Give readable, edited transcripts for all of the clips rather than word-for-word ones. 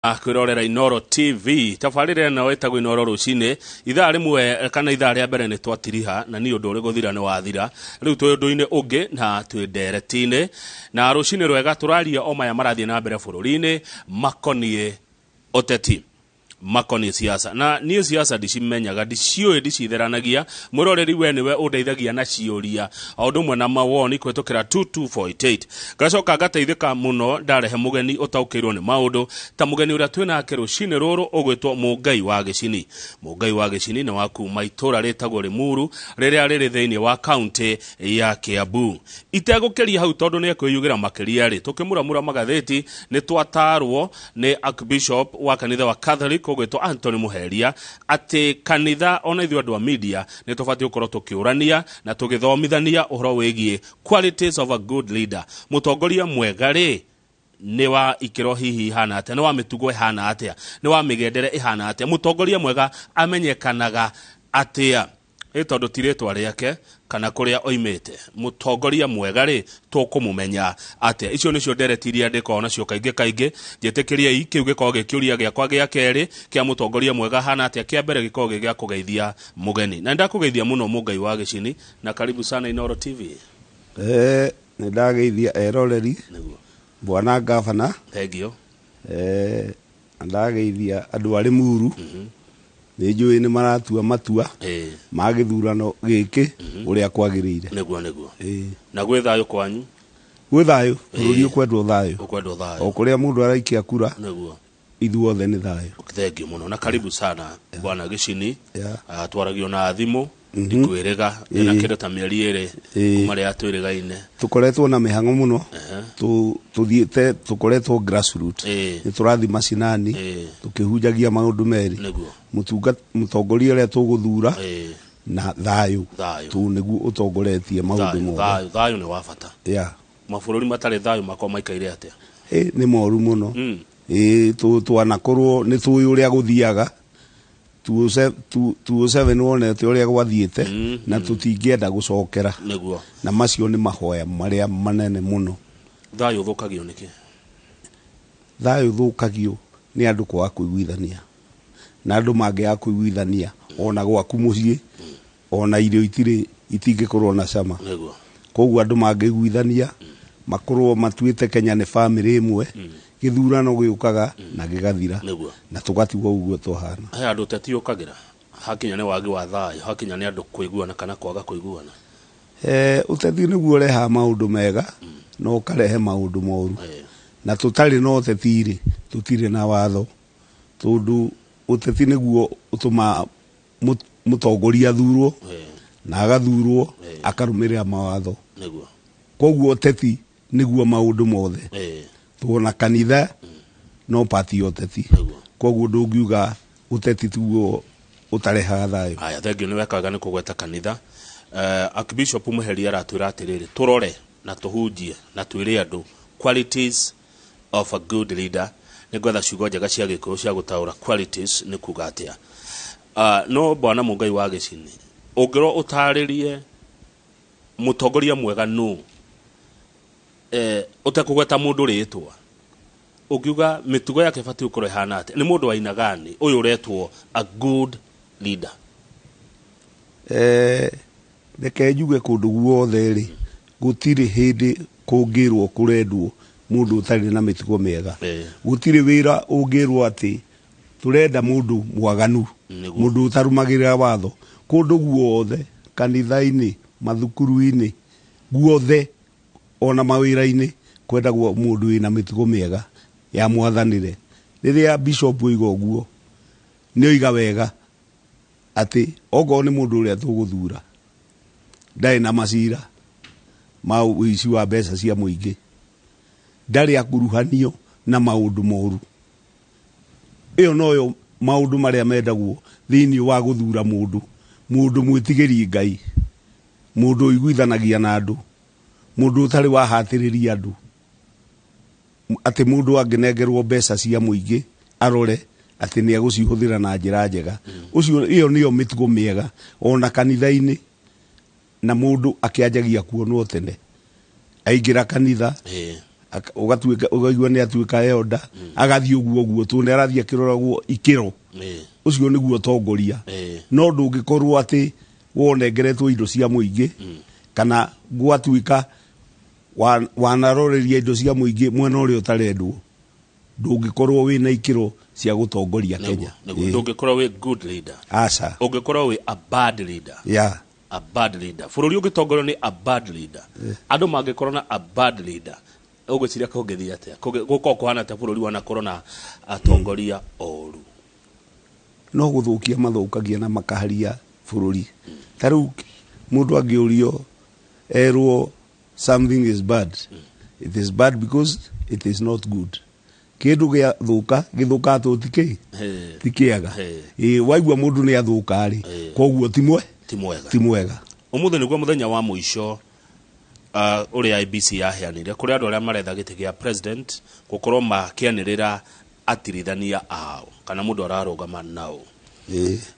Kwirorera Inoro TV, tabarĩra ĩno ĩtagwo Inoro Rũcinĩ. Ithaa rĩmwe kana ithaa rĩa mbere nĩ twatiriha, na niĩ ũndũ ũrĩ gũthira nĩ wathira. Rĩu twĩ ũndũ-inĩ ũngĩ na twĩ ndereti-inĩ, na rũcinĩ rwega tũraria o maya marathiĩ na mbere bũrũri-inĩ makoniĩ ũteti, makoniĩ siasa. Na niĩ siasa ndicimenyaga, ndiciũĩ, ndicitheranagia. Mwĩroreri, we nĩwe ũndeithagia na ciũria o ũndũ ũmwe na mawoni kũhĩtũkĩra 22488. Ngacoka ngateithĩka mũno ndarehe mũgeni ũtaũkĩirwo nĩ maũndũ ta mũgeni ũrĩa twĩnake rũcinĩ rũrũ, ũgwĩtwo Mũngai wa Gĩcini. Mũngai wa Gĩcini nĩ wa kuma itũũra rĩtagwo Rĩmuru, rĩrĩa rĩrĩ thĩinĩ wa kaunti ya Kiambu. Itegũkĩria hau, tondũ nĩ ekwĩyugĩra makĩria rĩ, tũkĩmuramura magathĩti nĩ twatarwo nĩ Archbishop wa kanitha wa Catholic ũgwĩtwo Anthony Muheria atĩ kanitha ona ithuĩ andũ a media nĩ tũbatiĩ gũkorwo tũkĩũrania na tũgĩthomithania ũhoro wĩgiĩ qualities of a good leader. Mũtongoria mwega rĩ, nĩ wa ikĩro hihi ihana atĩa? Nĩ wa mĩtugo ĩhana atĩa? Nĩ wa mĩgendere ĩhana atĩa? Mũtongoria mwega amenyekanaga atĩa? Ĩ tondũ ti rĩtwa rĩake kana kũrĩa oimĩte, mũtongoria mwega rĩ, tũkũmũmenya atĩa? Icio nĩcio ndereti iria ndĩkoragwo nacio kaingĩ kaingĩ. Njĩtĩkĩriei kĩu gĩkorwo gĩ kĩũria gĩakwa gĩa kerĩ kĩa mũtongoria mwega hana atĩa. Kĩa mbere gĩkorwo gĩ gĩa kũgeithia mũgeni, na nĩndakũgeithia mũno, Mũngai wa Gĩcini, na karibu sana Inoro TV. Nĩ ndageithia eroreri. Nĩguo. Bwana gavana. Thengiũ. Na ndageithia andũ a Rĩmuru. Nĩ njũĩ nĩ maratua matua ma gĩthurano gĩkĩ ũrĩa kwagĩrĩire. Nĩguo. Na gwĩ thayũ kwanyu? Gwĩ thayũ, bũrũri ũkwendwo thayũ. Ũkwendwo thayũ. O kũrĩa mũndũ araikia kura, ithuothe nĩ thayũ. Thengiũ mũno na karibu sana, bwana Gĩcini. Twaragio na thimũ, ndikwĩrĩga ĩna kĩndũ ta mĩeri 2 kuma rĩrĩa twĩrĩgaine. Tũkoretwo na mĩhang'o mũno. Tũthiĩte tũkoretwo grassroot. Nĩ tũrathiĩ macinani tũkĩhunjagia maũndũ merĩ. Mũtunga mũtongoria ũrĩa tũgũthura na thayũ. Thayũ. Tu nĩguo ũtongoretie maũndũ thayũ mothe. Thayũ, thayũ nĩ wa bata. Mabũrũri matarĩ thayũ makorwo maikaire atĩa? Ĩ, nĩ moru mũno. Ĩ, twanakorwo nĩ tũĩ ũrĩa gũthiaga 2007, wonete ũrĩa gwathiĩte, na tũtingĩenda gũcokera. Na macio nĩ mahoya marĩa manene mũno. Thayũ ũthũkagio nĩkĩ? Thayũ ũthũkagio nĩ andũ kwaga kũiguithania, na andũ mangĩaga kũiguithania ona gwaku mũciĩ, ona irio itirĩ itingĩkorwo na cama. Koguo andũ mangĩiguithania, makorwo matuĩte Kenya nĩ bamĩrĩ ĩmwe, gĩthurano gĩũkaga na gĩgathira, na tũgatigwo ũguo twahana. He andũ ũteti ũkagĩra hakinya nĩ wagi wa thayũ, hakinya nĩ andũ kũiguana kana kwaga kũiguana? Ũteti nĩguo ũrehaga maũndũ mega na ũkarehe maũndũ moru. Na tũtarĩ na ũteti rĩ, tũtirĩ na watho, tondũ ũteti nĩguo ũtũmaga mũtongoria athurwo, na agathurwo akarũmĩrĩra mawatho. Koguo ũteti nĩguo maũndũ mothe. Tuona kanitha no pati ya ũteti. Koguo ndũngiuga ũteti tiguo ũtarehaga thayũ. Aya, thengiũ, nĩ wekaga nĩ kũgweta kanitha. Archbishop Muheria aratwĩra atĩrĩrĩ, tũrore na tũhunjie na twĩre andũ qualities of a good leader. Nĩ ngwetha ciugo njega cia Gĩkũyũ cia gũtaũra qualities nĩ kuga atĩa. No bwana Mũngai wa Gĩcini, ũngĩrwo ũtarĩrie mũtongoria mwega nũ, ũtekũgweta mũndũ rĩtwa, ũngiuga mĩtugo yake ĩbatiĩ gũkorwo ĩhana atĩa? Nĩ mũndũ wa aina gani ũyũ ũretwo a good leader? Reke njuge, kũndũ guothe rĩ, gũtirĩ hĩndĩ kũngĩrwo kũrendwo mũndũ ũtarĩ na mĩtugo mĩega. Gũtirĩ wĩra ũngĩrwo atĩ tũrenda mũndũ mwaganu, mũndũ ũtarũmagĩrĩra watho. Kũndũ guothe, kanitha-inĩ, mathukuru-inĩ, guothe, ona mawĩra-inĩ, kwendagwo mũndũ wĩna mĩtugo mĩega ya mwathanĩre. Rĩrĩa bishop oiga ũguo, nĩ oiga wega atĩ okorwo nĩ mũndũ ũrĩa tũgũthura ndarĩ na macira ma ũici wa mbeca cia mũingĩ, ndarĩ akuruhanio na maũndũ moru, ĩyo noyo maũndũ marĩa mendagwo thĩinĩ wa gũthura mũndũ. Mũndũ mwĩtigĩri Ngai, mũndũ ũiguithanagia na andũ, mũndũ ũtarĩ wahatĩrĩria andũ, atĩ mũndũ angĩnengerwo mbeca cia mũingĩ arore atĩ nĩ egũcihũthĩra na njĩra njega. Ũcio, ĩyo nĩyo mĩtugo mĩega ona kanitha-inĩ. Na mũndũ akĩanjagia kuonwo tene aingĩra kanitha. Ũgatuĩka ũkaigua nĩ atuĩka elder, agathiĩ ũguo ũguo tondũ nĩ arathiĩ akĩroragwo ikĩro. Ũcio nĩguo ũtongoria. No ndũngĩkorwo atĩ wonengeretwo indo cia mũingĩ kana gwatuĩka wanaroreria indo cia mũingĩ mwena ũrĩa ũtarendwo, ndũngĩkorwo wĩna ikĩro cia gũtongoria Kenya. Nĩguo. Ndũngĩkorwo wĩ good leader. Aca. Ũngĩkorwo wĩ a bad leader. A bad leader. Bũrũri ũngĩtongorio nĩ a bad leader, andũ mangĩkorwo na a bad leader, ũgwĩciria kũngĩthiĩ atĩa? Gũkorwo kũhana atĩa bũrũri wanakorwo na atongoria oru? No gũthũkia mathũkagia na makaharia bũrũri. Ta rĩu mũndũ angĩũrio erwo something is bad, it is bad because it is not good. Kĩndũ gĩathũka gĩthũkaga tondũ ti kĩ ti kĩega. Ĩĩ, waigua mũndũ nĩ athũka rĩ, koguo ti mwe ti mwega. Ti mwega. Ũmũthĩ nĩguo mũthenya wa mũico ũrĩa IEBC yaheanire kũrĩ andũ arĩa maretha gĩtĩ gĩa president gũkorwo makĩanĩrĩra atirithania ao kana mũndũ ararũgama nao.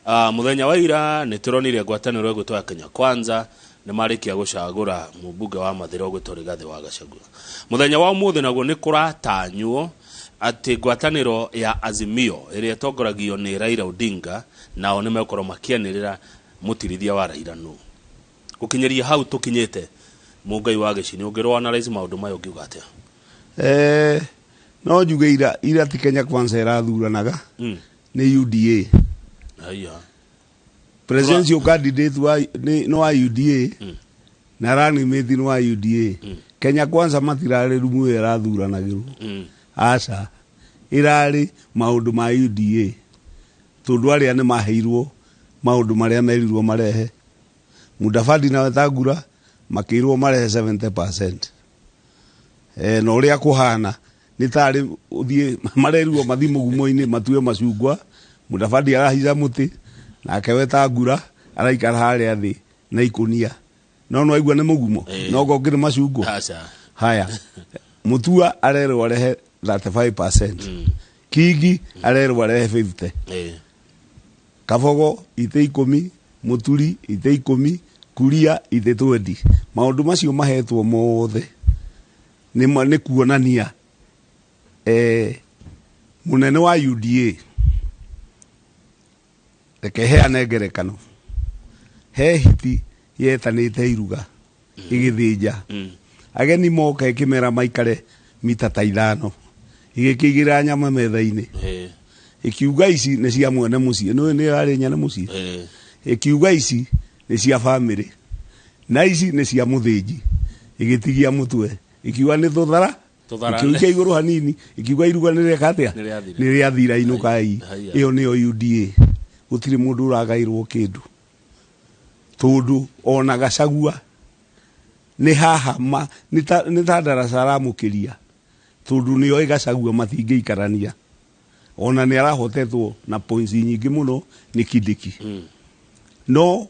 Mũthenya wa ira nĩ tũronire ngwatanĩro ĩgwĩtwo ya Kenya Kwanza nĩ marĩkia gũcagũra mũmbunge wa Mathĩra ũgwĩtwo Rigathĩ wa Gachagua. Mũthenya wa ũmũthĩ naguo nĩ kũratanywo atĩ ngwatanĩro ya Azimio ĩrĩa ĩtongoragio nĩ Raila Odinga nao nĩ megũkorwo makĩanĩrĩra mũtirithia wa Raila nũ. Gũkinyĩria hau tũkinyĩte, Mũngai wa Gĩcini, ũngĩrwo analyze maũndũ maya ũngiuga atĩa? No njuge ira ti Kenya Kwanza ĩrathuranaga, nĩ UDA. Haya. Presidential candidate wa nĩ wa UDA na running mate nĩ wa UDA. Kenya Kwanza matirarĩ rumu ĩyo ĩrathuranagĩrwo. Aca, ĩrarĩ maũndũ ma UDA tondũ arĩa nĩ maheirwo maũndũ marĩa merirwo marehe. Mudavadi na Wetangula makĩirwo marehe 70%. Na ũrĩa kũhana nĩ tarĩ ũthiĩ marerirwo mathiĩ mũgumo-inĩ matue macungwa. Mudavadi arahica mũtĩ nake Wetangula araikara harĩa thĩ na ikũnia. No no aigua nĩ mũgumo, no ngo ngĩrĩ macungwa. Aca. Haya, Mutua arerwo arehe 35%. Kingi arerwo arehe 50. Kabogo ite 10, Muturi ite 10, Kuria ite 20. Maũndũ macio mahetwo mothe nĩ kuonania mũnene wa UDA. Reke heane ngerekano. He hiti yetanĩte iruga ĩgĩthĩnja. Ageni moka ĩkĩmera maikare mita ta 5, ĩgĩkĩigĩrĩra nyama metha-inĩ. Ĩkiuga ici nĩ cia mwene mũciĩ, nĩũĩ nĩ yarĩ nyene mũciĩ. Ĩkiuga ici nĩ cia bamĩrĩ na ici nĩ cia mũthĩnji. Ĩgĩtigia mũtwe, ĩkiuga nĩ tũthara, Tũtharane. ĩkĩũikia igũrũ hanini, ĩkiuga iruga nĩ rĩeka atĩa? Nĩ rĩathira. Nĩ rĩathira, inũkai. Haiya. Ĩyo nĩyo UDA. Gũtirĩ mũndũ ũragairwo kĩndũ tondũ ona Gachagua nĩ haha ma, nĩ ta ndaraca aramũkĩria tondũ nĩoĩ Gachagua matingĩikarania. Ona nĩ arahotetwo na points nyingĩ mũno nĩ Kindiki. No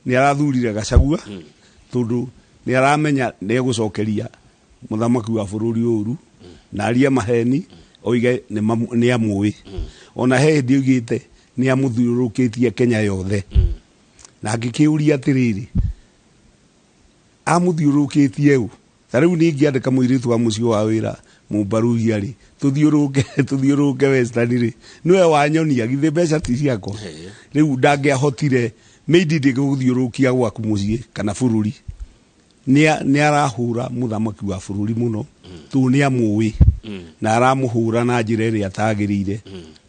nĩ arathurire Gachagua tondũ nĩ aramenya nĩ egũcokeria mũthamaki wa bũrũri ũru na arie maheni oige nĩ amũĩ. Ona he hĩndĩ oigĩte nĩ amũthiũrũrũkĩtie Kenya yothe. Na ngĩkĩũria atĩrĩrĩ, amũthiũrũrũkĩtie ũ? Ta rĩu niĩ ingĩandĩka mũirĩtu wa mũciĩ wa wĩra Mũmbarugia rĩ, tũthiũrũrũke Western rĩ, nĩwe wanyonia, githĩ mbeca ti ciakwa? Rĩu ndangĩahotire maybe ndĩgũthiũrũrũkia gwaku mũciĩ kana bũrũri. Nĩ arahũra mũthamaki wa bũrũri mũno, tondũ nĩ amũĩ na aramũhũra na njĩra ĩrĩa atagĩrĩire.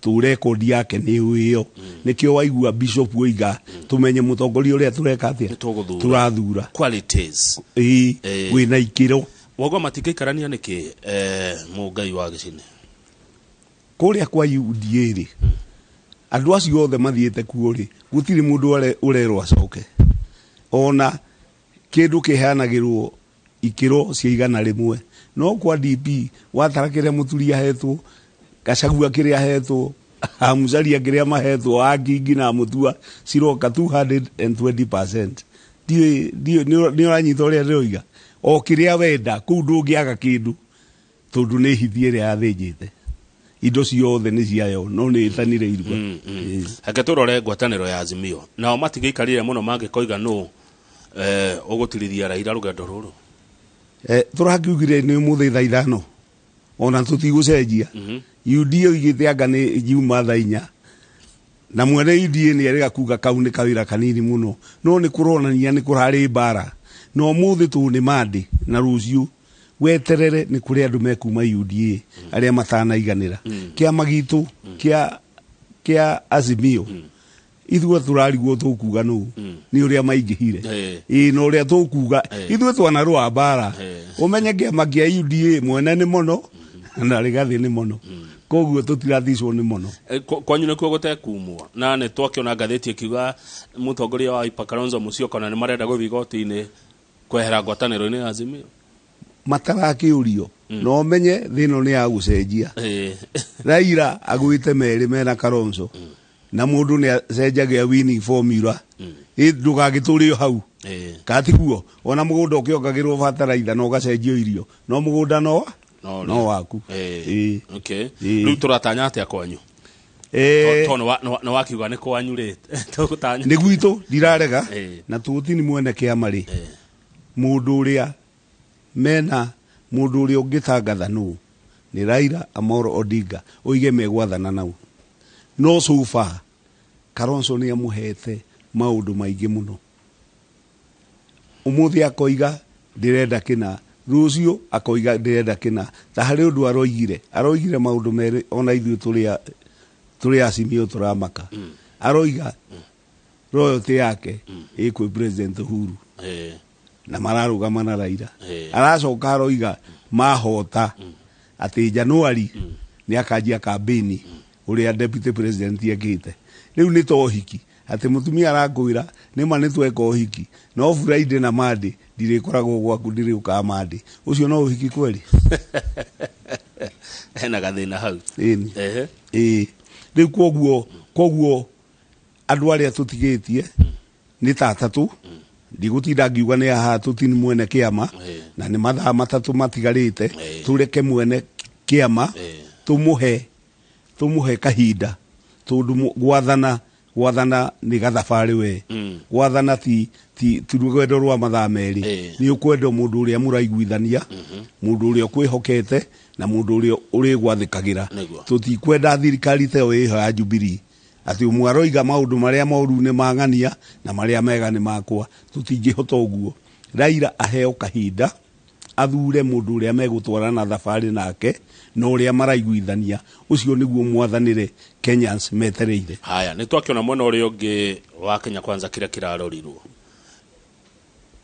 Tondũ rekondi yake nĩ ĩyo. Nĩkĩo waigua Bishop oiga tũmenye mũtongoria ũrĩa tũreka atĩa? Nĩ tũgũthura. Tũrathura. Qualities. Ĩĩ, wĩna ikĩro. Wauga matingĩikarania nĩkĩ, Mũngai wa Gĩcini? Kũrĩa kwa UDA rĩ, andũ acio othe mathiĩte kuo rĩ, gũtirĩ mũndũ ũrerwo acoke. Ona kĩndũ kĩheanagĩrwo ikĩro cia 100. No kwa DP watara kĩrĩa Mũturi ahetwo, Gachagua kĩrĩa ahetwo, Amusalia kĩrĩa mahetwo, Akingi na Mutua ciroka 220%. Ndiũĩ, nĩ ũranyita ũrĩa ndĩroiga? O kĩrĩa wenda, kũu ndũngĩaga kĩndũ tondũ nĩ hithi ĩrĩa yathĩnjĩte. Indo ciothe nĩ ciayo, no nĩ ĩtanire iruga. Reke tũrore ngwatanĩro ya Azimio. Nao matigĩikarire mũno mangĩkoiga nũ ũgũtirithia Raila rũgendo rũrũ. Tũrakiugire nĩ ũmũthĩ thaa 5. Ona tũtigũcenjia. UDA oigĩte anga nĩ yuma thaa 4 na mwene UDA nĩ erĩga kuga kau nĩ kawĩra kanini mũno, no nĩ kũronania nĩ kũrarĩ mbara, na ũmũthĩ tũ nĩ Monday na rũciũ weterere nĩ kũrĩ andũ mekuma UDA arĩa matanaiganĩra. Kĩama gitũ kĩa Azimio, ithuĩ tũrarigwo tũkuga nũ nĩ ũrĩa maingĩhire. Ĩĩ, na ũrĩa tũkuga ithuĩ twanarũa mbara. Ũmenye kĩama kĩa UDA mwene nĩ mũno na Rigathĩ nĩ mũno, koguo tũtirathicwo nĩ mũno. Kwanyu nĩkuo gũtekumwo, na nĩ twakĩona ngathĩti ĩkiuga mũtongoria wa Wiper Kalonzo Musyoka na nĩ marenda gũthiĩ igoti-inĩ kwehera ngwatanĩro-inĩ ya Azimio. Matarakĩũrio, na ũmenye thĩ ĩno nĩ ya gũcenjia. Raila agwĩte merĩ mena Kalonzo, na mũndũ nĩ acenjagia winning formula. Ĩ ndũgagĩtũrĩo hau. Katiguo ona mũgũnda ũkĩongagĩrwo bataraitha na ũgacenjio irio, no mũgũnda no No no waku. Ĩĩ. Okay. Ĩĩ. Rĩu tũratanya atĩa kwanyu? To nĩ wakiuga nĩ kwanyu rĩ, tũgũtanya Nĩ gwitũ, ndirarega. Na tũtini mwene kĩama rĩ, mũndũ ũrĩa mena mũndũ ũrĩa ũngĩtangatha nũ nĩ Raila Amolo Odinga, oige megwathana nau. No so far Kalonzo nĩ amũhete maũndũ maingĩ mũno. Ũmũthĩ akoiga ndĩrenda kĩna, rũciũ akoiga ndĩrenda kĩna. Ta harĩ ũndũ aroigire maũndũ merĩ, ona ithuĩ tũrĩ Azimio tũramaka. Aroiga royalty yake ĩkwĩ President Uhuru na mararũgama na Raila. Aracoka aroiga mahota atĩ Januari nĩ akanjia kambĩni ũrĩa deputy president ekĩte. Rĩu nĩ ta ũhiki, atĩ mũtumia arakwĩra nĩma nĩ tweka ũhiki, no Friday na Monday ndirĩkoragwo gwaku, ndirĩũkaga Monday. Ũcio no ũhiki kweli? Hena gathĩna hau. Ĩni. Ĩĩ, rĩu koguo andũ arĩa tũtigĩtie nĩ ta atatũ, ndigũtinda ngiuga nĩ haha tũtini mwene kĩama. Na nĩ mathaa 3 matigarĩte. Tũreke mwene kĩama, tũmũhe kahinda, tondũ gwathana nĩ gathabarĩ we. Gwathana ti rũgendo rwa mathaa 2. Nĩ ũkwenda mũndũ ũrĩa mũraiguithania, mũndũ ũrĩa ũkwĩhokete na mũndũ ũrĩa ũrĩgwathĩkagĩra. Tũtikwenda thirikari ta ĩyo ĩho ya Jubilee, atĩ ũmwe aroiga maũndũ marĩa moru nĩ mang'ania na marĩa mega nĩ makwa. Tũtingĩhota ũguo. Raila aheo kahinda athure mũndũ ũrĩa megũtwarana thabarĩ nake na ũrĩa maraiguithania, ũcio nĩguo mwathanĩre Kenyans metereire. Haya, nĩ twakĩona mwena ũrĩa ũngĩ wa Kenya Kwanza kĩrĩa kĩrarorirwo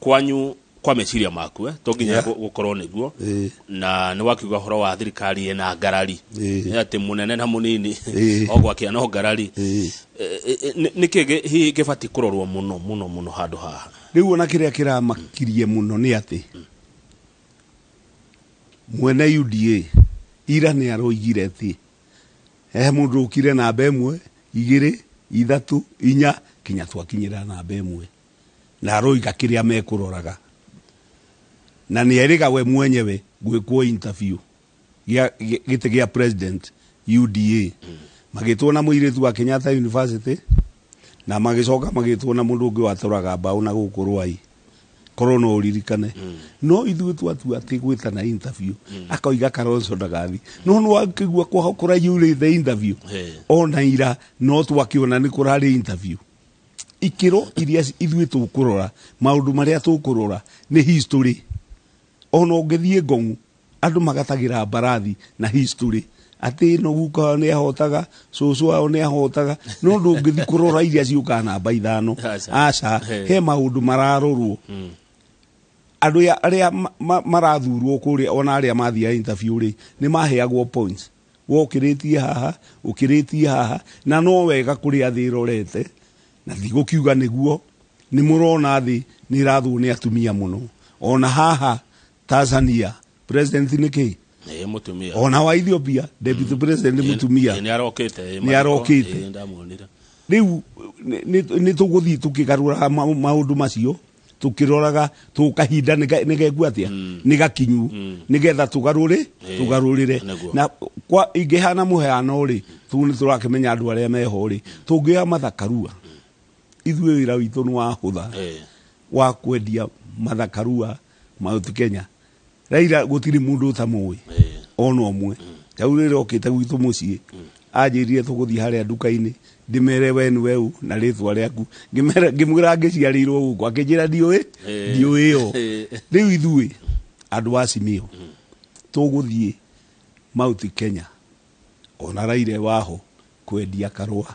kwanyu kwa meciria maku, to nginya gũkorwo nĩguo. Na nĩ wakiuga ũhoro wa thirikari ĩna ngarari. Nĩ atĩ mũnene na mũnini o gwakia no ngarari. Nĩkĩ hihi gĩbatiĩ kũrorwo mũno mũno mũno handũ haha? Rĩu ona kĩrĩa kĩramakirie mũno nĩ atĩ mwene UDA ira nĩ aroigire atĩ he mũndũ ũkire namba 1, 2, 3, 4 kinya twakinyĩra namba 1, na aroiga kĩrĩa mekũroraga, na nĩ erĩga we mwenyewe gwĩkwo interview gĩtĩ gĩa president UDA. Magĩtwo na mũirĩtu wa Kenyatta University, na magĩcoka magĩtwo na mũndũ ũngĩ watũraga mbaũ na gũkũ Rwai, korwo no ũririkane. No ithuĩ twatua atĩ gwĩtana interview, akoiga Kalonzo ndagathi, no nĩ wakĩigua kũraiyũrĩte interview. Ona ira no twakĩona nĩ kũrarĩ interview. Ikĩro iria ithuĩ tũkũrora, maũndũ marĩa tũkũrora nĩ history. Ona ũngĩthiĩ Ngong'u, andũ magatagĩra mbarathi na history, atĩ ĩno guka wao nĩ ahotaga, cũcũ wao nĩ ahotaga, no ndũngĩthiĩ kũrora iria ciũkaga namba 5. Aca. Aca. He maũndũ mararorwo. Andũ arĩa marathurwo kũrĩa, ona arĩa mathiaga interview rĩ, nĩ maheagwo points. Wokĩrĩtie haha, ũkĩrĩtie haha, na no wega kũrĩa thĩ ĩrorete, na ndigũkiuga nĩguo, nĩ mũrona thĩ nĩ ĩrathwo nĩ atumia mũno. Ona haha Tanzania, president nĩ kĩ? Nĩ mũtumia. Ona wa Ethiopia, deputy president nĩ mũtumia. Nĩ arokĩte, Nĩ arokĩte. Ndamuonire. Rĩu nĩ tũgũthiĩ tũkĩgarũraga maũndũ macio, tũkĩroraga tũkahinda nĩ gekua atĩa? Nĩ gakinyu. Nĩgetha tũgarũrĩre. Na kwa ingĩhana mũhano rĩ, tu nĩ tũrakĩmenya andũ arĩa meho rĩ, tũngĩoya Martha Karua, ithuĩ wĩra witũ nĩ wahũtha wa kwendia Martha Karua Mount Kenya. Raila gũtirĩ mũndũ ũtamũĩ. Ona ũmwe rĩu rĩrĩa okĩte gwitũ mũciĩ anjĩrire tũgũthiĩ harĩa nduka-inĩ ndĩmere we nĩ weũ na rĩtwa rĩaku, ngĩmwĩra ngĩciarĩirwo gũkũ, akĩnjĩra ndiũĩ, ndiũĩ yo. Rĩu ithuĩ andũ a Simiyu tũgũthiĩ Mount Kenya ona Raila waho kwendia karũa.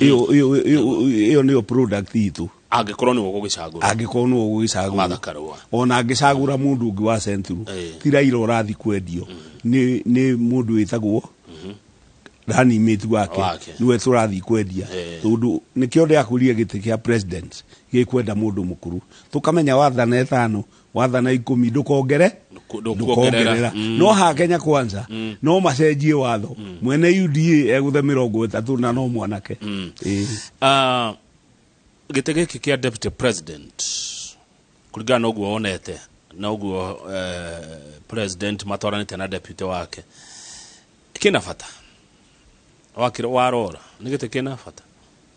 Ĩyo nĩyo product itũ. Angĩkorwo nĩwe ũgũgĩcagũra. Angĩkorwo nĩwe ũgũgĩcagũra. Martha Karũa. Ona angĩcagũra mũndũ ũngĩ wa Central, ti Raila ũrathiĩ kwendio, nĩ mũndũ wĩtagwo running mate wake, Wake. nĩwe tũrathiĩ kwendia. Tondũ nĩkĩo ndĩrakũria gĩtĩ kĩa president gĩkwenda mũndũ mũkũrũ, tũkamenya wathana 5 wathana 10 ndũkongere, ndũkuongerera. ndũkongerera. No ha Kenya Kwanza no macenjie watho, mwene UDA egũthe 30 na no mwanake. Gĩtĩ gĩkĩ kĩa deputy president kũringana na ũguo wonete na ũguo president matwaranĩte na deputy wake, kĩna bata wakĩro warora nĩ gĩtĩ kĩna bata?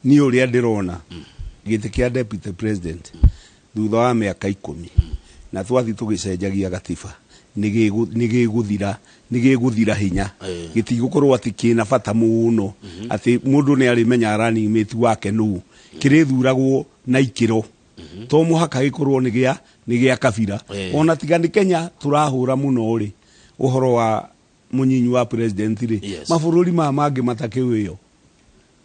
Niĩ ũrĩa ndĩrona gĩtĩ kĩa deputy president thutha wa mĩaka 10 na twathiĩ tũgĩcenjagia gatiba nĩ gĩgũthira hinya. Gĩtigũkorwo atĩ kĩna bata mũno atĩ mũndũ nĩ arĩmenya running mate wake nũ, kĩrĩthuragwo na ikĩro, to mũhaka gĩkorwo nĩ gĩa kabira. Ona tiga nĩ Kenya tũrahũra mũno rĩ ũhoro wa mũnyinyi wa president rĩ, mabũrũri maya mangĩ matakĩũĩyo.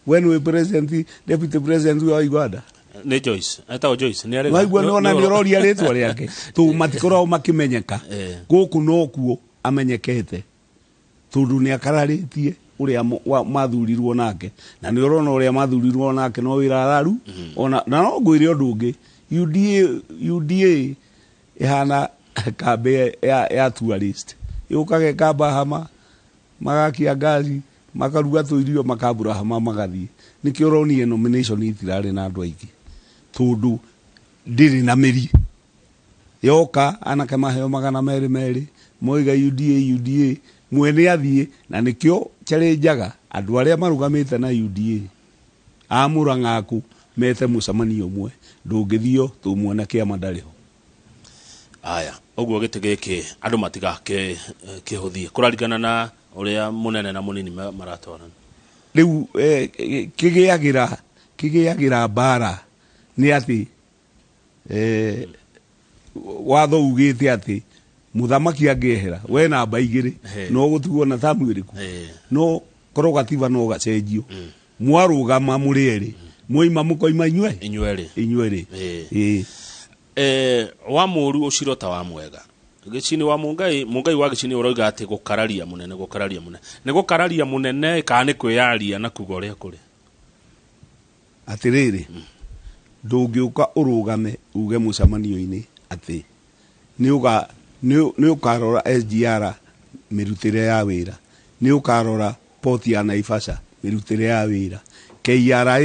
We nĩwe president, deputy president wa Uganda. Nĩ Joyce, etagwo Joyce, nĩ arĩ Waigua nĩ ona nĩ ũroria rĩtwa rĩake tũ matikoragwo makĩmenyeka. Gũkũ nokuo amenyekete tondũ nĩ akararĩtie ũrĩa mathurirwo nake, na nĩ ũrona ũrĩa mathurirwo nake no wĩra araru. Ona na no ngwĩre ũndũ ũngĩ, UDA ĩhana kambĩ ya tourist, yũkaga ĩkamba hama, magakia ngaci, makaruga tũirio, makambura hama, magathiĩ. Nĩkĩo ũronire nomination itirarĩ na andũ aingĩ tondũ ndĩrĩ na mĩri. Yoka anake maheo 200 merĩ, moiga UDA UDA, mwene athiĩ. Na nĩkĩo challengeaga andũ arĩa marũgamĩte na UDA a Mũrang'aku mete mũcemanio ũmwe, ndũngĩthio tũ mwene kĩama ndarĩ ho. Aya, ũguo gĩtĩ gĩkĩ andũ matigakĩhũthie kũrarikana na ũrĩa mũnene na mũnini maratwarana. Rĩu kĩgĩagĩra mbara nĩ atĩ watho ugĩte atĩ mũthamaki angĩehera we namba 2 no gũtigwo na tamu ĩrĩkũ, no korwo gatiba no gacenjio, mwarũgama mũrĩ erĩ, mwoima mũkoima inyuĩ inyuerĩ, inyuerĩ. Wa mũru ũciro ta wa mwega gĩcini wa Mũngai, Mũngai wa gĩcini ũroiga atĩ gũkararia mũnene, gũkararia mũnene nĩ gũkararia mũnene kana nĩ kwĩyaria na kuga ũrĩa kũrĩ? Atĩrĩrĩ, ndũngĩũka ũrũgame uge mũcemanio-inĩ atĩ nĩ ũkarora SGR mĩrutĩre ya wĩra, nĩ ũkarora port ya Naivasha mĩrutĩre ya wĩra, KRA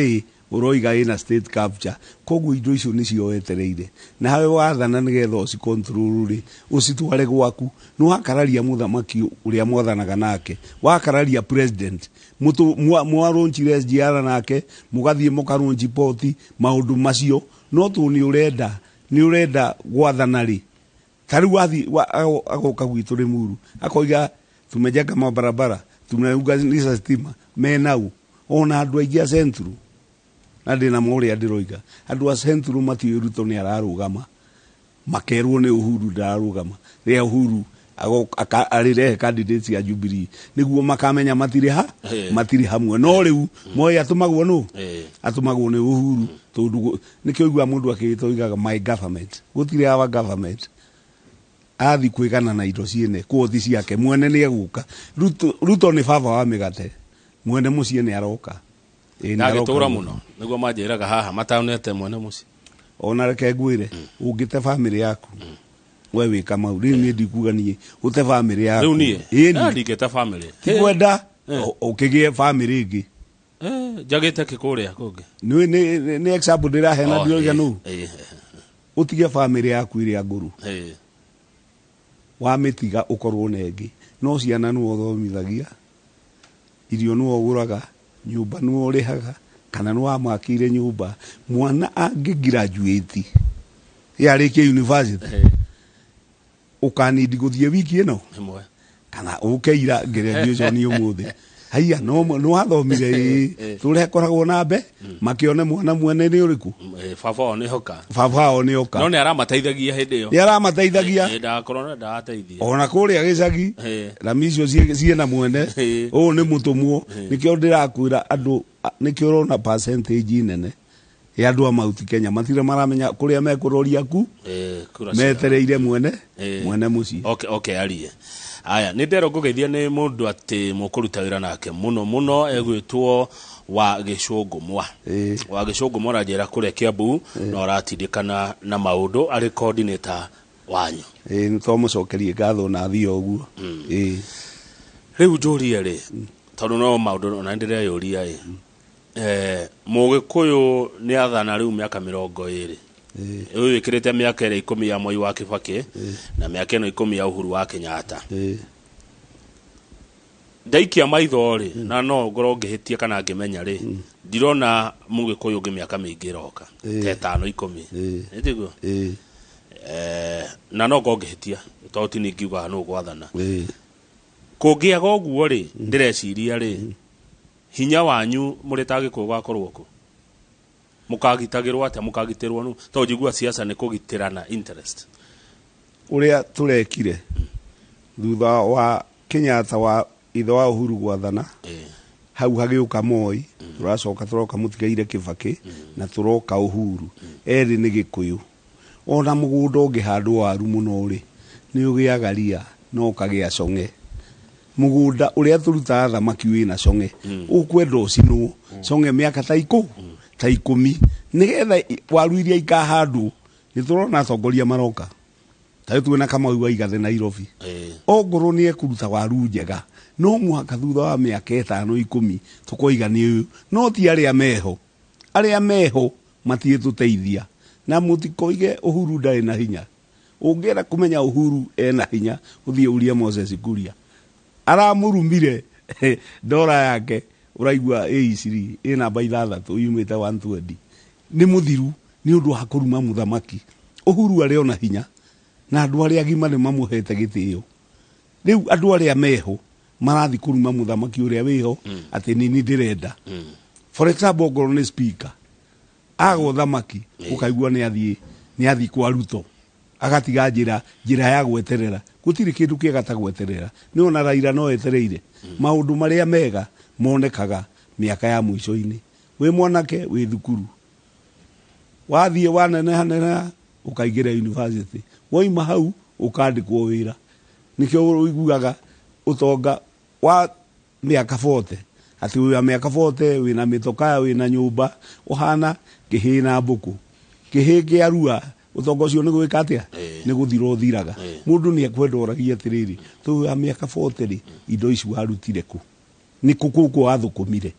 ũroiga ĩna state capture, koguo indo icio nĩcio wetereire nawe wathana nĩgetha ũcicontrol rĩ, ũcitware gwaku. Nĩ wakararia mũthamaki ũrĩa mwathanaga nake, wakararia president, mwarũnjire SGR nake, mũgathiĩ mũkarũnji port, maũndũ macio no tũ nĩ ũrenda gwathana rĩ. Ta rĩu wathiĩ agoka gwitũ Limuru akoiga tumejenga mabarabara, tumeunganisha stima, menau ona andũ aingĩ a Central, na ndĩna ma ũrĩa ndĩroiga, andũ a Central matiũĩ Ruto nĩ ararũgama, makerwo nĩ Uhuru ndararũgama. Rĩrĩa Uhuru arĩrehe candidates ya Jubilee nĩguo makamenya matirĩ ha, matirĩ hamwe. No rĩu Moi atũmagwo nũ? Atũmagwo nĩ Uhuru, tondũ nĩkĩo ũiguaga mũndũ akĩĩta oigaga my government, gũtirĩ our government. Athi kwĩgana na indo ciene kwothi ciake, mwene nĩ egũka. Ruto nĩ baba wa mĩgate, mwene mũciĩ nĩ aroka. Nĩ aroka. Ndagĩtũra mũno nĩguo manjĩraga haha mataonete mwene mũciĩ. Ona reke ngwĩre, ũngĩte famĩlĩ yaku we wĩ Kamau, rĩu niĩ ndikuga niĩ ũte famĩlĩ yaku. Rĩu niĩ? Ĩni. Ndingĩte famĩlĩ. Ti kwenda ũkĩgĩe famĩlĩ ĩngĩ. Njagĩte kĩ kũrĩa kũngĩ? Nĩ example ndĩraheana, ndiroiga nũ. Ũtige famĩlĩ yaku ĩrĩa ngũrũ. Wamĩtiga ũkorwo na ĩngĩ, no ciana nĩwe ũthomithagia, irio nĩwe ũgũraga, nyũmba nĩwe ũrĩhaga, kana nĩwe wamakĩire nyũmba. Mwana angĩ graduate yarĩkia university, Ũkanindi gũthiĩ wiki ĩno Ĩmwe. kana ũke ira graduation ũmũthĩ. Haiya, no nĩ wathomire ĩĩ, tũrĩa koragwo na mbe makĩone mwana mwene nĩ ũrĩkũ. Baba wao nĩ hoka. Baba wao nĩ oka. No nĩ aramateithagia hĩndĩ ĩyo. Nĩ aramateithagia. Ndakorwo na ndarateithia. Ona kũrĩa gĩcagi rami icio ciĩna mwene. Ũyũ nĩ mũtũmwo. Nĩkĩo ndĩrakwĩra andũ, nĩkĩo ũrona percentage nene ya andũ a Mount Kenya matirĩ maramenya kũrĩa mekũroria ku. Kura cia- Metereire mwene mwene mũciĩ. Okay, arie. Aya, nĩ nderwo ngũgeithia nĩ mũndũ atĩ mũkũruta wĩra nake mũno mũno, egwĩtwo wa Gĩcũngũmwa. Wa Gĩcũngũmwa aranjĩra kũrĩa Kiambu na ũratindĩkana na maũndũ arĩ coordinator wanyu. Ĩĩ, nĩ twamũcokerie ngatho na thiĩ o ũguo. Ĩĩ. Rĩu njũrie rĩ, tondũ no maũndũ ona nĩndĩreyũria ĩ, Mũgĩkũyũ nĩ athana rĩu mĩaka 20, ũyũ wĩkĩrĩte mĩaka ĩrĩa 10 ya Mwai wa Kibaki na mĩaka ĩno 10 ya Uhuru wa Kenyatta. Ndaikia maitho rĩ, na no ngorwo ngĩhĩtia kana ngĩmenya rĩ, ndirona Mũgĩkũyũ ũngĩ mĩaka mĩingĩ ĩroka ta 5, 10. Nĩ tiguo? Ĩĩ. Na no ngorwo ngĩhĩtia tondũ ti niĩ ngiugaga nũ gwathana. Kũngĩaga ũguo rĩ, ndĩreciria rĩ, hinya wanyu mũrĩ ta Gĩkũyũ ũgakorwo kũ? Mũkagitagĩrwo atĩa? Mũkagitĩrwo nũ? Tondũ njiguaga siasa nĩ kũgitĩrana interest. Ũrĩa tũrekire thutha wa Kenyatta wa ithe wa Uhuru gwathana, hau hagĩũka Moi, tũracoka tũroka mũtigaire Kibaki na tũroka Uhuru, erĩ nĩ Gĩkũyũ. Ona mũgũnda ũngĩhandwo waru mũno rĩ, nĩ ũgĩaga ria na ũkagĩa cong'e. Mũgũnda ũrĩa tũrutaga thamaki wĩna cong'e, ũkwenda ũcinwo cong'e mĩaka ta ta 10 nĩgetha waru iria ikahandwo. Nĩ tũrona atongoria maroka ta rĩu twĩna Kamau wa Igathe Nairobi. Ongorwo nĩ ekũruta waru njega, no mũhaka thutha wa mĩaka 5, 10 tũkoiga nĩ ũyũ. No ti arĩa meho, arĩa meho matiĩtũteithia. Na mũtikoige Uhuru ndarĩ na hinya. Ũngĩenda kũmenya Uhuru ena hinya, ũthiĩ ũrie Moses Kuria. Aramũrumire ndora yake, ũraigua ĩ iciri ĩ namba 6 yumĩte 120. Nĩ mũthiru nĩ ũndũ wa kũruma mũthamaki. Uhuru arĩ ona hinya na andũ arĩa agima nĩ mamũhete gĩtĩo. Rĩu andũ arĩa meho marathi kũruma mũthamaki ũrĩa wĩho atĩ nini ndĩrenda. For example, ongorwo nĩ speaker aga ũthamaki, ũkaigua nĩ athiĩ kwa Ruto, agatiga njĩra ya gweterera. Gũtirĩ kĩndũ kĩega ta gweterera. Nĩ ona Raila no etereire. Maũndũ marĩa mega monekaga mĩaka ya mũico-inĩ. Wĩ mwanake wĩ thukuru, wathiĩ waneneha ũkaingĩra university, wauma hau ũkandĩkwo wĩra. Nĩkĩo ũiguaga ũtonga wa mĩaka 40, atĩ wĩ wa mĩaka 40 wĩna mĩtokaa, wĩna nyũmba, ũhana kĩhĩĩ na mbũkũ. Kĩhĩĩ kĩarua, ũtonga ũcio nĩ gwĩka atĩa? Nĩ gũthira ũthiraga. Mũndũ nĩ ekwenda oragie atĩrĩrĩ, tondũ wa mĩaka 40 rĩ, indo ici warutire kũ? Nĩ kũ gũkũ wathũkũmire?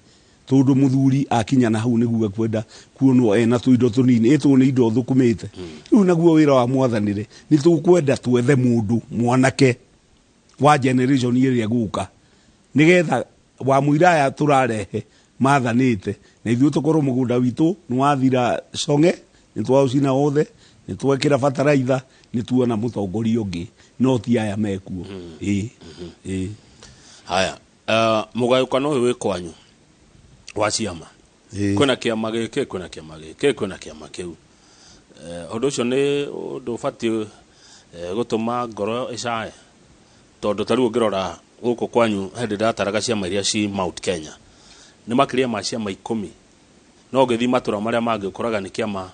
Tondũ mũthuri akinya na hau nĩguo ekwenda kuonwo ena tũindo tũnini, ĩtũ nĩ indo thũkũmĩte. Rĩu naguo wĩra wa mwathani rĩ, nĩ tũkwenda twethe mũndũ mwanake wa generation ĩrĩa ĩgũka, nĩgetha wa mũira aya tũrarehe mathanĩte na ithuĩ tũkorwo mũgũnda witũ nĩ wathira cong'e, nĩ twaũcina wothe, nĩ twekĩra bataraitha, nĩ tuona mũtongoria ũngĩ, no ti aya mekuo. Ĩĩ, ĩĩ. Haya, mũgayũkano ũyũ wĩ kwanyu wa ciama, kwĩna kĩama gĩkĩ, kwĩna kĩama gĩkĩ, kwĩna kĩama kĩu. Ũndũ ũcio nĩ ũndũ ũbatiĩ gũtũma ngoro ĩcae, tondũ ta rĩu ũngĩrora gũkũ kwanyu hĩndĩ ndataraga ciama iria ci Mount Kenya nĩ makĩria ma ciama 10, no ũngĩthiĩ matũra marĩa mangĩ ũkoraga nĩ kĩama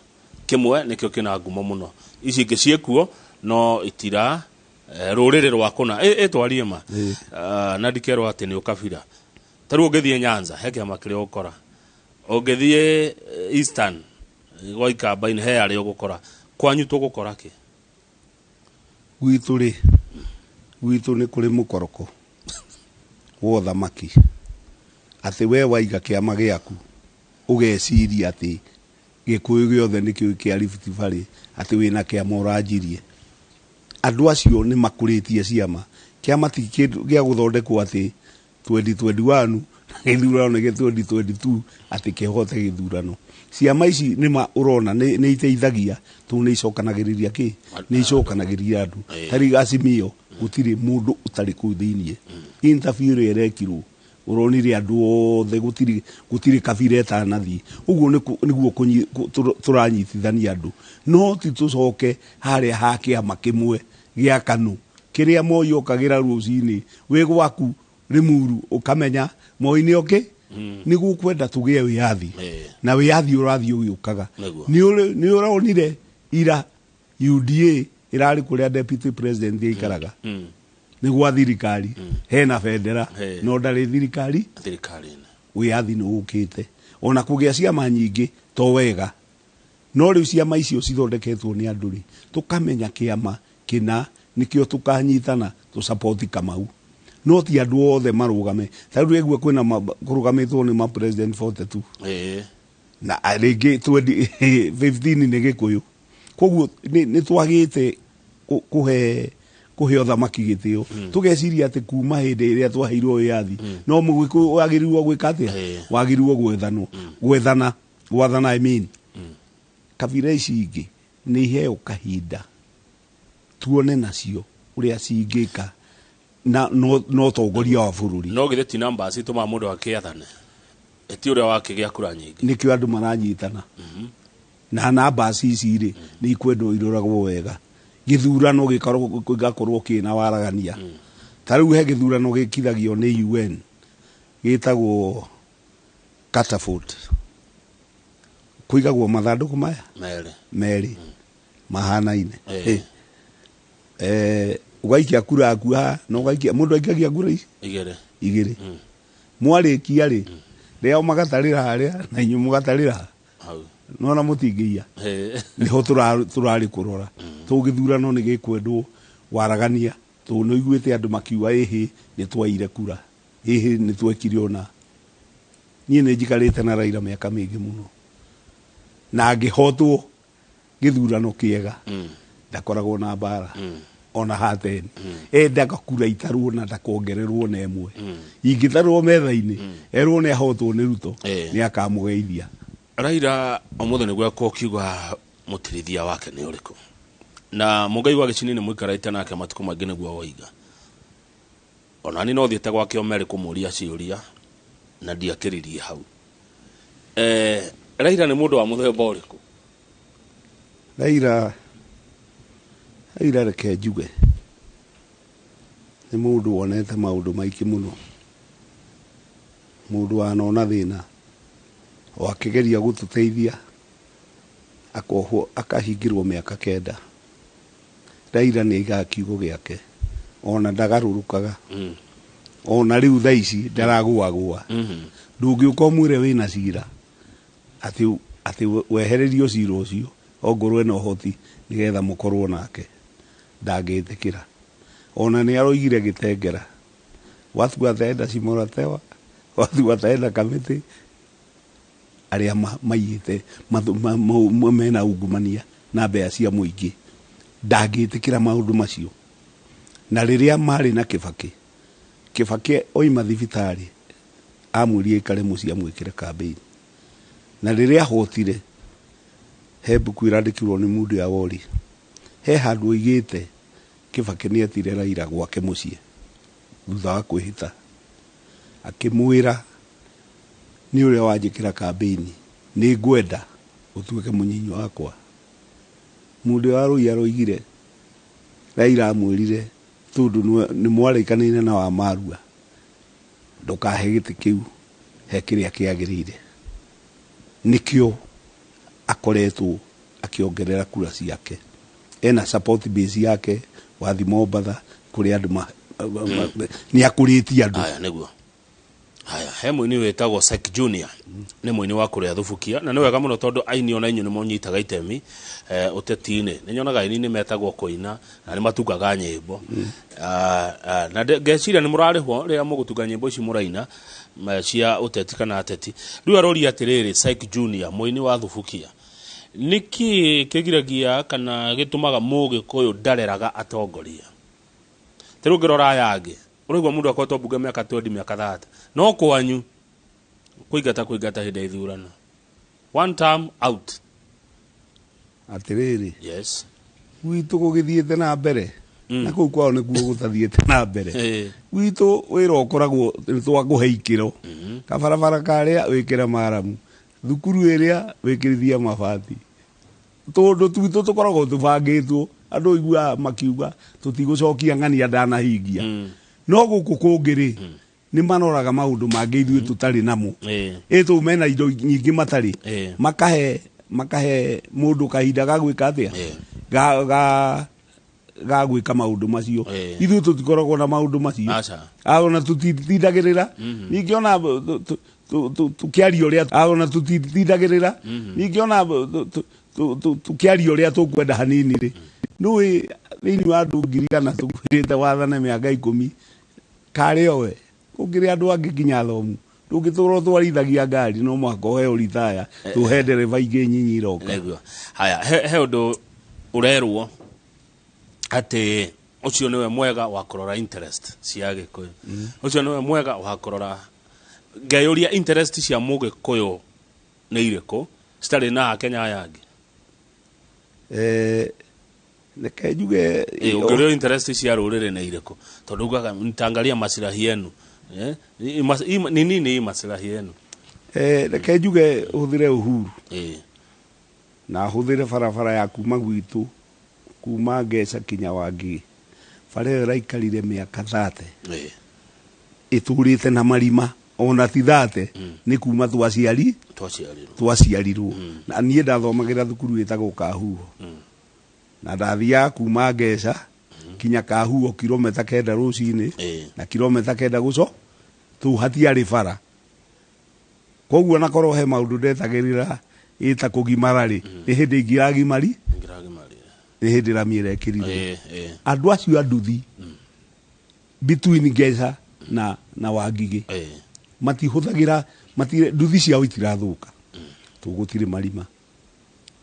kĩmwe nĩkĩo kĩna ngumo mũno, ici ingĩ ciĩkuo no itira rũrĩrĩ rwa kũna. Ĩtwarie ma. Na ndikerwo atĩ nĩ ũkabira. Ta rĩu ũngĩthiĩ Nyanza he kĩama kĩrĩa ũgũkora, ũngĩthiĩ Eastern gwa Ikamba-inĩ he arĩa ũgũkora. Kwanyu tũgũkora kĩ? Gwitũ rĩ, gwitũ nĩ kũrĩ mũkoroko wa ũthamaki, atĩ we waiga kĩama gĩaku ũgeciria atĩ Gĩkũyũ gĩothe nĩkĩo kĩa Rift Valley, atĩ wĩna kĩama ũranjirie. Andũ acio nĩ makũrĩtie ciama. Kĩama ti kĩndũ gĩa gũthondekwo atĩ 2021 Gĩthurano nĩ gĩa 2022 atĩ kĩhote gĩthurano. Ciama ici nĩma ũrona nĩ iteithagia tondũ nĩ icokanagĩrĩria kĩ nĩ icokanagĩrĩria andũ. Ta rĩu Azimio gũtirĩ mũndũ ũtarĩ kũu thĩiniĩ. Interview ĩrĩa ĩrekirwo ũronire andũ othe, gũtirĩ kabira ĩtanathiĩ. Ũguo nĩguo tũranyitithania andũ, no ti tũcoke harĩa ha kĩama kĩmwe gĩa KANU kĩrĩa Moi okagĩra rũcinĩ wĩ gwaku Limuru ũkamenya Moi nĩ oke. Nĩ gũkwenda tũgĩe wĩyathi na wĩyathi ũrathiĩ ũgĩũkaga. Nĩ ũronire ira UDA ĩrarĩ kũrĩa deputy president aikaraga nĩ gwa thirikari, hena bendera no ndarĩ thirikari. Thirikari-inĩ. Wĩyathi nĩ ũkĩte, ona kũgĩa ciama nyingĩ to wega, no rĩu ciama icio cithondeketwo nĩ andũ rĩ, tũkamenya kĩama kĩna nĩkĩo tũkanyitana tũsapoti Kamau, no ti andũ othe marũgame. Ta rĩu ĩgua kwĩna kũrũgamĩtwo nĩ ma president 42 na rĩngĩ 20 15 nĩ Gĩkũyũ. Koguo nĩ twagĩte kũhe ũthamaki gĩtĩo, tũgeciria atĩ kuma hĩndĩ ĩrĩa twaheirwo wĩyathi no Mũgĩkũyũ wagĩrĩirwo gwĩka atĩa, wagĩrĩirwo gwethanwo gwethana gwathana, I mean. Kabira ici ingĩ nĩ iheo kahinda tuone nacio ũrĩa cingĩka na no tongoria wa bũrũri. No githĩ ti namba citũmaga mũndũ akĩathane, ti ũrĩa wakĩgĩa kura nyingĩ? Nĩkĩo andũ maranyitana na namba ici rĩ, nĩ ikwendwo iroragwo wega, gĩthurano gĩgakorwo kĩna waragania. Ta rĩu he gĩthurano gĩkithagio nĩ UN gĩtagwo catapult, kũigagwo mathandũkũ maya merĩ merĩ mahanaine. Ũgaikia kura yaku haha na ũgaikia, mũndũ aikagia kura ici igĩrĩ. Igĩrĩ. Mwarĩkia rĩ, rĩao magatarĩra harĩa na inyuĩ mũgatarĩra haha. Hau. Nona mũtingĩiya. Nĩho tũrarĩ kũrora tũu gĩthurano nĩ gĩkwendwo waragania, tondũ nĩ ũiguĩte andũ makiuga ĩhĩ nĩ twaire kura, ĩhĩ nĩ twekire ũna. Niĩ nĩ njikarĩte na Raila mĩaka mĩingĩ mũno, na angĩhotwo gĩthurano kĩega ndakoragwo na mbara ona hateni. Endaga kura itarwo na ndakongererwo na ĩmwe ingĩtarwo metha-inĩ, erwo nĩ ahotwo nĩ Ruto, nĩ akamũgeithia. Raila ũmũthĩ nĩguo akorwo ũkiuga mũtirithia wake nĩ ũrĩkũ, na Mũngai wa Gĩcini nĩ mũikarĩte nake matukũ maingĩ nĩguo woiga. Ona niĩ no thiĩte gwake o merĩ kũmũria ciũria na ndiakĩririe hau. Raila nĩ mũndũ wa mũthemba ũrĩkũ? Raila reke njuge nĩ mũndũ wonete maũndũ maingĩ mũno, mũndũ wanona thĩna o akĩgeria gũtũteithia akohwo akahingĩrwo mĩaka 9. Raila nĩ aigaga kiugo gĩake, ona ndagarũrũkaga. Ona rĩu thaa ici ndaragũagũa. Ndũngĩũka ũmwĩre wĩna cira atĩ wehererio cira ũcio ongorwo ena ũhoti nĩgetha mũkorwo nake, ndangĩtĩkĩra. Ona nĩ aroigire gĩtengera watu wataenda Shimo la Tewa, watu wataenda Kamiti, arĩa maiyĩte mena ungumania na mbea cia mũingĩ, ndangĩtĩkĩra maũndũ macio. Na rĩrĩa marĩ na Kibaki, Kibaki oima thibitarĩ amwĩrire aikare mũciĩ amwĩkĩre campaign, na rĩrĩa ahotire he mbuku ĩrandĩkirwo nĩ Mundu ya Wori, he handũ oigĩte Kibaki nĩ etire Raila gwake mũciĩ thutha wa kwĩhĩta, akĩmwĩra nĩ ũrĩa wanjĩkĩra campaign nĩ ngwenda ũtuĩke mũnyinyi wakwa. Mũndũ wa Rũi aroigire Raila amwĩrire tondũ nĩ mwarĩkanĩire na Wamarua ndũkahe gĩtĩ kĩu, he kĩrĩa kĩagĩrĩire. Nĩkĩo akoretwo akĩongerera kura ciake, ena support base yake wathi Mombatha kũrĩa andũ nĩ akũrĩtie andũ. Haya nĩguo. Haya, he mũini wĩtagwo Sek Junior, nĩ mũini wa kũrĩa Thubukia, na nĩ wega mũno tondũ aini ona inyuĩ nĩ mũnyitaga itemi ũteti-inĩ. Nĩ nyonaga aini nĩ metagwo kũina na nĩ matungaga nyĩmbo. Na ngeciria nĩ mũrarĩhwo rĩrĩa mũgũtunga nyĩmbo ici mũraina cia ũteti kana ateti. Rĩu aroria atĩrĩrĩ, Sek Junior mũini wa Thubukia, nĩkĩ kĩgiragia kana gĩtũmaga Mũgĩkũyũ ndareraga atongoria? Ta rĩu ũngĩrora aya angĩ, ũraigua mũndũ akoretwo mbunge mĩaka 20, mĩaka 30, no kwanyu Kũingata kũingata hĩndĩ ya ithurano. One term out. Atĩrĩrĩ, Yes. Gwitũ gũgĩthiĩte na mbere, na kũu kwao nĩkuo gũtathiĩte na mbere. Gwitũ wĩra ũkoragwo nĩ twakũhe ikĩro, kabarabara karĩa wĩkĩre maramu, thukuru ĩrĩa wĩkĩrithie mabati, tũndũ twitũ tũkoragwo tũbangĩtwo. Andũ iguaga makiuga tũtigũcokia ng'ania ndanahingia. No gũkũ kũngĩ rĩ, nĩ maroraga maũndũ mangĩ ithuĩ tũtarĩ namo. Ĩ tũu mena indo nyingĩ matarĩ, makahe mũndũ kahinda ga gwĩka atĩa, ga gwĩka maũndũ macio. Ithuĩ tũtikoragwo na maũndũ macio. Aca. Ona tũtitindagĩrĩra ningĩ, ona tũkĩaria ũrĩa, ona tũtitindagĩrĩra ningĩ, ona tũkĩaria ũrĩa tũkwenda hanini rĩ, nĩũĩ thĩinĩ wa andũ 100,000 tũkwĩrĩte wathane mĩaka 10 karĩ owe kũngĩrĩ andũ angĩ nginya athomu, ndũngĩtũra ũtwarithagia ngari, no mũhaka ũheo ritaya, tũhe ndereba ingĩ nyinyi iroka. Nĩguo. Haya, he ũndũ ũrerwo atĩ ũcio nĩwe mwega wa kũrora interest cia Gĩkũyũ, ũcio nĩwe mwega wa kũrora. Ngeyũria, interest cia Mũgĩkũyũ nĩ irĩkũ citarĩ na Akenya aya angĩ? Reke njuge. Ũngĩũrio interest cia rũrĩrĩ nĩ irĩkũ, tondũ ugaga nitaangalia masilahi yenu. Ni nini hii masilahi yenu? Reke njuge hũthĩre Uhuru na hũthĩre barabara ya kuma gwitũ, kuma Ngeca kinya Wangigĩ. Bara ĩyo ĩraikarire mĩaka 30 ĩtũrĩte na marima, ona ti 30, nĩ kuma twaciari Twaciarirwo. Twaciarirwo. Na niĩ ndathomagĩra thukuru ĩtagwo Kahuho, na ndathiaga kuma Ngeca kinya Kahuho, kilomita 9 rũcinĩ na kilomita 9 gũco tũu, hatiarĩ bara. Koguo na korwo he maũndũ ndetagĩrĩra ĩta kũgimara rĩ, nĩ hĩndĩ ingĩragimari. Ngĩragimarire. Nĩ hĩndĩ rami ĩrekĩrirwo. Andũ acio a nduthi between Ngeca na Wangigĩ matihũthagĩra nduthi ciao itirathũka tũgũtirĩ marima,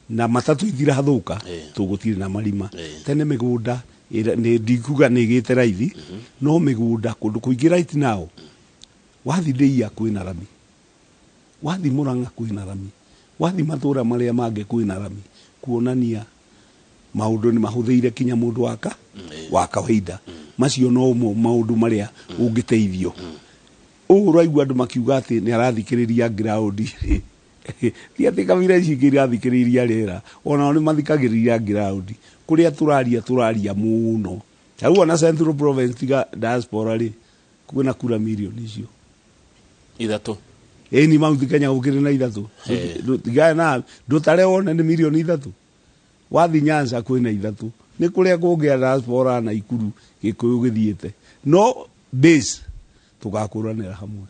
na matatũ itirathũka tũgũtirĩ na marima. Tene mĩgũnda nĩ ndikuga nĩ ĩgĩte raithi, no mĩgũnda kũndũ kũingĩ right now, wathi Ndĩia kwĩna rami, wathi Mũrang'a kwĩna rami, wathi matũra marĩa mangĩ kwĩna rami, kuonania maũndũ nĩ mahũthĩire kinya mũndũ waka wa kawaida. Macio no mo maũndũ marĩa ũngĩteithio. Ũũ ũraigua andũ makiuga atĩ nĩ arathikĩrĩria ground rĩ, ti atĩ kabira ici ingĩ irathikĩrĩria rĩera, onao nĩ mathikagĩrĩria ground kũrĩa tũraria, tũraria mũno. Tarĩu ona Central Province, tiga diaspora rĩ, kwĩna kura mirioni icio 3. Ĩni Mount Kenya gũkĩrĩ na 3. Tigana na ndũtare wone nĩ mirioni 3. Wathi Nyanza kwĩna 3, nĩ kũrĩa kũngĩa diaspora na Ikuru Gĩkũyũ gĩthiĩte, no base tũgakũranĩra hamwe.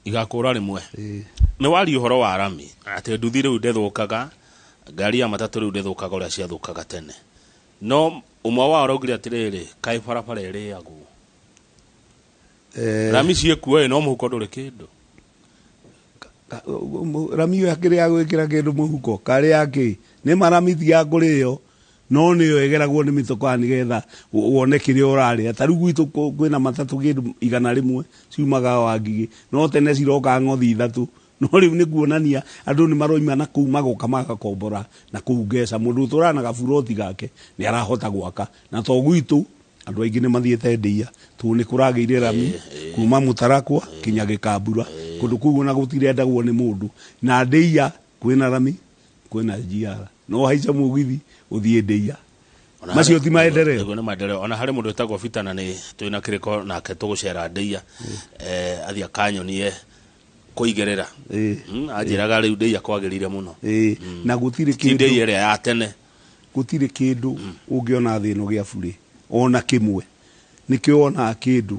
Igakũra rĩmwe. Nĩ waria ũhoro wa rami atĩ nduthi rĩu ndĩthũkaga, ngari ya matatũ rĩu ndĩthũkaga ũrĩa ciathũkaga tene, no ũmwe wao araugire atĩrĩrĩ, kaĩ barabara ĩrĩagwo? Rami ciĩkuo ĩ, no mũhuko ndũrĩ kĩndũ. Rami ĩyo akĩrĩ ya gwĩkĩra kĩndũ mũhuko karĩ ya kĩ? Nĩ marami ti ya kũrĩo, no nĩyo ĩgeragwo nĩ mĩtokaa nĩgetha wone kĩrĩa ũrarĩa. Ta rĩu gwitũ kwĩna matatũ kĩndũ 100 ciumaga Wangigĩ, no tene ciroka ng'othi 3, no rĩu nĩ kuonania andũ nĩ maroima na kũu magoka magakombora na kũu Ngeca. Mũndũ ũtũraga na gaburoti gake nĩ arahota gwaka, na to gwitũ, andũ aingĩ nĩ mathiĩte ndĩia tondũ nĩ kũragĩire rami kuma Mũtarakwa kinya Gĩkambura, kũndũ kũu ona gũtirendagwo nĩ mũndũ. Na ndĩia kwĩna rami, kwĩna GR, no haice mũgithi ũthiĩ ndĩia. Ona Macio ti maendeleo. Nĩguo nĩ maendeleo. Ona harĩ mũndũ wĩtagwo Bita na nĩ twĩna kĩrĩko nake, tũgũcera ndĩia, athiĩ akanyonie kũigĩrĩra. Anjĩraga rĩu ndĩia kwagĩrĩire mũno. Na gũtirĩ Ti kĩndũ ndĩia ĩrĩa ya tene. Gũtirĩ kĩndũ ũngĩona thĩ ĩno gĩa burĩ ona kĩmwe. Nĩkĩo wonaga kĩndũ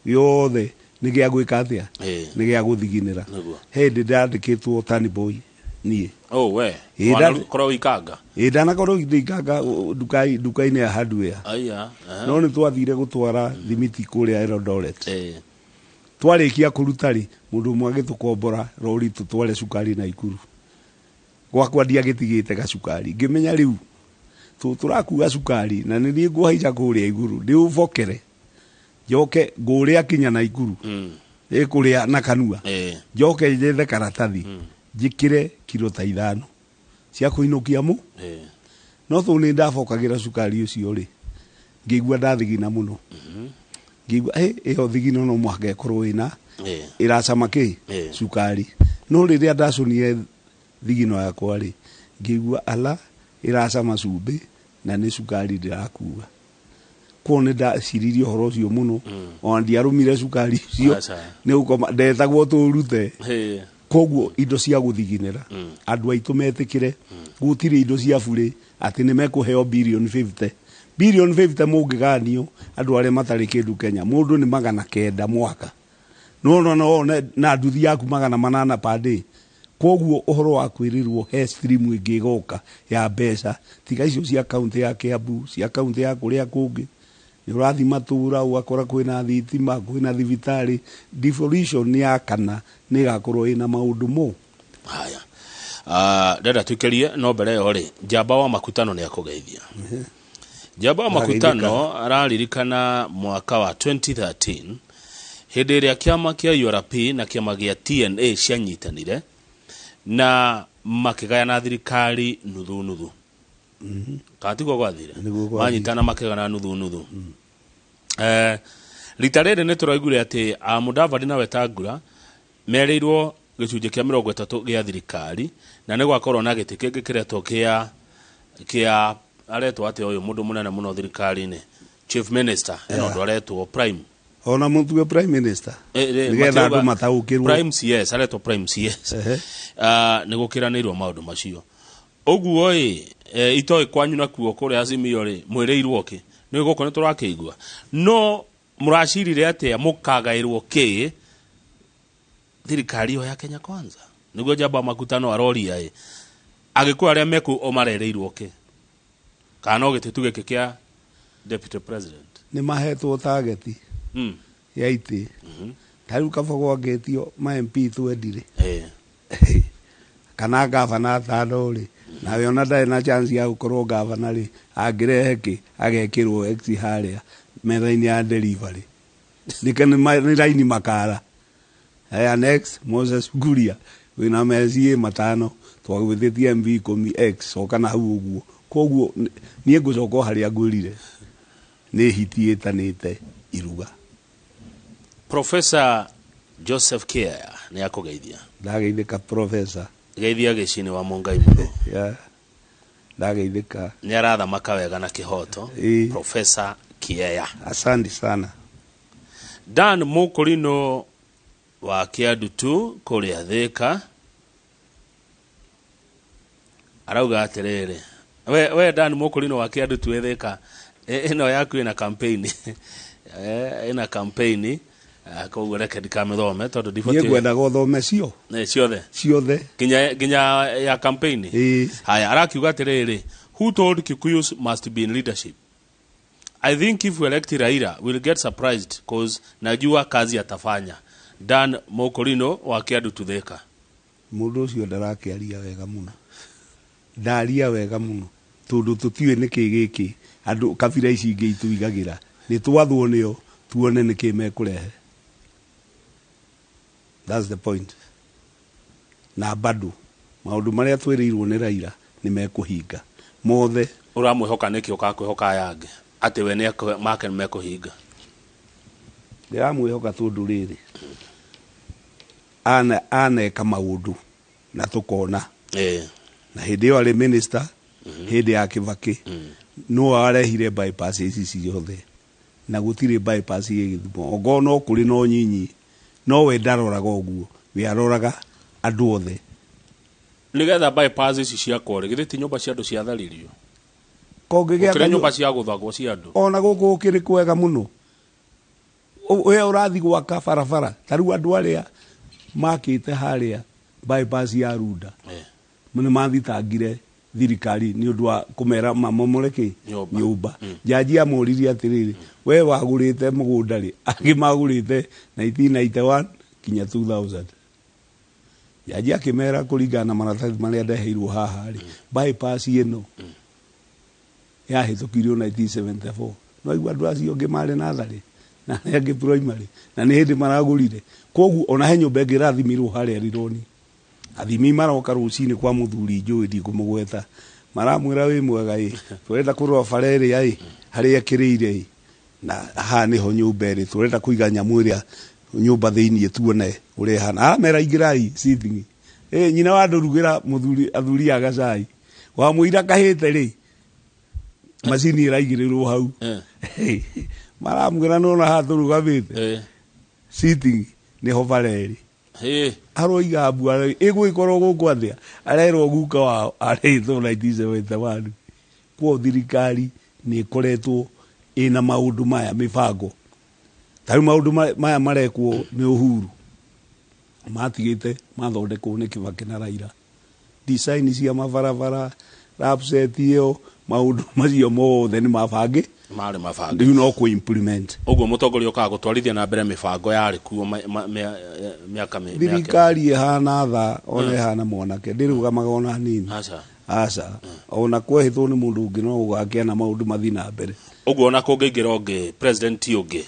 gĩothe nĩ gĩa gwĩka atĩa? Nĩ gĩa gũthiginĩra. He hĩndĩ ndandĩkĩtwo tani boy niĩ. Oh we. Wanakorwo wĩikanga? Ĩ, ndanakorwo ndĩikanga nduka-inĩ ya hardware. Aya. No nĩ twathire gũtwara thimiti kũrĩa Eldoret. Twarĩkia kũruta rĩ, mũndũ ũmwe agĩtũkombora rori tũtware cukari na Ikuru. Gwakwa ndiagĩtigĩte gacukari, ngĩmenya rĩu tũrakua cukari na nĩ niĩ ngũhaica kũrĩa igũrũ ndĩũbokere njoke ngũrĩa kinya na Ikuru. Ĩkũrĩa na kanua. Njoke njethe karatathi njĩkĩre kiro ta 5 cia kũinũkia mu. No tondũ nĩ ndabokagĩra cukari ũcio rĩ, ngĩigua ndathigina mũno. Ngĩigua ĩyo thigino no mũhaka ĩkorwo ĩna ĩracama kĩ cukari. No rĩrĩa ndacũnire thigino yakwa rĩ, ngĩigua ala ĩracama cumbĩ na nĩ cukari ndĩrakua. Koguo nĩ ndaciririe ũhoro ũcio mũno, ona ndiarũmire cukari ũcio, nĩ gũkoma ndetagwo tũrute. Koguo indo cia gũthiginĩra andũ aitũ metĩkĩre, gũtirĩ indo cia burĩ atĩ nĩ mekũheo bilioni 50. Bilioni 50 mũngĩganio andũ arĩa matarĩ kĩndũ Kenya, mũndũ nĩ 900 mwaka. No no no na nduthi yaku 800 per day. Koguo ũhoro wa kwĩrĩrwo he stream ĩngĩ ĩgoka ya mbeca tiga icio cia kaunti ya Kiambu, cia kaunti ya kũrĩa kũngĩ. Nĩ ũrathiĩ matũra ũgakora kwĩna thitima, kwĩna thibitarĩ. Devolution ya kana nĩ ĩgakorwo ĩna maũndũ mo. Haya. Ndenda tuikerie no mbere ĩyo rĩ, Njamba wa Makutano nĩ akũgeithia. Njamba wa Makutano araririkana mwaka wa 2013 hĩndĩ ĩrĩa kĩama kĩa URP na kĩama gĩa TNA cianyitanire na makĩgayana thirikari nuthu nuthu. Kana tiguo gwathire? Manyitana makĩgayana nuthu nuthu. Rita rĩrĩ nĩ tũraiguire atĩ Mudavadi na Wetangula merĩirwo gĩcunjĩ kĩa 30 gĩa thirikari, na nĩ gwakorwo na gĩtĩ kĩngĩ kĩretwo kĩa aretwo atĩ ũyũ mũndũ mũnene mũno thirikari-inĩ, Chief Minister, ĩno ũndũ aretwo Prime. Ona mũtue Prime Minister. Nĩgetha andũ mataũkĩrwo. Prime CS, aretwo Prime CS. Nĩ gũkĩranĩirwo maũndũ macio. Ũguo ĩ, itoĩ kwanyu nakuo kũrĩa Azimio rĩ, mwĩrĩirwo kĩ? Nĩ gũkũ nĩ tũrakĩigua. No mũracirire atĩa mũkagaĩrwo kĩ thirikari ĩyo ya Kenya Kwanza? Nĩguo Njamba Makutano aroria ĩ, Agĩkũyũ arĩa mekũu o marereirwo kĩ? Kana no gĩtĩ tu gĩkĩ kĩa Deputy President? Nĩ mahetwo target ya itĩ. Ta rĩu kaba gwakĩtio ma MP twendire. Kana gavana 5 rĩ, nawe ona ndarĩ na chance ya gũkorwo gavana rĩ, angĩrehe kĩ agekĩrwo X harĩa metha-inĩ ya delivery. Nĩ raini makara. Haya, next Moses Kuria wĩna MCA 5 twagwĩtĩtie MV 10 X coka na hau ũguo. Koguo niĩ ngũcoka o harĩa ngwĩrire, nĩ hiti ĩtanĩte iruga. Professor Joseph Kiaya nĩ akũgeithia. Ndageithĩka Professor. Geithia gĩcini wa Mũngai mũno. Yeah. Ndageithĩka. Nĩ arathamaka wega na kĩhoto. Professor Kiaya. Asante sana. Dan Mũkũrinũ wa Kĩandutu kũrĩa Thĩka arauga atĩrĩrĩ, we Dan Mũkũrinũ wa Kĩandutu wĩ Thĩka, ĩno yaku ĩna campaign. Ĩna campaign. Koguo reke ndikamĩthome tondũ ndibatiĩ. Niĩ ngwendaga ũthome cio. Ciothe. Ciothe. Nginya ya campaign. Haya, arakiuga atĩrĩrĩ, who told Kikuyus must be in leadership? I think if we elect Raila, we'll get surprised cause najua kazi atafanya. Dan Mũkũrinũ wa Kĩandutu Thĩka. Mũndũ ũcio ndarakĩaria wega mũno. Ndaria wega mũno. Tondũ tũtiũĩ nĩkĩ gĩkĩ andũ kabira ici ingĩ ituigagĩra. Nĩ twathwo nĩo tuone nĩkĩ mekũrehe. That's the point. Na bado maũndũ marĩa twĩrĩirwo nĩ Raila nĩ mekũhinga mothe. Ũramwĩhoka nĩkĩ ũkakwĩhoka aya angĩ atĩ we nĩ make nĩ mekũhinga? Ndĩramwĩhoka tondũ rĩrĩ aneka maũndũ na tũkona. Na hĩndĩ ĩyo arĩ minister, hĩndĩ ya Kibaki, no arehire bypass ici ciothe na gũtirĩ bypass ĩ Gĩthumo. Ongorwo no kũrĩ no nyinyi, no we ndaroraga ũguo, we aroraga andũ othe. Nĩgetha bypass ici ciakwo rĩ, githĩ ti nyũmba cia andũ ciatharirio? Kũngĩgĩa Gũkĩrĩ nyũmba cia gũthagwo cia andũ. Ona gũkũ gũkĩrĩ kwega mũno. We ũrathiĩ gwaka barabara, ta rĩu andũ arĩa makĩte harĩa bypass ya Runda. Nĩ mathitangire thirikari nĩ ũndũ wa kũmera mamomore kĩ? Nyũmba. Nyũmba. Jaji amũririe atĩrĩrĩ, we wagũrĩte mũgũnda rĩ, angĩ magũrĩte 1991 kinya 2000. Jaji akĩmera kũringana na maratathi marĩa ndeheirwo haha rĩ, bypass ĩno yahĩtũkirio 1974. No igua andũ acio angĩ marĩ natharĩ Na arĩa angĩ primary na nĩ hĩndĩ maragũrire. Koguo ona he nyũmba ĩngĩ ĩrathimirwo harĩa Rironi. Athimi maroka rũcinĩ kwa mũthuri njũĩ ndikũmũgweta, maramwĩra wĩ mwega ĩ, tũrenda kũrora bara ĩrĩa ĩ harĩa ĩkĩrĩire ĩ, na haha nĩho nyũmba ĩrĩ, tũrenda kũiga nyamũ ĩrĩa nyũmba thĩiniĩ tuone ũrĩa ĩhana. Aramera ingĩrai sitting. Nyina wa ndũrugĩra mũthuri athuri a gacai wamũira kahĩte rĩ, macini ĩraigĩrĩrwo hau. Maramwĩra nona haha tũrũgamĩte sitting nĩho bara ĩrĩ. Aroiga mbua ĩgũgĩkorwo gũkũ atĩa, arerwo guka wao arĩtwo 1971. Kwa thirikari nĩ ĩkoretwo ĩna maũndũ maya mĩbango. Ta rĩu maũndũ maya marekwo nĩ Uhuru matigĩte mathondekwo nĩ Kibaki na Raila. Design cia mabarabara, lapset ĩyo, maũndũ macio mothe nĩ mabange, marĩ mabange, rĩu no kũ implement. Ũguo mũtongoria ũkaga gũtwarithia na mbere mĩbango yarĩ kuo mĩaka thirikari ĩhana tha ona ĩhana mwanake ndĩrũgamaga ona hanini. Aca aca, ona kwehĩtwo nĩ mũndũ ũngĩ no ũgakĩana maũndũ mathiĩ na mbere. Ũguo ona kũngĩingĩra ũngĩ president ũngĩ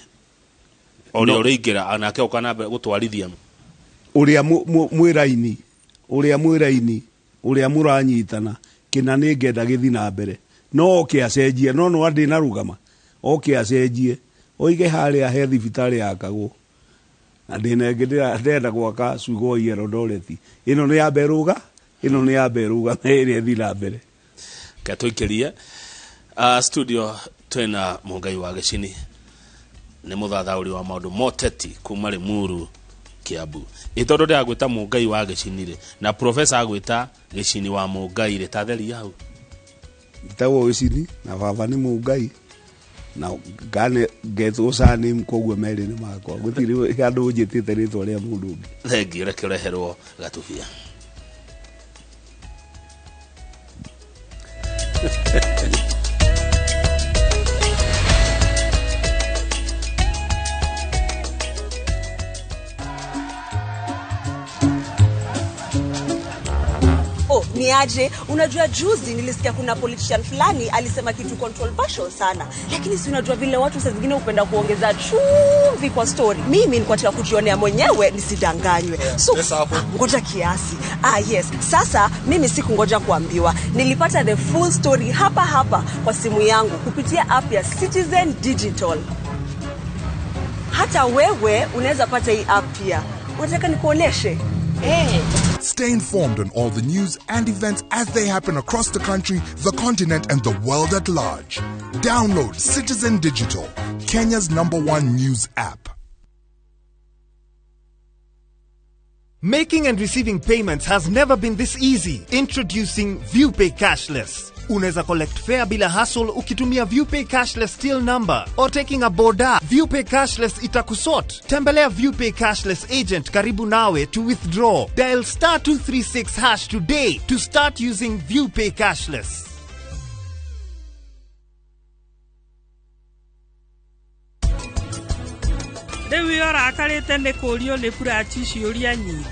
ũrĩa ũrĩingĩra nake ũka na mbere gũtwarithia ũrĩa mwĩraini, ũrĩa mwĩraini, ũrĩa mũranyitana kĩna nĩ ngenda gĩthiĩ na mbere, no oke acenjie, no no andĩ na rũgama oke acenjie oige harĩa he thibitarĩ yakagwo na ndĩna ĩngĩ ndĩrenda gwaka Sugoi Eldoret, ĩno nĩ ya mberũga, ĩno nĩ ya mberũga ĩrĩa ĩthiĩ na mbere. Ke tũikĩrie studio twĩna Mũngai wa Gĩcini, nĩ mũthathaũri wa maũndũ moteti kuma Limuru Kiambu. Ĩ tondũ ndĩragwĩta Mũngai wa Gĩcini rĩ, na professor agwĩta Gĩcini wa Mũngai rĩ, tatheria hau. Njĩtagwo Gĩcini na baba nĩ Mũngai na ngane ngetwo surname, koguo merĩ nĩ makwa, gũtirĩ handũ njĩtĩte rĩtwa rĩa mũndũ ũngĩ. Thengiũ, reke ũreherwo gatubia. Ni aje, unajua juzi nilisikia kuna politician fulani alisema kitu controversial sana, lakini si unajua vile watu saa zingine hupenda kuongeza chumvi kwa story. Mimi nilikuwa nataka kujionea mwenyewe nisidanganywe. So ngoja kiasi. Yes, sasa mimi sikungoja kuambiwa. Nilipata the full story hapa hapa kwa simu yangu kupitia app ya Citizen Digital. Hata wewe unaweza pata hii app pia. Unataka nikuoneshe? Stay informed on all the news and events as they happen across the country, the continent, and the world at large. Download Citizen Digital, Kenya's #1 news app. Making and receiving payments has never been this easy. Introducing ViewPay Cashless. Unaweza collect fare bila hassle ukitumia ViewPay Cashless till number or taking a boda. ViewPay Cashless itakusort. Tembelea ViewPay Cashless agent karibu nawe to withdraw. Dial *236# today to start using ViewPay Cashless. Rĩu ũrakarĩte nĩ kũũrio nĩ Burachi ciũria nyingĩ,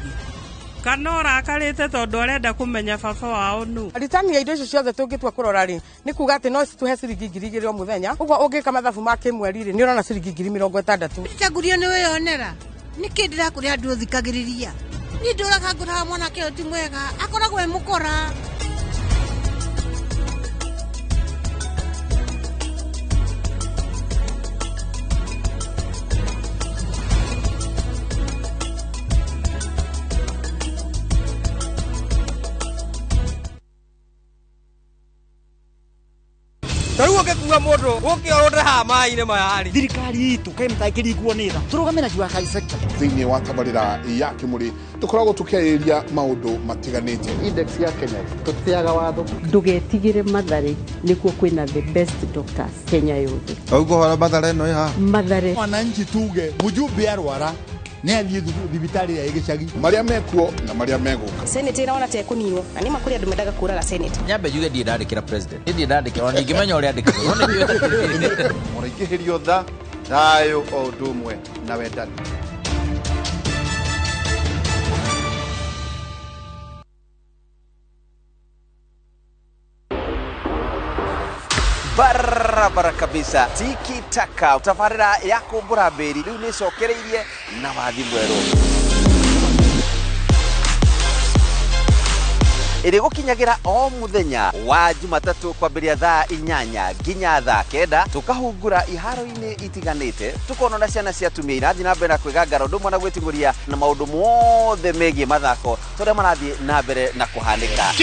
kana ũrakarĩte tondũ arenda kũmenya baba wao nũ? Ritani ya indo icio ciothe tũngĩtua kũrora rĩ, nĩ kuga atĩ no citũhe ciringi 2,000 o mũthenya. Ũguo ũngĩka mathabu ma kĩmweri rĩ, nĩ ũrona ciringi 60,000. Chagurio nĩ wĩyonera. Nĩkĩ ndĩrakũrĩa andũ thikagĩrĩria? Niĩ ndũraga ngũraga mwanake ũyũ ti mwega, akoragwo e mũkora. Tarĩu ũngĩkua mũndũ ũke ũrũnde haha maĩ-inĩ maya rĩ. Thirikari itũ kaĩ mũtangĩringwo nĩ tha, tũrũgame na Jua Kali sector. Thĩinĩ wa tabarĩra ya Kĩmũrĩ tũkoragwo tũkĩarĩrĩria maũndũ matiganĩte. Index ya Kenya tũtĩaga watho. Ndũgetigĩre Mathare, nĩkuo kwĩna the best doctors Kenya yothe. Ũguo horo Mathare ĩno ĩ haha. Mathare. Mwananchi tuge mjumbe arwara nĩ athiĩ thibitarĩ ya gĩcagi. Marĩa mekuo na marĩa megũka. Senate ĩraona ta ĩkũninwo na nĩ ma kũrĩ andũ mendaga kũraga Senate. Nyambe njuge ndirĩ ndandĩkĩra president. Ndirĩ ndandĩkĩra ona ndingĩmenya ũrĩa andĩkagwo. Mũraingĩhĩrio tha, thayũ o ũndũ ũmwe na wendani. Barabara kabisa. Tiki taka tabarĩra ya kũmbũra mbĩri rĩu nĩ ĩcokereirie na wathi mwerũ. Ĩrĩ gũkinyagĩra o mũthenya wa Jumatatũ kwambĩrĩria thaa 8 nginya thaa 9, tũkahungura iharo-inĩ itiganĩte, tũkona na ciana cia atumia irathiĩ na mbere na kwĩgangara ũndũ ũmwe na gwĩting'ũria na maũndũ mothe megiĩ mathako tũrĩa marathiĩ na mbere na kũhanĩka.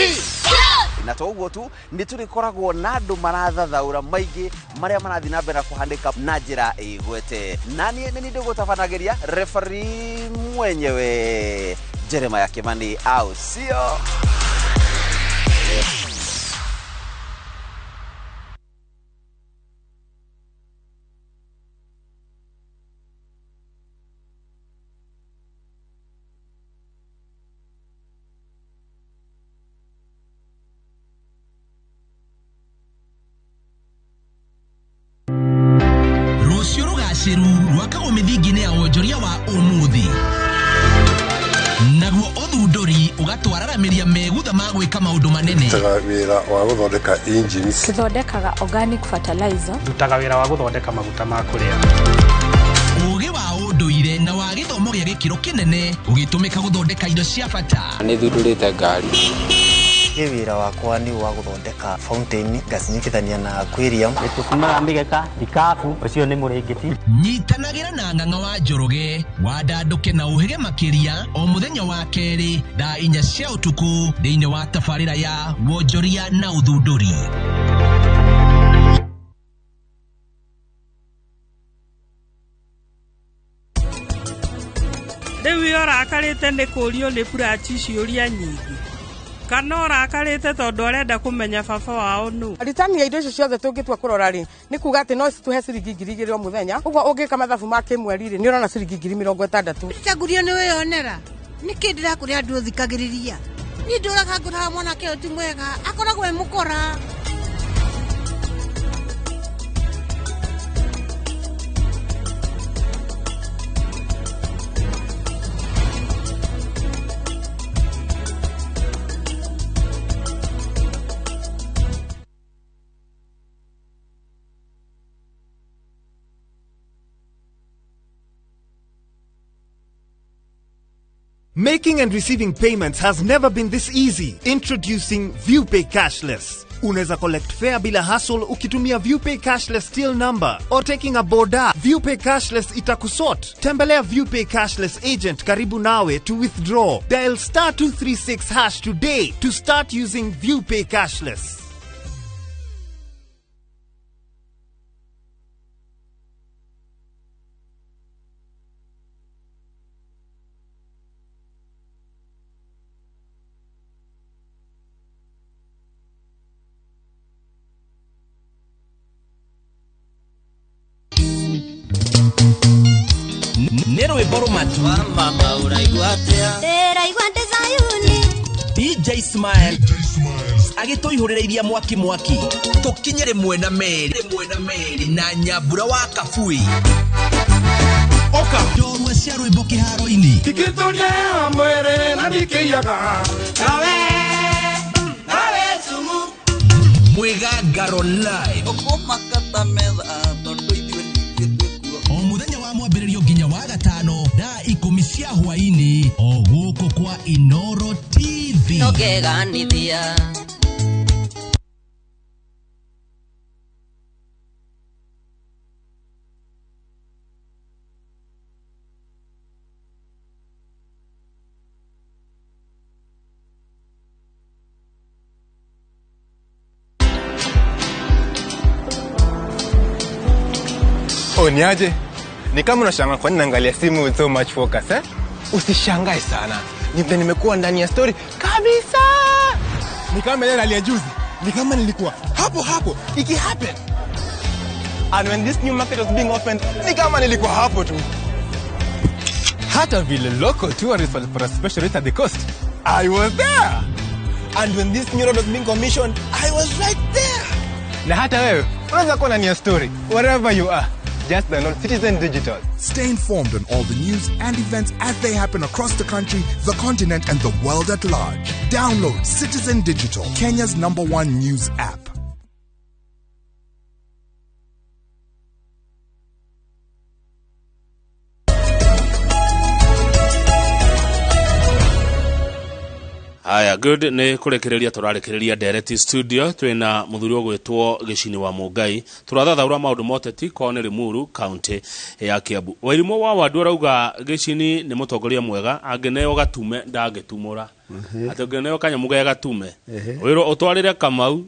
Na to ũguo tu, nĩ tũrĩkoragwo na andũ marathathaũra maingĩ marĩa marathiĩ na mbere na kũhanĩka na njĩra ĩgwete. Na niĩ nĩ niĩ ndĩgũtabanagĩria referee mwenyewe Jeremiah Kimani, au sio? Rũciũ rũgacĩru rwakagwo mĩthingi-inĩ ya wonjoria wa ũmũthĩ, naguo ũthundũri ũgatwararamĩria megutha ma gwĩka maũndũ manene. Ndutaga wĩra wa gũthondeka engines. Tũthondekaga organic fertilizer. Ndutaga wĩra wa gũthondeka maguta ma kũrĩa. Ũgĩ wa ũndũire na wa gĩthomo gĩa gĩkĩro kĩnene ũgĩtũmĩka gũthondeka indo cia bata. Nĩ thundũrĩte ngari. Niĩ wĩra wakwa nĩ wa gũthondeka fountain ngacinyitithania na aquarium. Nĩ tũtumaga mĩgeka, ikabu, ũcio nĩ mũrĩngĩti. Nyitanagĩra na Ng'ang'a wa Njoroge wandandũke na ũhĩge makĩria o mũthenya wa kerĩ thaa 4 cia ũtukũ thĩinĩ wa tabarĩra ya wonjoria na ũthundũri. Rĩu we ũrakarĩte nĩ kũũrio nĩ Burachi ciũria nyingĩ, kana ũrakarĩte tondũ arenda kũmenya baba wao nũ? Ritani ya indo icio ciothe tũngĩtua kũrora rĩ, nĩ kuga atĩ no citũhe ciringi 2000 o mũthenya. Ũguo ũngĩka mathabu ma kĩmweri rĩ, nĩ ũrona ciringi 60,000. Chagurio nĩ wĩyonera. Nĩkĩ ndĩrakũrĩa andũ ũthikagĩrĩria? Niĩ ndũraga ngũraga mwanake ũyũ ti mwega, akoragwo e mũkora. Making and receiving payments has never been this easy. Introducing ViewPay Cashless. Unaweza collect fare bila hassle ukitumia ViewPay Cashless till number or taking a boda. ViewPay Cashless itakusort. Tembelea ViewPay Cashless agent karibu nawe to withdraw. Dial *236# today to start using ViewPay Cashless. Nĩ rwĩmbo rũmatu. DJ Smile agĩtũihũrĩrĩiria mwaki mwaki tũkinye rĩmwe na merĩ na Nyambura wa Kabui. Oka njorua cia rwĩmbo kĩharo-inĩ. Ndikĩtũria mwĩrĩ na ndikĩiyaga nawe nawe sumu. Mwĩgangaro live ũkũmakata metha tondũ ithuĩ nithuĩ twĩkuo. O mũthenya wa mwambĩrĩrio nginya wa gatano thaa 10 cia hwaĩ-inĩ o gũkũ kwa Inoro TV. Nongeganithia. Oh, niaje? Ni kama unashangaa kwa nini naangalia simu with so much focus, eh? Usishangae sana. Ni vile nimekuwa ndani ya story kabisa. Ni kama ile ya juzi. Ni kama nilikuwa hapo hapo iki happen. And when this new market was being opened, ni kama nilikuwa hapo tu. Hata vile local tourists walipata special rate at the coast, I was there. And when this new road was being commissioned, I was right there. Na hata wewe unaweza kuwa ndani ya story wherever you are. Just download Citizen Digital. Stay informed on all the news and events as they happen across the country, the continent, and the world at large. Download Citizen Digital, Kenya's #1 news app. Haya, good, nĩ kũrĩkĩrĩria tũrarĩkĩrĩria ndereti studio. Twĩna mũthuri ũgwĩtwo Gĩcini wa Mũngai, tũrathathaũra maũndũ ma ũteti kwao nĩ Limuru, kaunti ya Kiambu. Wairimũ wa Wandu arauga Gĩcini nĩ mũtongoria mwega, angĩneo gatume ndangĩtumũra, atĩ ũngĩneo kanyamũ ge gatume, wĩrwo ũtwarĩre Kamau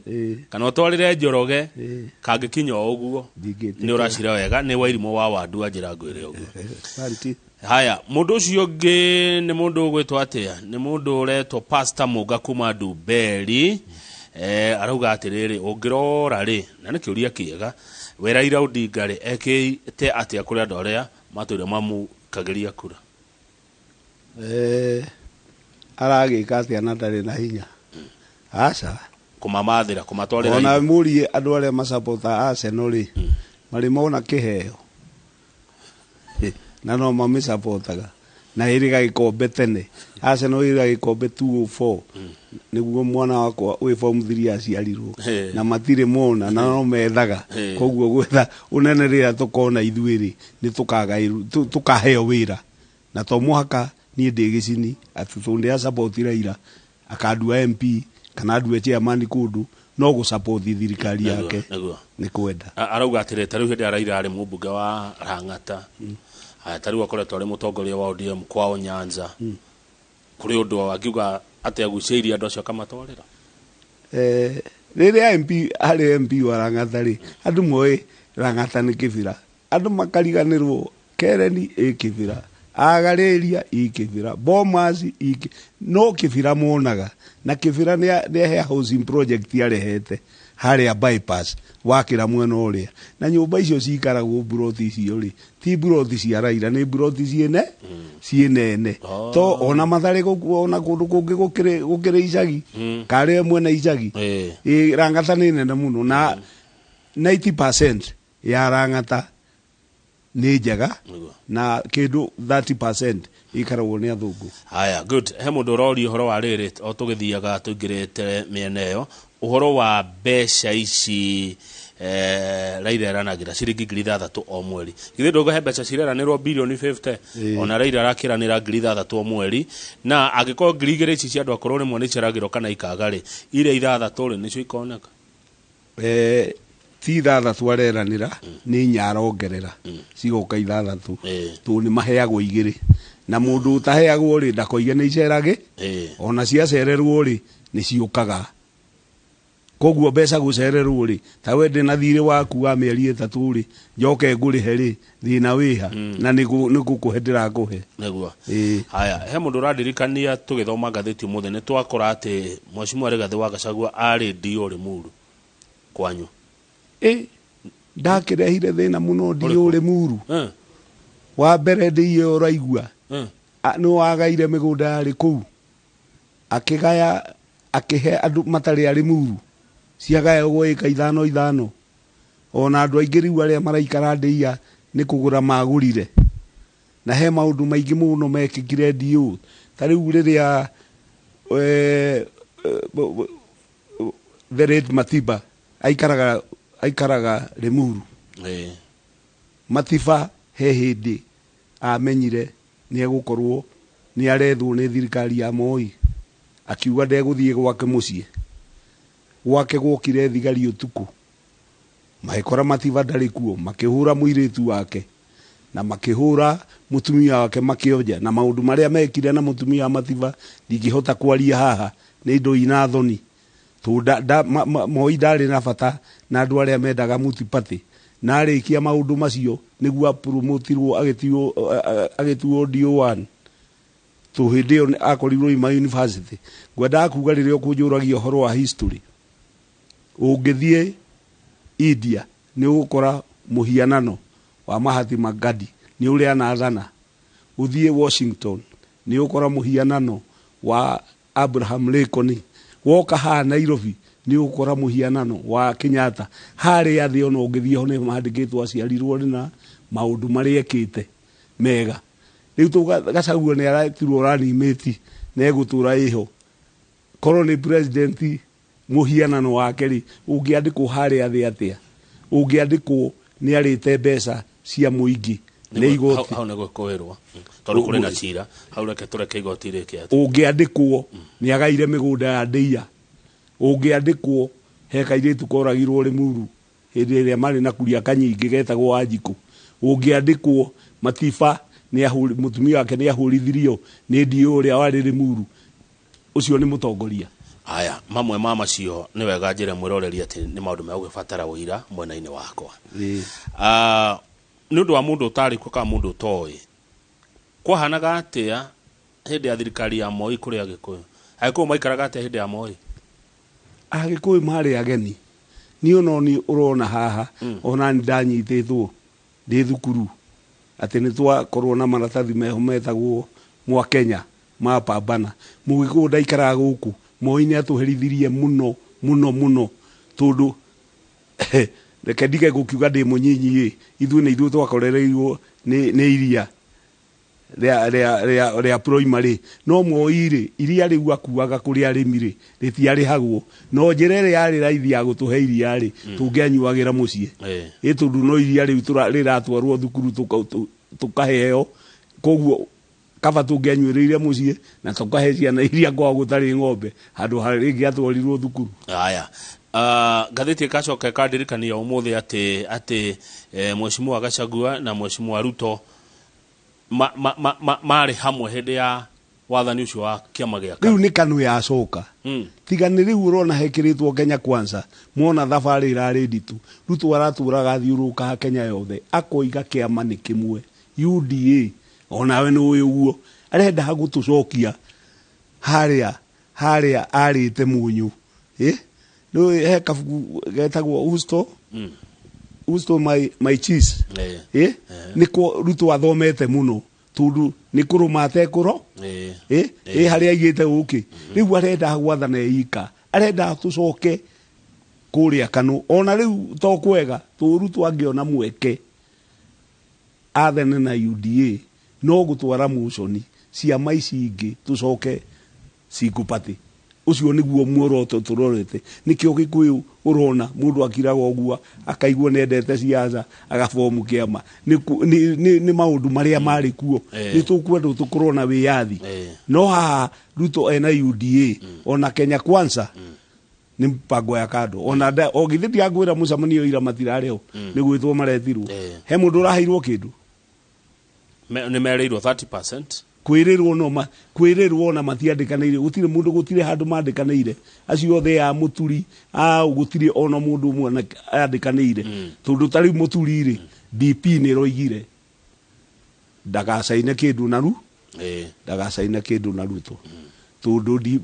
kana ũtwarĩre Njoroge, kangĩkinya o ũguo nĩ ũracira wega. Nĩ Wairimũ wa Wandu anjĩra ngwĩre ũguo. Asante. Haya, mũndũ ũcio ũngĩ nĩ mũndũ ũgwĩtwo atĩa? Nĩ mũndũ ũretwo Pastor Mũnga kuma Ndumberi. Arauga atĩrĩrĩ, ũngĩrora rĩ, na nĩ kĩũria kĩega, we Raila Odinga rĩ, ekĩte atĩa kũrĩ andũ arĩa matũire mamũkagĩria kura? Aragĩka atĩa na ndarĩ na hinya? Aca. Kũmamathĩra, kũmatwarĩra Ona indo. Mũrie andũ arĩa macapota Arsenal rĩ, marĩ mona kĩheo na no mamĩcapotaga na ĩrĩga gĩkombe tene. Arsenal ĩrĩga gĩkombe 204 nĩguo mwana wakwa wĩ form 3 aciarirwo, na matirĩ mona na no methaga. Koguo gwetha ũnene rĩrĩa tũkona ithuĩ rĩ, nĩ tũkaheo wĩra, na to mũhaka niĩ ndĩ Gĩcini atĩ tondũ ndĩra Raila akandua MP kana andue chairman kũndũ, no gũsupport thirikari yake nĩ kwenda. Arauga atĩrĩ, ta rĩu hĩndĩ ya Raila arĩ mũmbunge wa Lang'ata. Haya, ta rĩu akoretwo arĩ mũtongoria wa ODM kwao Nyanza, kũrĩ ũndũ angiuga atĩ agucĩirie andũ acio akamatwarĩra? Rĩrĩa MP arĩ MP wa Lang'ata rĩ, andũ moĩ Lang'ata nĩ Kĩbĩra, andũ makariganĩrwo Kereni ĩ Kĩbĩra, Agarĩria ĩ Kĩbĩra, Bomas ĩ no Kĩbĩra monaga, na Kĩbĩra nĩ he housing project arehete harĩa bypass wakĩra mwena ũrĩa, na nyũmba icio cikaragwo mburoti icio rĩ, ti mburoti cia Raila, nĩ mburoti ciene ciĩnene. To ona Mathare gũkũ, ona kũndũ kũngĩ gũkĩrĩ icagi, karĩa mwena icagi. Ĩ Lang'ata nĩ nene mũno, na 90% ya Lang'ata nĩ njega, na kĩndũ 30% ikaragwo nĩ athũngũ. Haya, good. He mũndũ ũroria ũhoro wa rĩrĩ, o tũgĩthiaga tũingĩrĩte mĩena ĩyo, ũhoro wa mbeca ici, Raila eranagĩra ciringi 6,000 o mweri. Githĩ ndũgũ he mbeca cireranĩrwo bilioni 50? Ona Raila arakĩranĩra 6,000 o mweri, na angĩkorwo 2,000 ici cia andũ akũrũ rĩmwe nĩ iceragĩrwo kana ikaga rĩ, iria 6 rĩ, nĩcio ikoneka? Ti 6 areranĩra, nĩ 4 arongerera, cigoka 6, tondũ nĩ maheagwo 2, na mũndũ ũtaheagwo rĩ, ndakoige nĩ iceragĩ, ona ciacererwo rĩ, nĩ ciũkaga. Koguo mbeca gũcererwo rĩ, ta we ndĩ na thirĩ waku wa mĩeri 3 rĩ, njoke ngũrĩhe rĩ, thĩna wĩha, na nĩ gũkũhe ndĩrakũhe. Nĩguo. Haya, he mũndũ ũrandirikania tũgĩthoma ngathĩti ũmũthĩ nĩ twakora atĩ Mheshimiwa Rigathĩ wa Gachagua arĩ DO Limuru kwanyu. Ndakĩrehire thĩna mũno DO Limuru. Wa mbere ndĩ ũraigua. Nĩ wagaire mĩgũnda yarĩ kũu, akĩgaya, akĩhe andũ matarĩ a Limuru, ciagayagwo ĩka 5 5. Ona andũ aingĩ rĩu arĩa maraikara ndĩia nĩ kũgũra magũrire, na he maũndũ maingĩ mũno mekĩkire DO. Ta rĩu rĩrĩa the late Matiba aikaraga Limuru. Matiba he hĩndĩ amenyire nĩ egũkorwo nĩ arethwo nĩ thirikari ya Moi, akiuga ndegũthiĩ gwake mũciĩ. Gwake gwokire thigari ũtukũ, magĩkora Matiba ndarĩ kuo, makĩhũra mũirĩtu wake na makĩhũra mũtumia wake makĩonja, na maũndũ marĩa mekire na mũtumia wa Matiba ndingĩhota kwaria haha, nĩ indo ina thoni. Tondũ Moi ndarĩ na bata na andũ arĩa mendaga multi-party, na arĩkia maũndũ macio nĩguo apromotirwo agĩtuo DO1. To hĩndĩ ĩyo akorirwo Ima University. Ngwendaga kuga rĩrĩa ũkũnjũragia ũhoro wa history, ũngĩthiĩ India nĩ ũgũkora mũhianano wa Mahatma Gandhi nĩ ũrĩa anathana. Ũthiĩ Washington nĩ ũgũkora mũhianano wa Abraham Lincoln. Woka haha Nairobi nĩ ũgũkora mũhianano wa Kenyatta. Harĩa thĩ ona ũngĩthiĩ ho nĩ mandĩkĩtwo aciarirwo rĩ na maũndũ marĩa ekĩte mega. Rĩu Gachagua nĩ aretirwo running mate na egũtũra ĩho. Korwo nĩ president mũhianano wake rĩ, ũngĩandĩkwo harĩa thĩ atĩa? Ũngĩandĩkwo nĩ arĩte mbeca cia mũingĩ Nĩ igoti. Hau nĩ gwĩkũĩrwo tondũ kũrĩ na cira hau, reke tũreke igoti rĩke atĩ. Ũngĩandĩkwo nĩ agaire mĩgũnda ya ndĩia. Ũngĩandĩkwo he kairĩtu koragirwo Rĩmuru hĩndĩ ĩrĩa marĩ na kuria kanyingĩ getagwo Wanjikũ. Ũngĩandĩkwo Matiba nĩ mũtumia wake nĩ ahũrithirio nĩ DO ũrĩa warĩ Rĩmuru. Ũcio nĩ mũtongoria. Aya mamwe ma macio nĩ wega njĩre mwĩroreri atĩ nĩ maũndũ megũgĩbatara ũira mwena-inĩ wakwa. Ah, nĩ ũndũ wa mũndũ ũtarĩ kuo kana mũndũ ũtoĩ, kwahanaga atĩa hĩndĩ ya thirikari ya Moi kũrĩ Agĩkũyũ? Agĩkũyũ maikaraga atĩa hĩndĩ ya Moi? Agĩkũyũ marĩ ageni. Niĩ ono nĩ ũrona haha, ona nĩ ndanyitĩtwo ndĩ thukuru atĩ nĩ twakorwo na maratathi meho metagwo mwa Kenya ma pambana. Mũgĩkũyũ ndaikaraga gũkũ. Moi nĩ atũherithirie mũno mũno mũno, tondũ reke ndige gũkiuga ndĩ mũnyinyi ĩ, ithuĩ nĩ ithuĩ twakorereirwo nĩ iria rĩa primary. No Moi rĩ, iria rĩu akuaga kũrĩ arĩmi rĩ, rĩtiarĩhagwo. No njĩra ĩrĩa yarĩ raithi ya gũtũhe iria rĩ, tũngĩanyuagĩra mũciĩ. Ĩ tondũ no iria rĩu rĩratwarwo thukuru tũkaheo, koguo kaba tũngĩanyuĩrĩire mũciĩ na tũkahe ciana iria kwao gũtarĩ ng'ombe handũ ha rĩngĩatwarirwo thukuru. Aya, ngathĩti ĩkacoka ĩkandirikania ũmũthĩ atĩ Mheshimiwa Gachagua na Mheshimiwa Ruto marĩ hamwe hĩndĩ ya wathani ũcio wa kĩama gĩa Rĩu nĩ KANU yacoka. Tiga nĩ rĩu ũrona hekĩrĩtwo Kenya Kwanza, mona thabarĩ ĩrarĩ nditũ. Ruto aratũraga athiũrũrũkaga Kenya yothe akoiga kĩama nĩ kĩmwe, UDA. Onawe nĩ ũĩ ũguo arenda gũtũcokia harĩa arĩte mũnyũ. Nĩ he kabuku getagwo Usto Usto my cheese. Nĩko Ruto athomete mũno, tondũ nĩ kũrũma atekũro ĩ harĩa aigĩte ũkĩ. Rĩu arenda gwathana ika, arenda tũcoke kũrĩa KANU. Ona rĩu to kwega tũ Ruto angĩona mweke athane na UDA, no gũtwara motion ciama ici ingĩ tũcoke single party. Ũcio nĩguo muoroto tũrorete. Nĩkĩo Gĩkũyũ ũrona mũndũ akiraga ũguo akaigua nĩendete siasa agabomu kĩama. Nĩ maũndũ marĩa marĩ kuo. Nĩ tũkwenda tũkorwo na wĩyathi. No haha Ruto ena UDA ona Kenya Kwanza nĩ mpango ya kando. Ona o githĩ ndiakwĩra mũcemanio ira matirarĩ ho, nĩ gwĩtwo maretirwo. He mũndũ ũraheirwo kĩndũ? Nĩ merĩirwo 30%. Kwĩrĩrwo no ma, kwĩrĩrwo na matiandĩkanĩire. Gũtirĩ mũndũ, gũtirĩ handũ mandĩkanĩire. Acio othe a Mũturi a gũtirĩ ona mũndũ ũmwe andĩkanĩire. Tondũ ta rĩu Mũturi rĩ, DP nĩ ĩroigire ndagacaine kĩndũ na ru ndagacaine kĩndũ na Ruto, tondũ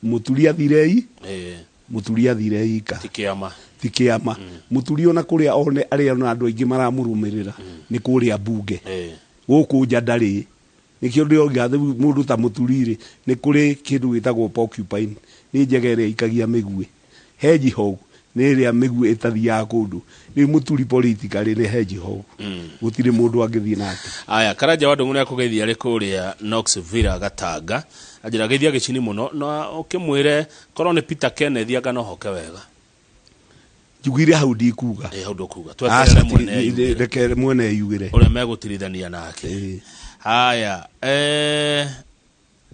Mũturi athire Mũturi athire ika. Ti kĩama. Ti kĩama. Mũturi ona kũrĩa one arĩa na andũ aingĩ maramũrũmĩrĩra nĩ kũrĩa mbunge. Gũkũ nja ndarĩ. Nĩkĩo ndĩroiga rĩu mũndũ ta Mũturi rĩ, nĩ kũrĩ kĩndũ gĩtagwo porcupine, nĩ njega ĩrĩa ikagia mĩguĩ. Hedgehog nĩ ĩrĩa mĩguĩ ĩtathiaga kũndũ. Rĩu Mũturi politically nĩ hedgehog. Gũtirĩ mũndũ angĩthiĩ nake. Aya, Karanja wa Ndung'u nĩ akũgeithia arĩ kũrĩa Knox Villa Gatanga. Anjĩra geithia Gĩcini mũno na ũkĩmwĩre korwo nĩ Peter Kenneth anga no hoke wega. Njugire hau ndikuga. Hau ndũkuga. Aca, Tweterere mwene eyugĩre. Reke mwene eyugĩre. Ũrĩa megũtirithania nake. Haya,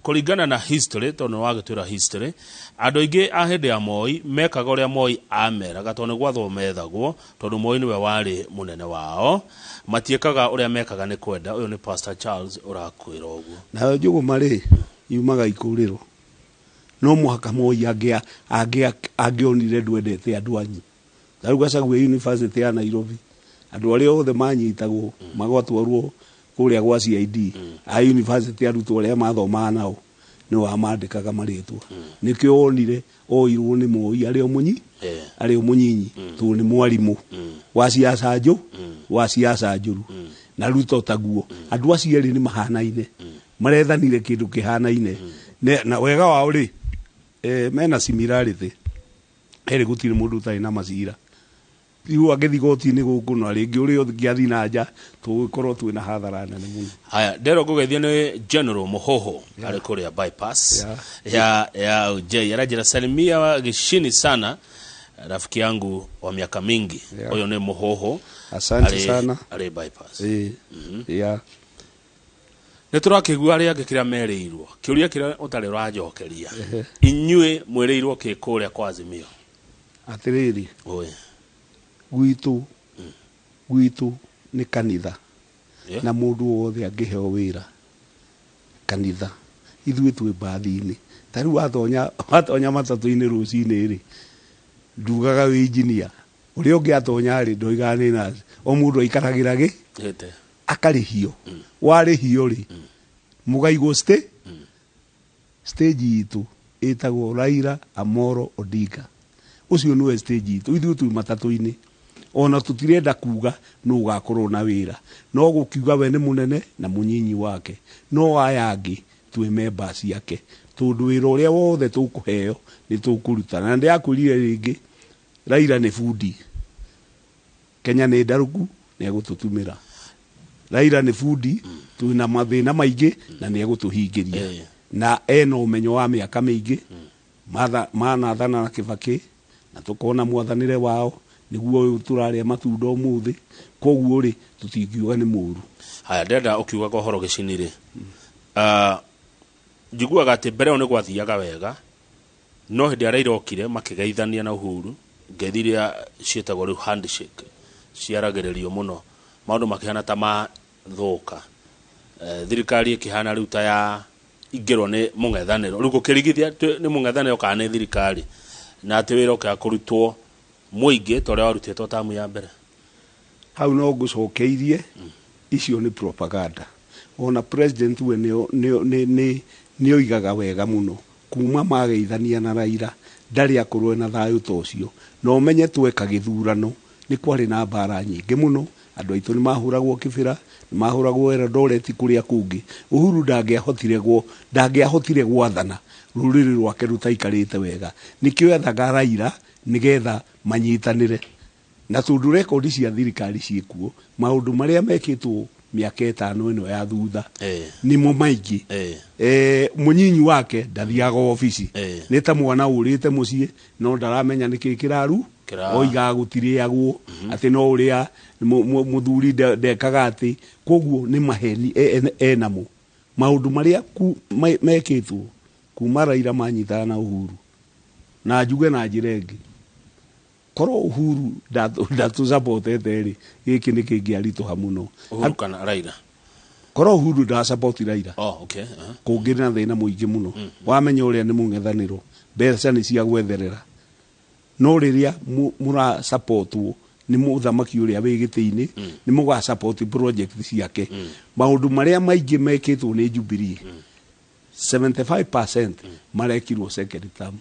kũringana na history, tondũ nĩ wagĩtwĩra history, andũ aingĩ a hĩndĩ ya Moi mekaga ũrĩa Moi ameraga, tondũ nĩ gwathwo methagwo, tondũ Moi nĩwe warĩ mũnene wao. Matiĩkaga ũrĩa mekaga nĩ kwenda. Ũyũ nĩ Pastor Charles ũrakwĩra ũguo. Nayo njũgũma rĩ, yumaga ikũrĩro. No mũhaka Moi angĩonire ndwendete andũ anyu. Ta rĩu Gachagua University ya Nairobi, andũ arĩa othe manyitagwo magatwarwo kũrĩa gwa CID, a university arutwo arĩa mathomaga nao nĩo amandĩkaga marĩtwa. Nĩkĩo wonire oirwo nĩ Moi arĩ o mũnyi, arĩ o mũnyinyi, tondũ nĩ mwarimũ wa siasa njũ, wa siasa njũru. Na Ruto taguo. Andũ acio erĩ nĩ mahanaine, marethanire kĩndũ kĩhanaine. Na wega wao rĩ, mena similarity. Erĩ gũtirĩ mũndũ ũtarĩ na macira. Rĩu angĩthiĩ igoti-inĩ gũkũ na rĩngĩ ũrĩa ũngĩathiĩ na nja, tũgũkorwo twĩna hathara nene mũno. Haya, ndero ngũgeithio nĩ General Muhoho arĩ kũrĩa bypass ya UJ. Aranjĩra salimia Gĩcini sana. Rafiki yangu wa miaka mingi. Yeah. Ũyũ nĩ mũhũhũ. Asante sana. Arĩ bypass. Yeah. Nĩ tũrakĩigua arĩa angĩ kĩrĩa merĩirwo. Kĩũria kĩrĩa ũtarĩ ũranjokeria, inyuĩ mwĩrĩirwo kĩ kũrĩa kwa Azimio? Atĩrĩrĩ, Oi. Gwitũ nĩ kanitha. Yeah. Na mũndũ wothe angĩheo wĩra kanitha, ithuĩ twĩ mbathi-inĩ. Ta rĩu watonya matatũ-inĩ rũcinĩ rĩ, ndugaga wĩ engineer, ũrĩa ũngĩ atonya rĩ, ndoigaga nĩ nurse. O mũndũ aikaragĩra gĩ Gĩtĩ. Akarĩhio. Warĩhio rĩ, mũgaigwo stage itũ ĩtagwo Raila Amolo Odinga. Ũcio nĩwe stage itũ. Ithuĩ twĩ matatũ-inĩ, ona tũtirenda kuga nũ ũgakorwo na wĩra, no gũkiuga we nĩ mũnene na mũnyinyi wake, no aya angĩ twĩ members ciake, tondũ wĩra ũrĩa wothe tũkũheo nĩ tũkũruta. Na ndĩrakwĩrire rĩngĩ, Raila nĩ bundi. Kenya nĩ ndarũku, nĩ egũtũtumĩra. Raila nĩ bundi, twĩna mathĩna maingĩ na nĩ egũtũhingĩria, na ena ũmenyo wa mĩaka mĩingĩ. Manathana na Kĩbakĩ na tũkona mwathanĩre wao nĩguo ũyũ tũrarĩa matunda ũmũthĩ. Koguo rĩ, tũtingiuga nĩ mũru. Haya, ndĩrenda ũkiugaga ũhoro gĩcini rĩ, njiguaga atĩ mbere ĩyo nĩ gwathiaga wega, no hĩndĩ ĩrĩa Raila okire makĩgeithania na Uhuru, ngeithi iria ciĩtagwo rĩu handshake ciaragĩrĩrio mũno, maũndũ makĩhana ta mathũka. Thirikari ĩkĩhana rĩu ta ya ingĩrwo nĩ mũng'ethanĩro. Rĩu gũkĩrigithia nĩ mũng'ethanĩro kana nĩ thirikari, na atĩ wĩra ũkĩaga kũrutwo mũingĩ ta ũrĩa warutĩtwo tamu ya mbere. Hau no ngũcokeirie, icio nĩ propaganda. Ona president we nĩ oigaga wega mũno, kuma mageithania na Raila ndarĩ akorwo na thayũ ta ũcio. Na ũmenye tweka gĩthurano nĩ kwarĩ na mbara nyingĩ mũno, andũ aitũ nĩ mahũragwo Kĩbĩra, nĩ mahũragwo Eldoret, kũrĩa kũngĩ. Uhuru ndangĩahotire gwathana rũrĩrĩ rwake rũtaikarĩte wega. Nĩkĩo ethaga Raila nĩgetha manyitanĩre. Na tondũ rekondi cia thirikari ciĩkuo, maũndũ marĩa mekĩtwo mĩaka 5 ĩno ya thutha nĩmo maingĩ. Mũnyinyi wake ndathiaga obici, nĩ ta mwana ũrĩte mũciĩ no ndaramenya nĩkĩ kĩraru, oigaga gũtirĩagwo, atĩ no ũrĩa mũthuri ndekaga atĩ. Koguo nĩ maheni enamo. Maũndũ marĩa mekĩtwo kuma Raila manyitana na Uhuru, na njuge na njĩra ĩngĩ, korwo Uhuru ndatũsapotete rĩ, gĩkĩ nĩ kĩngĩaritũha mũno. Uhuru kana Raila? Korwo Uhuru ndasapoti Raila, Oh, okay. Kũngĩrĩ na thĩna mũingĩ mũno. Wamenya ũrĩa nĩ mũng'ethanĩro, mbeca nĩ cia gwetherera. No rĩrĩa mũrasapotwo nĩ mũthamaki ũrĩa wĩ gĩtĩ-inĩ, nĩ mũgasapoti project ciake. Maũndũ marĩa maingĩ mekĩtwo nĩ Jubilee, 75% marekirwo second term.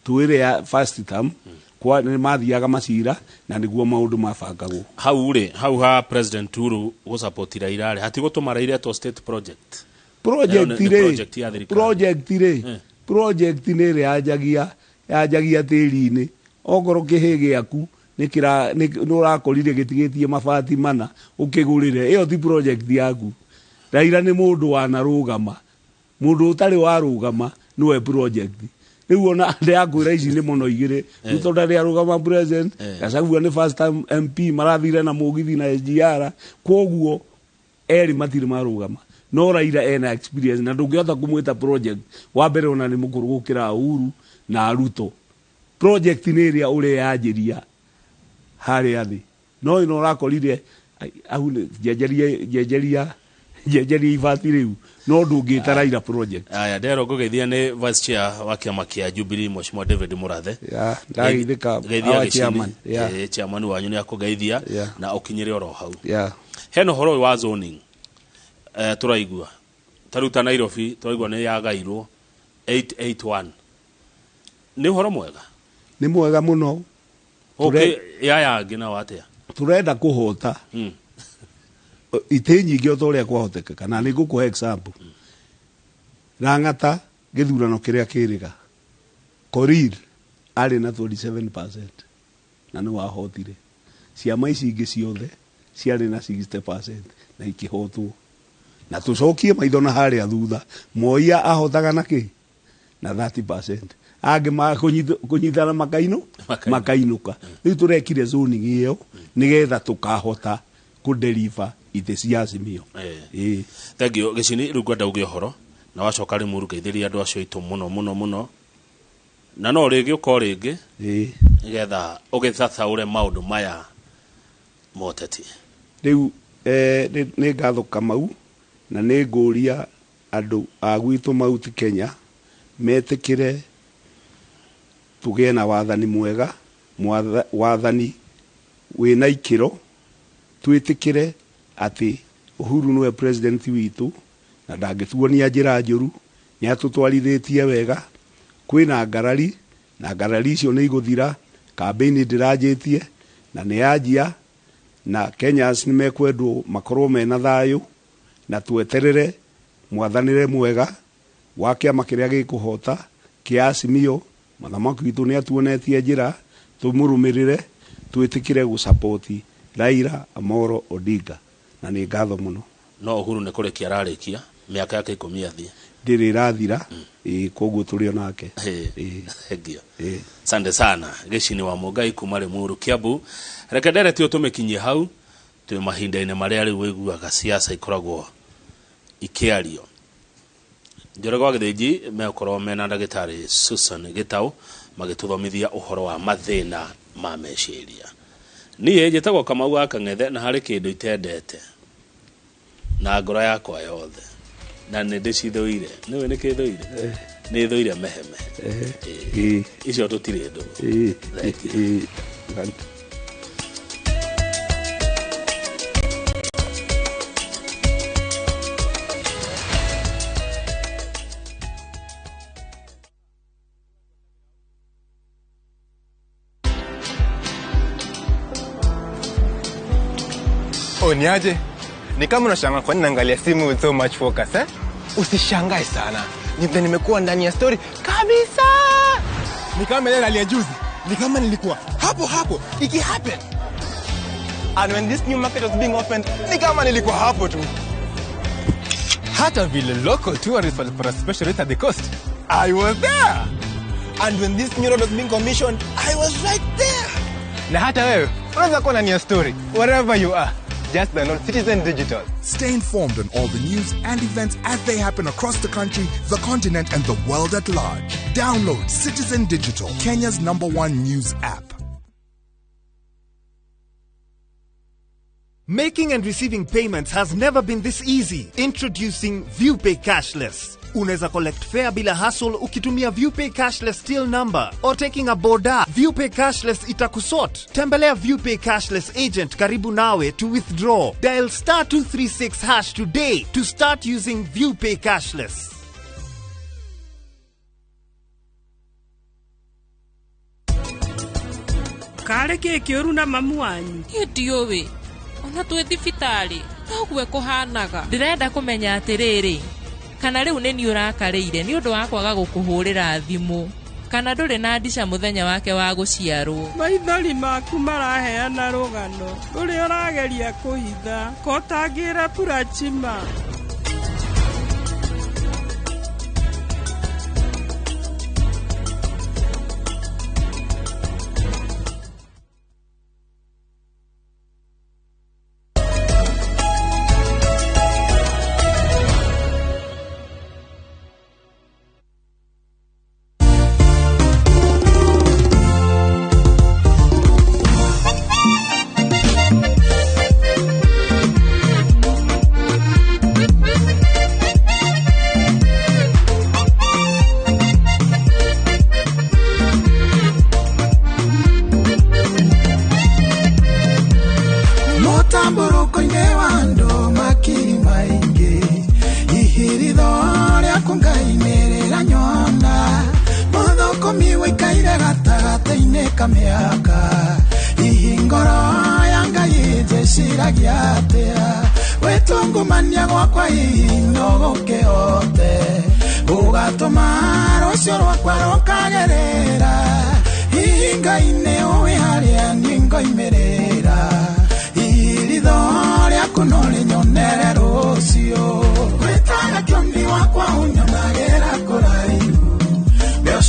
Twĩre ya first term kwa nĩ mathiaga macira na nĩguo maũndũ mabangagwo. Hau rĩ, hau ha President Uhuru gũsapoti Raila rĩ, hatigũtũma Raila etwo state project? Project Nĩ rĩ, project ya thirikari. Project rĩ, project nĩ ĩrĩa yanjagia tĩri-inĩ. Okorwo kĩhĩ gĩaku nĩ ũrakorire gĩtigĩtie mabati mana ũkĩgũrĩre, ĩyo ti project yaku. Raila nĩ mũndũ wanarũgama, mũndũ ũtarĩ warũgama nĩwe project. Rĩu ona ndĩrakwĩra ici nĩ mũno igĩrĩ. Ruto ndarĩ arũgama president, Gachagua nĩ first time MP, marathire na mũgithi na SGR, koguo erĩ matirĩ marũgama. No Raila ena experience na ndũngĩhota kũmwĩta project. Wa mbere ona nĩ mũkũrũ gũkĩra Uhuru na Ruto. Project nĩ ĩrĩa ũreyanjĩria harĩa thĩ. No ĩno ũrakorire au njenjeria njenjeria ibati rĩu, no ndũngĩta Raila project. Aya, ndero ngũgeithia nĩ vice chair wa kĩama kĩa Jubilee, Mheshimiwa David Murathe. Yeah, ndageithĩka, Geithia our Gĩcini. chairman. Yeah. Chairman wanyu nĩ akũgeithia na ũkinyĩre oro hau. Hena ũhoro ũyũ wa zoning, tũraigua ta rĩu ta Nairobi tũraigua nĩ yagairwo 881, nĩ ũhoro mwega? Nĩ mwega mũno. Okay, yaya angĩ nao atĩa? Tũrenda kũhota itĩ nyingĩ o ta ũrĩa kwahotekeka, na nĩ ngũkũhe example. Lang'ata gĩthurano kĩrĩa kĩrĩga, Korir arĩ na 27% na nĩ wahotire. Ciama ici ingĩ ciothe ciarĩ na 60% na ikĩhotwo. Na tũcokie maitho na harĩa thutha, Moi ahotaga na kĩ? na 30% angĩ kũnyitana makainũka. Rĩu tũrekire zoning ĩyo nĩgetha tũkahota kũdeliver itĩ cia Azimio. Thank you Gĩcini. Rĩu ngwenda uge ũhoro na wacoka Limuru ngeithĩria andũ acio aitũ mũno mũno mũno, na no rĩngĩ ũko rĩngĩ nĩgetha ũgĩthathaũre maũndũ maya moteti. Rĩu nĩ ngatho Kamau, na nĩ ngũria andũ a gwitũ Mount Kenya metĩkĩre tũgĩe na wathani mwega, wathani wĩna ikĩro, twĩtĩkĩre atĩ Uhuru nĩwe president witũ na ndangĩtuonia njĩra njũru, nĩ atũtwarithĩtie wega. Kwĩna ngarari na ngarari icio nĩ igũthira, kambĩini ndĩranjĩtie na nĩ yanjia, na Kenyans nĩ mekwendwo makorwo mena thayũ na tweterere mwathanĩre mwega wa kĩama kĩrĩa gĩkũhota kĩa Azimio. Mũthamaki witũ nĩ atuonetie njĩra, tũmũrũmĩrĩre, twĩtĩkĩre gũsapoti Raila Amolo Odinga, na nĩ ngatho mũno. No Uhuru nĩ kũrĩkia ararĩkia mĩaka yake 10 athiĩ, ndĩrĩ ĩrathira, koguo tũrĩ o nake. Thank you. Asante sana Gĩcini wa Mũngai kuma Limuru Kiambu. Reke ndereti ũtũmĩkinyie hau twĩ mahinda-inĩ marĩa rĩu wĩiguaga siasa ikoragwo ikĩario. Njoroge wa Gĩthĩnji megũkorwo mena ndagĩtarĩ Susan Gĩtaũ magĩtũthomithia ũhoro wa mathĩna ma meciria. Niĩ njĩtagwo Kamau wa Kang'ethe, na harĩ kĩndũ itendete na ngoro yakwa yothe na nĩ ndĩcithũire. Nĩũĩ nĩkĩ thũire? Nĩ thũire mehemehe. Icio tũtirĩ ndũgũ. Oh, niaje? Ni kama unashangaa kwa nini naangalia simu with so much focus, eh? Usishangae sana. Ni vile nimekuwa ndani ya story kabisa. Ni kama ile ya juzi. Ni kama nilikuwa hapo hapo iki happen. And when this new market was being opened, ni kama nilikuwa hapo tu. Hata vile local tourists walipata special rate at the coast, I was there. And when this new road was being commissioned, I was right there. Na hata wewe unaweza kuwa ndani ya story wherever you are. Just download Citizen Digital. Stay informed on all the news and events as they happen across the country, the continent, and the world at large. Download Citizen Digital, Kenya's #1 news app. Making and receiving payments has never been this easy. Introducing ViewPay Cashless. Unaweza collect fare bila hassle ukitumia ViewPay Cashless till number or taking a boda. ViewPay Cashless itakusort. Tembelea ViewPay Cashless agent karibu nawe to withdraw. Dial *236# today to start using ViewPay Cashless. Karĩ kĩ kĩũru na mamu wanyu? Niĩ ndiũĩ. Ona twĩ thibitarĩ toguo kũhanaga. Ndĩrenda kũmenya atĩrĩrĩ, kana rĩu nĩ niĩ ũrakarĩire nĩ ũndũ wa kwaga gũkũhũrĩra thimũ, kana ndũrĩ na ndica mũthenya wake wa gũciarwo. Maithori maku maraheana rũgano rũrĩa ũrageria kũhitha ko ũtangĩra Purachima.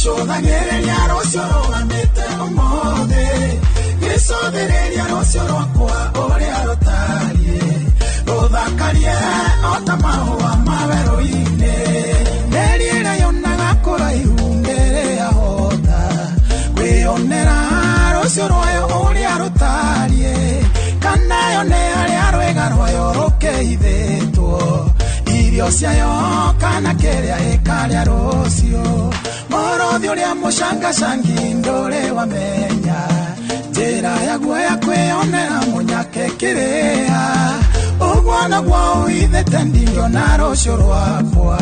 Gĩcũthagĩrĩria rũciũ rũgamĩte ũmũthĩ, gĩcũthĩrĩria rũciũ rwakwa ũrĩa rũtariĩ, rũthakarie o ta mahũa ma werũ-inĩ. Nderi ĩrĩa yonaga kũraihu nĩrĩ yahota kwĩyonera rũciũ rwayo ũrĩa rũtariĩ, kana yone harĩa rwĩga rwayo rũkĩithĩtwo irio ciayo kana kĩrĩa ĩkarĩa rũciũ. Mũrũthi ũrĩa mũcangacangi ndũrĩ wamenya njĩra yaguo ya kwĩyonera mũnyake kĩrĩa, ũguo naguo ũithĩte ndingĩona rũciũ rwakwa,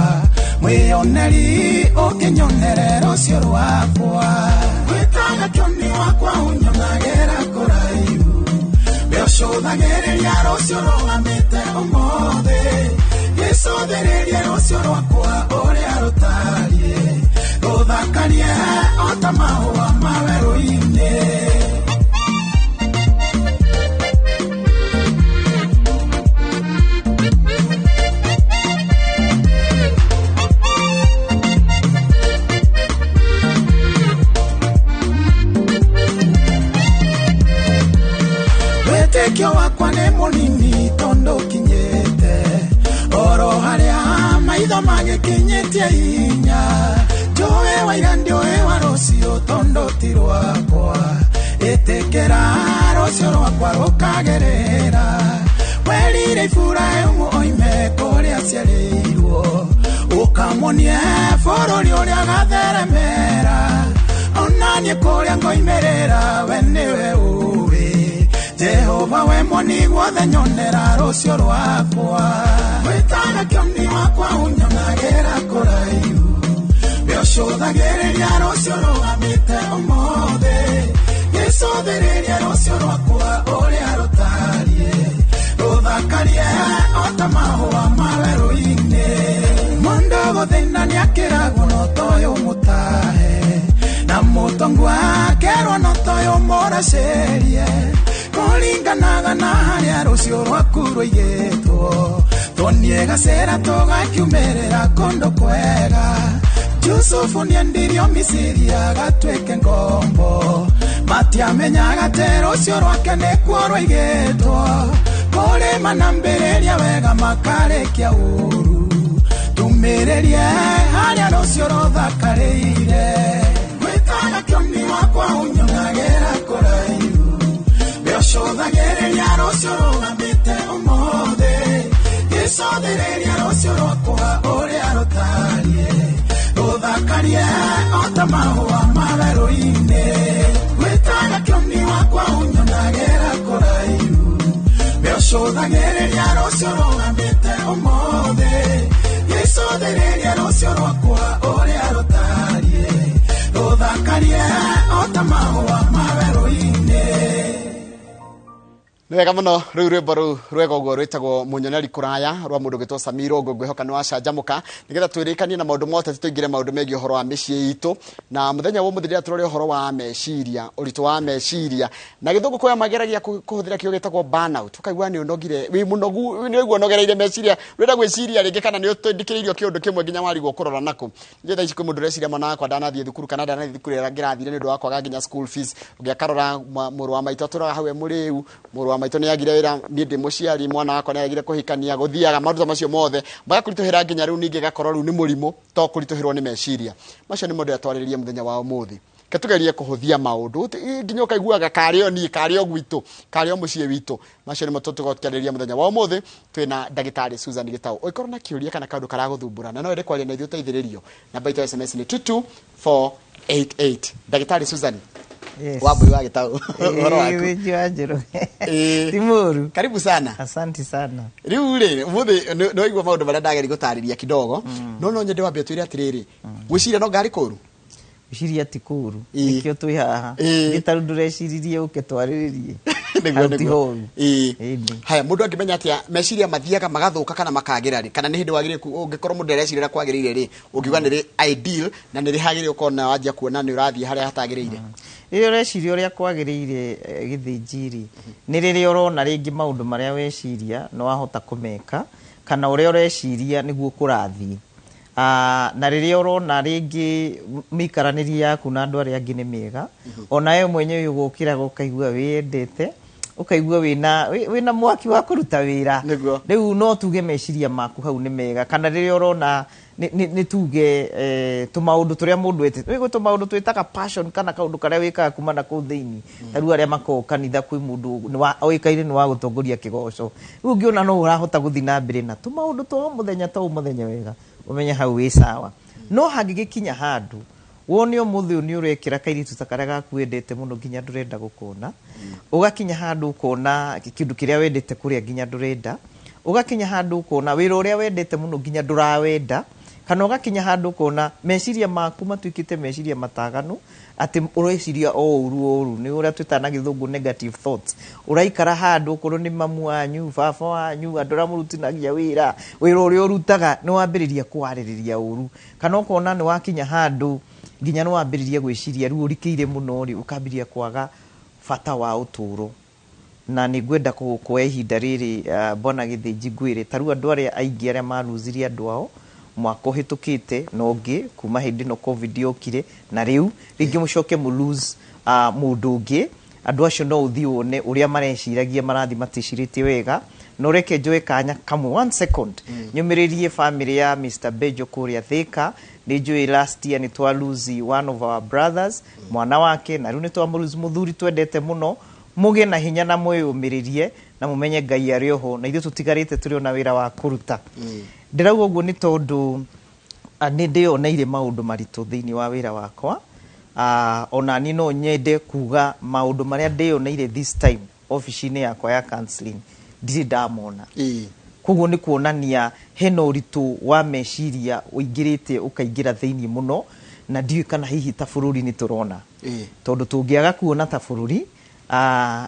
mwĩyoneri ũkĩnyonere rũciũ rwakwa. Gwĩtaga kĩoni wakwa ũnyonagĩra kũraihu, gĩcũthagĩrĩria rũciũ rũgamĩte ũmũthĩ, gĩcũthĩrĩria rũciũ rwakwa ũrĩa rũtariĩ, rũthakarie o ta mahũa ma werũ-inĩ. Wĩtĩkio wakwa nĩ mũnini tondũ kinyĩte oro harĩa maitho magĩkinyĩtie hinya, njũĩ wa ira ndiũĩ wa rũciũ tondũ ti rwakwa, ĩtĩkĩra rũciũ rwakwa rũkagĩrĩra. Werire Iburahĩmu oime kũrĩa aciarĩirwo, ũkamuonie bũrũri ũrĩa agatheremera, onanie kũrĩa ngoimĩrĩra we nĩwe ũĩ. Jehova we mwoni guothe nyonera rũciũ rwakwa, gwĩtaga kĩoni wakwa ũnyonagĩra kũraihu, gĩcũthagĩrĩria rũciũ rũgamĩte ũmũthĩ, gĩcũthĩrĩria rũciũ rwakwa ũrĩa rũtariĩ, rũthakarie o ta mahũa ma werũ-inĩ. Mũndũ gũthĩna nĩakĩragwo no toyũ mũtahe, na mũtongu akerwo no toyũ mũracĩrie, kũringanaga na harĩa rũciũ rwaku rũigĩtwo, tuonie gacĩra tũgakiumĩrĩra kũndũ kwega. Yusufu nĩendirio Misiri agatuĩke ngombo, matiamenyaga atĩ rũciũ rwake nĩkuo rũigĩtwo, kũrĩma na mbĩrĩria wega makarĩkia ũru, tumĩrĩrie harĩa rũciũ rũthakarĩire. Gwĩtaga kĩoni wakwa ũnyonagĩra kũraihu, gĩcũthagĩrĩria rũciũ rũgamĩte ũmũthĩ, gĩcũthĩrĩria rũciũ rwakwa ũrĩa rũtariĩ, rũthakarie o ta mahũa ma werũ-inĩ. Gwĩtaga kĩoni wakwa ũnyonagĩra kũraihu, gĩcũthagĩrĩria rũciũ rũgamĩte ũmũthĩ, gĩcũthĩrĩria rũciũ rwakwa ũrĩa rũtariĩ, rũthakarie o ta mahũa ma werũ-inĩ. Nĩ wega mũno rĩu rwĩmbo rũu rwega ũguo rwĩtagwo Mũnyoneri Kũraya rwa mũndũ ũgĩtwo Samiro ngwĩhoka nĩ wacanjamũka, nĩgetha twĩrĩkanie na maũndũ mothe tũingĩre maũndũ megiĩ ũhoro wa mĩciĩ itũ. Na mũthenya wa ũmũthĩ rĩrĩa tũrore ũhoro wa meciria, ũritũ wa meciria, na gĩthũngũ kũrĩa mageragia kũhũthĩra kiugo gĩtagwo burnout, ũkaigua nĩ ũnogire, wĩ mũnogu, nĩ waigua ũnogereire meciria, ũrenda gwĩciria rĩngĩ kana nĩ ũtindĩkĩrĩirio kĩũndũ kĩmwe nginya warigwo kũrora nakũ. Nĩ thaa ici kwĩ mũndũ ũreciria mwana wakwa ndanathiĩ thukuru kana ndanathiĩ thukuru ĩrĩa ngĩrathire nĩ ũndũ wa kwaga nginya school fees, ũngĩ akarora mũrũ wa maitũ atũraga hau e mũrĩu, mũrũ wa maitũ nĩ agire wĩra, niĩ ndĩ mũciari, mwana wakwa nĩ agire kũhikania, gũthiaga maũndũ ta macio mothe magakũritũhĩra nginya rĩu ningĩ gakorwo rĩu nĩ mũrimũ to kũritũhĩrwo nĩ meciria macio. Nĩ mũndũ atwarĩrĩrie mũthenya wa ũmũthĩ, ke tugerie kũhũthia maũndũ nginya ũkaiguaga karĩ o niĩ, karĩ o gwitũ, karĩ o mũciĩ witũ. Macio nĩmo tũgũkĩarĩrĩria mũthenya wa ũmũthĩ twĩna ndagĩtarĩ Susan Gĩtaũ. Ũngĩkorwo na kĩũria kana kaũndũ karagũthumbũra na no wende kwaria na ithuĩ ũteithĩrĩrio, namba itũ ya SMS nĩ 22488. Ndagĩtarĩ Susan Yes. Wambui wa Gĩtaũ, ũhoro waku? Wĩnji wa Njũrũ. Ti mũru. Karibu sana. Asante sana. Rĩu rĩ ũmũthĩ nĩ waigua maũndũ marĩa ndageria gũtarĩria kidogo, no nyende wambe ũtwĩre atĩrĩrĩ, gwĩciria no ngari kũru? Gwĩciria ti kũru, nĩkĩo twĩ haha. Nĩ ta rĩu ndũreciririe ũke twarĩrĩrie. Nĩguo, Hau ti nĩguo. horu. Haya, mũndũ angĩmenya atĩa meciria mathiaga magathũka kana makagĩra rĩ, kana nĩ hĩndĩ wagĩrĩire ũngĩkorwo mũndũ areciria ũrĩa kwagĩrĩire rĩ, ũngiuga nĩ rĩ ideal na nĩ rĩ hagĩrĩire ũkorwo na wanjia kuona nĩ ũrathiĩ harĩa hatagĩrĩire? Rĩrĩa ũreciria ũrĩa kwagĩrĩire, gĩthĩnji rĩ, nĩ rĩrĩa ũrona rĩngĩ maũndũ marĩa weciria nĩ wahota kũmeka, kana ũrĩa ũreciria nĩguo kũrathiĩ. Na rĩrĩa ũrona rĩngĩ mĩikaranĩrie yaku na andũ arĩa angĩ nĩ mĩega, onawe mwenyewe ũgũkĩraga ũkaigua wĩyendete, ũkaigua wĩna mwaki wa kũruta wĩra. Rĩu no tuge meciria maku hau nĩ mega. Kana rĩrĩa ũrona nĩ tuge tũmaũndũ tũrĩa mũndũ etete, wĩgũ tũmaũndũ twĩtaga passion kana kaũndũ karĩa wĩkaga kuma na kũu thĩinĩ. Ta rĩu arĩa makoragwo kanitha kwĩ mũndũ oĩkaine nĩ wa gũtongoria kĩgoco. Rĩu ũngĩona no ũrahota gũthiĩ na mbere na tũmaũndũ twa o mũthenya ta o mũthenya wega, ũmenye hau wĩ sawa. No hangĩgĩkinya handũ wone ũmũthĩ ũyũ nĩ ũrekĩra kairĩtu ta karĩa gaku wendete mũno nginya ndũrenda gũkona, ũgakinya handũ ũkona kĩndũ kĩrĩa wendete kũrĩa nginya ndũrenda, ũgakinya handũ ũkona wĩra ũrĩa wendete mũno nginya ndũrawenda, kana ũgakinya handũ ũkona meciria maku matuĩkĩte meciria mataganu, atĩ ũreciria o ũru o ũru, nĩ ũrĩa twĩtaga na gĩthũngũ negative thoughts. Ũraikara handũ okorwo nĩ mamu wanyu, baba wanyu, andũ arĩa mũrutithanagia wĩra, wĩra ũrĩa ũrutaga nĩ wambĩrĩria kũwarĩrĩria ũru, kana ũkona nĩ wakinya handũ nginya nĩ wambĩrĩria gwĩciria rĩu ũrikĩire mũno rĩ, ũkambĩrĩria kwaga bata wa ũtũũro. Na nĩ ngwenda kuoya ihinda rĩrĩ Bwana Gĩthĩnji ngwĩre, ta rĩu andũ arĩa aingĩ arĩa maruzirie andũ ao mwaka ũhĩtũkĩte na ũngĩ kuma hĩndĩ ĩno COVID yokire, na rĩu rĩngĩ mũcoke mũ lose mũndũ ũngĩ, andũ acio no ũthiĩ wone ũrĩa mareciragia marathiĩ maticirĩtie wega. No reke njoe kanya kamwe 1 second nyũmĩrĩrie family ya Mr. Bejo kũrĩa Thika. Nĩ njũĩ last year nĩ twa lose one of our brothers, mwana wake, na rĩu nĩ twa lose mũthuri twendete mũno. Mũgĩe na hinya na mwĩyũmĩrĩrie na mũmenye Ngai arĩ oho, na ithuĩ tũtigarĩte tũrĩ ona wĩra wa kũruta. Ndĩrauga ũguo nĩ tondũ nĩ ndĩyoneire maũndũ maritũ thĩinĩ wa wĩra wakwa. Ona niĩ no nyende kuga maũndũ marĩa ndĩyoneire this time ofici-inĩ yakwa ya counseling ndirĩ ndamona. Koguo nĩ kuonania hena ũritũ wa meciria ũingĩrĩte ũkaingĩra thĩinĩ mũno, na ndiũĩ kana hihi ta bũrũri nĩ tũrona. Tondũ tũngĩaga kuona ta bũrũri,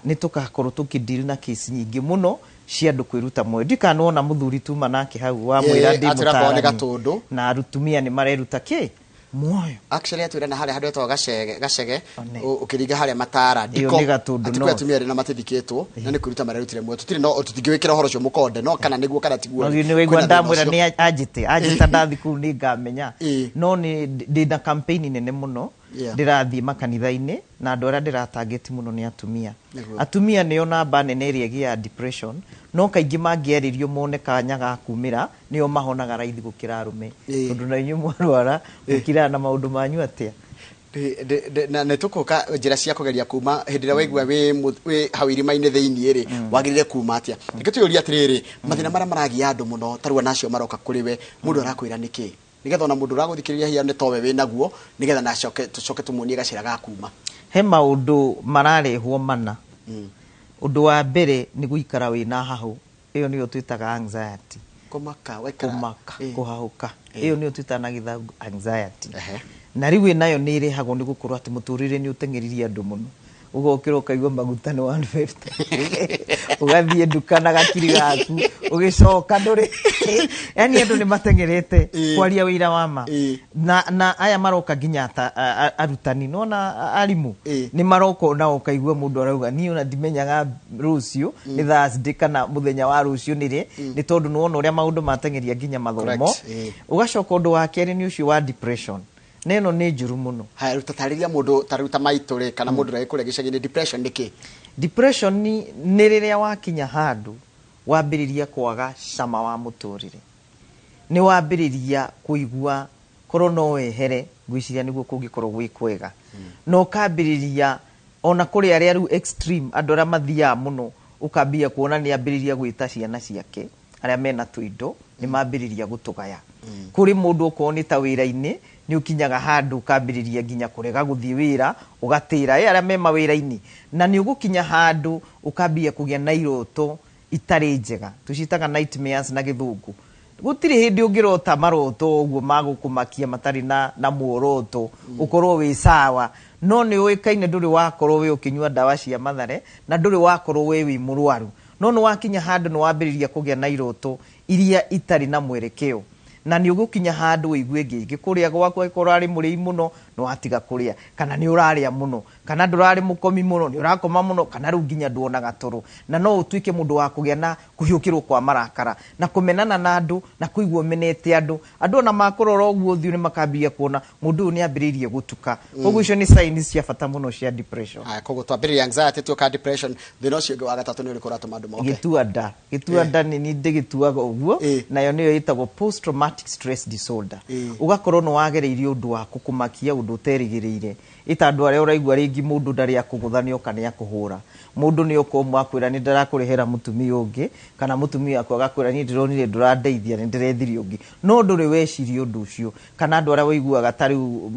nĩ tũgakorwo tũkĩdeal na case nyingĩ mũno cia andũ kwĩruta muoyo. Ndiũĩ kana nĩwona mũthuri tuma nake hau wamwĩra ndĩ mũtaarani, na atumia nĩ mareruta kĩ muoyo. Actually atwĩra na harĩa handũ hetagwo Gacege, ũkĩringa harĩa Matara ndiko atĩ atumia arĩa na matithikĩtwo na nĩ kwĩruta marerutire muoyo. Tũtirĩ no tũtingĩwĩkĩra ũhoro ũcio mũkonde, no kana nĩguo kana tiguo. Nĩ waigua ndamwĩra nĩ anjĩte ndathi kũu nĩ ngamenya. No nĩ ndĩ na campaign nene mũno ndĩrathiĩ makanitha-inĩ, na andũ arĩa ndĩratangĩti mũno nĩ atumia. Atumia nĩo namba nene ĩrĩa ĩgĩaga depression, no kaingĩ mangĩarĩrio mone kanya ga kumĩra nĩo mahonaga raithi gũkĩra arũme. Tondũ na inyuĩ mwarwara mũkiraga na maũndũ manyu atĩa. Na nĩ tũkũka njĩra cia kũgeria kuma hĩndĩ ĩrĩa waigua wĩ hau irima-inĩ thĩinĩ rĩ, wagĩrĩire kuma atĩa. Reke tũyũrie atĩrĩrĩ, mathĩna marĩa maragia andũ mũno ta rĩu anacio maroka kũrĩ we, mũndũ arakwĩra nĩkĩ, nĩgetha ona mũndũ ũragũthikĩrĩria hihi nĩ towe wĩnaguo, nĩgetha nacoke tũcoke tũmuonie gacĩra ga kuma. He maũndũ mararehwo mana. Ũndũ wa mbere nĩ gũikara wĩna hahũ, ĩyo nĩyo twĩtaga anxiety. Kũmaka, waikara kũmaka, kũhahũka, ĩyo nĩyo twĩtaga na gĩthũngũ anxiety. Na rĩu ĩnayo nĩ ĩrehagwo nĩ gũkorwo atĩ mũtũrĩre nĩ ũteng'eririe andũ mũno. Ũgokĩra ũkaigua maguta nĩ 150, ũgathiĩ nduka na gakiri gaku, ũgĩcoka ndũrĩ. Yaani andũ nĩ mateng'erete kwaria wĩra wa ma. Na aya maroka nginya arutani, nĩwona arimũ nĩ maroka ona ũkaigua mũndũ arauga niĩ ona ndimenyaga rũciũ nĩ Thursday kana mũthenya wa rũciũ nĩ rĩ, nĩ tondũ nĩwona ũrĩa maũndũ mateng'eria nginya mathomo. Ũgacoka ũndũ wa kerĩ nĩ ũcio wa depression. Neno nĩ njũru mũno. Haya, ruta tarĩria mũndũ ta rĩu ta maitũ rĩ, kana mũndũ ũrĩa kũrĩa gĩcagi-inĩ, depression nĩ kĩ? Depression nĩ rĩrĩa wakinya handũ wambĩrĩria kwaga cama wa mũtũrĩre. Nĩ wambĩrĩria kũigua korwo no wehere, ngwĩciria nĩguo kũngĩkorwo gwĩ kwega. Na ũkambĩrĩria ona kũrĩ arĩa rĩu extreme, andũ arĩa mathiaga mũno, ũkambĩrĩria kuona nĩ ambĩrĩria gwĩta ciana ciake arĩa mena tũindo, nĩ mambĩrĩria gũtũgaya. Kũrĩ mũndũ okorwo nĩ ta wĩra-inĩ, nĩ ũkinyaga handũ ũkambĩrĩria nginya kũrega gũthiĩ wĩra, ũgatĩra arĩa me mawĩra-inĩ. Na nĩ ũgũkinya handũ ũkambĩrĩria kũgĩa na iroto itarĩ njega, tũciĩtaga nightmares na gĩthũngũ. Gũtirĩ hĩndĩ ũngĩrota maroto ũguo magũkũmakia matarĩ na muoroto, ũkorwo wĩ sawa. No nĩ ũĩkaine ndũrĩ wakorwo wĩ ũkĩnyua ndawa cia mathare, na ndũrĩ wakorwo wĩ mũrwaru. No nĩ wakinya handũ nĩ wambĩrĩria kũgĩa na iroto iria itarĩ na mwerekeo. Na nĩ ũgũkinya handũ ũigue ngĩngĩ kũrĩa gwaku angĩkorwo arĩ mũrĩi mũno, nĩ watiga kũrĩa, kana nĩ ũrarĩa mũno, kana ndũrarĩ mũkomi mũno, nĩ ũrakoma mũno, kana rĩu nginya nduonaga toro. Na no ũtuĩke mũndũ wa kũgĩa na kũhiũkĩrwo kwa marakara na kũmenana na andũ na kũigua ũmenete andũ. Andũ ona makũrora ũguo ũthiũ nĩ makambia kuona mũndũ ũyũ nĩ ambĩrĩirie gũtuka. Koguo icio nĩ signs cia bata mũno cia depression. Haya, koguo twambĩrĩria anxiety tuoka depression, thĩna ũcio ũngĩ wa gatatũ nĩ ũrĩkũ ũratũma andũ moke? Gĩtua nda. Gĩtua nda nĩ niĩ ndĩgĩtuaga ũguo, nayo nĩyo ĩtagwo post traumatic stress disorder. Ũgakorwo nĩ wagereirie ũndũ wa gũkũmakia, ũndũ ũterĩgĩrĩire. Ĩta andũ arĩa ũraigua rĩngĩ mũndũ ndarĩ akũgũtha nĩ oka nĩ akũhũra. Mũndũ nĩ oka ũmwe akwĩra nĩ ndĩrakũrehera mũtumia ũngĩ, kana mũtumia waku agakwĩra niĩ ndĩronire ndũrandeithia nĩ ndĩrethire ũngĩ. No ndũrĩ weciria ũndũ ũcio. Kana andũ arĩa ũiguaga ta rĩu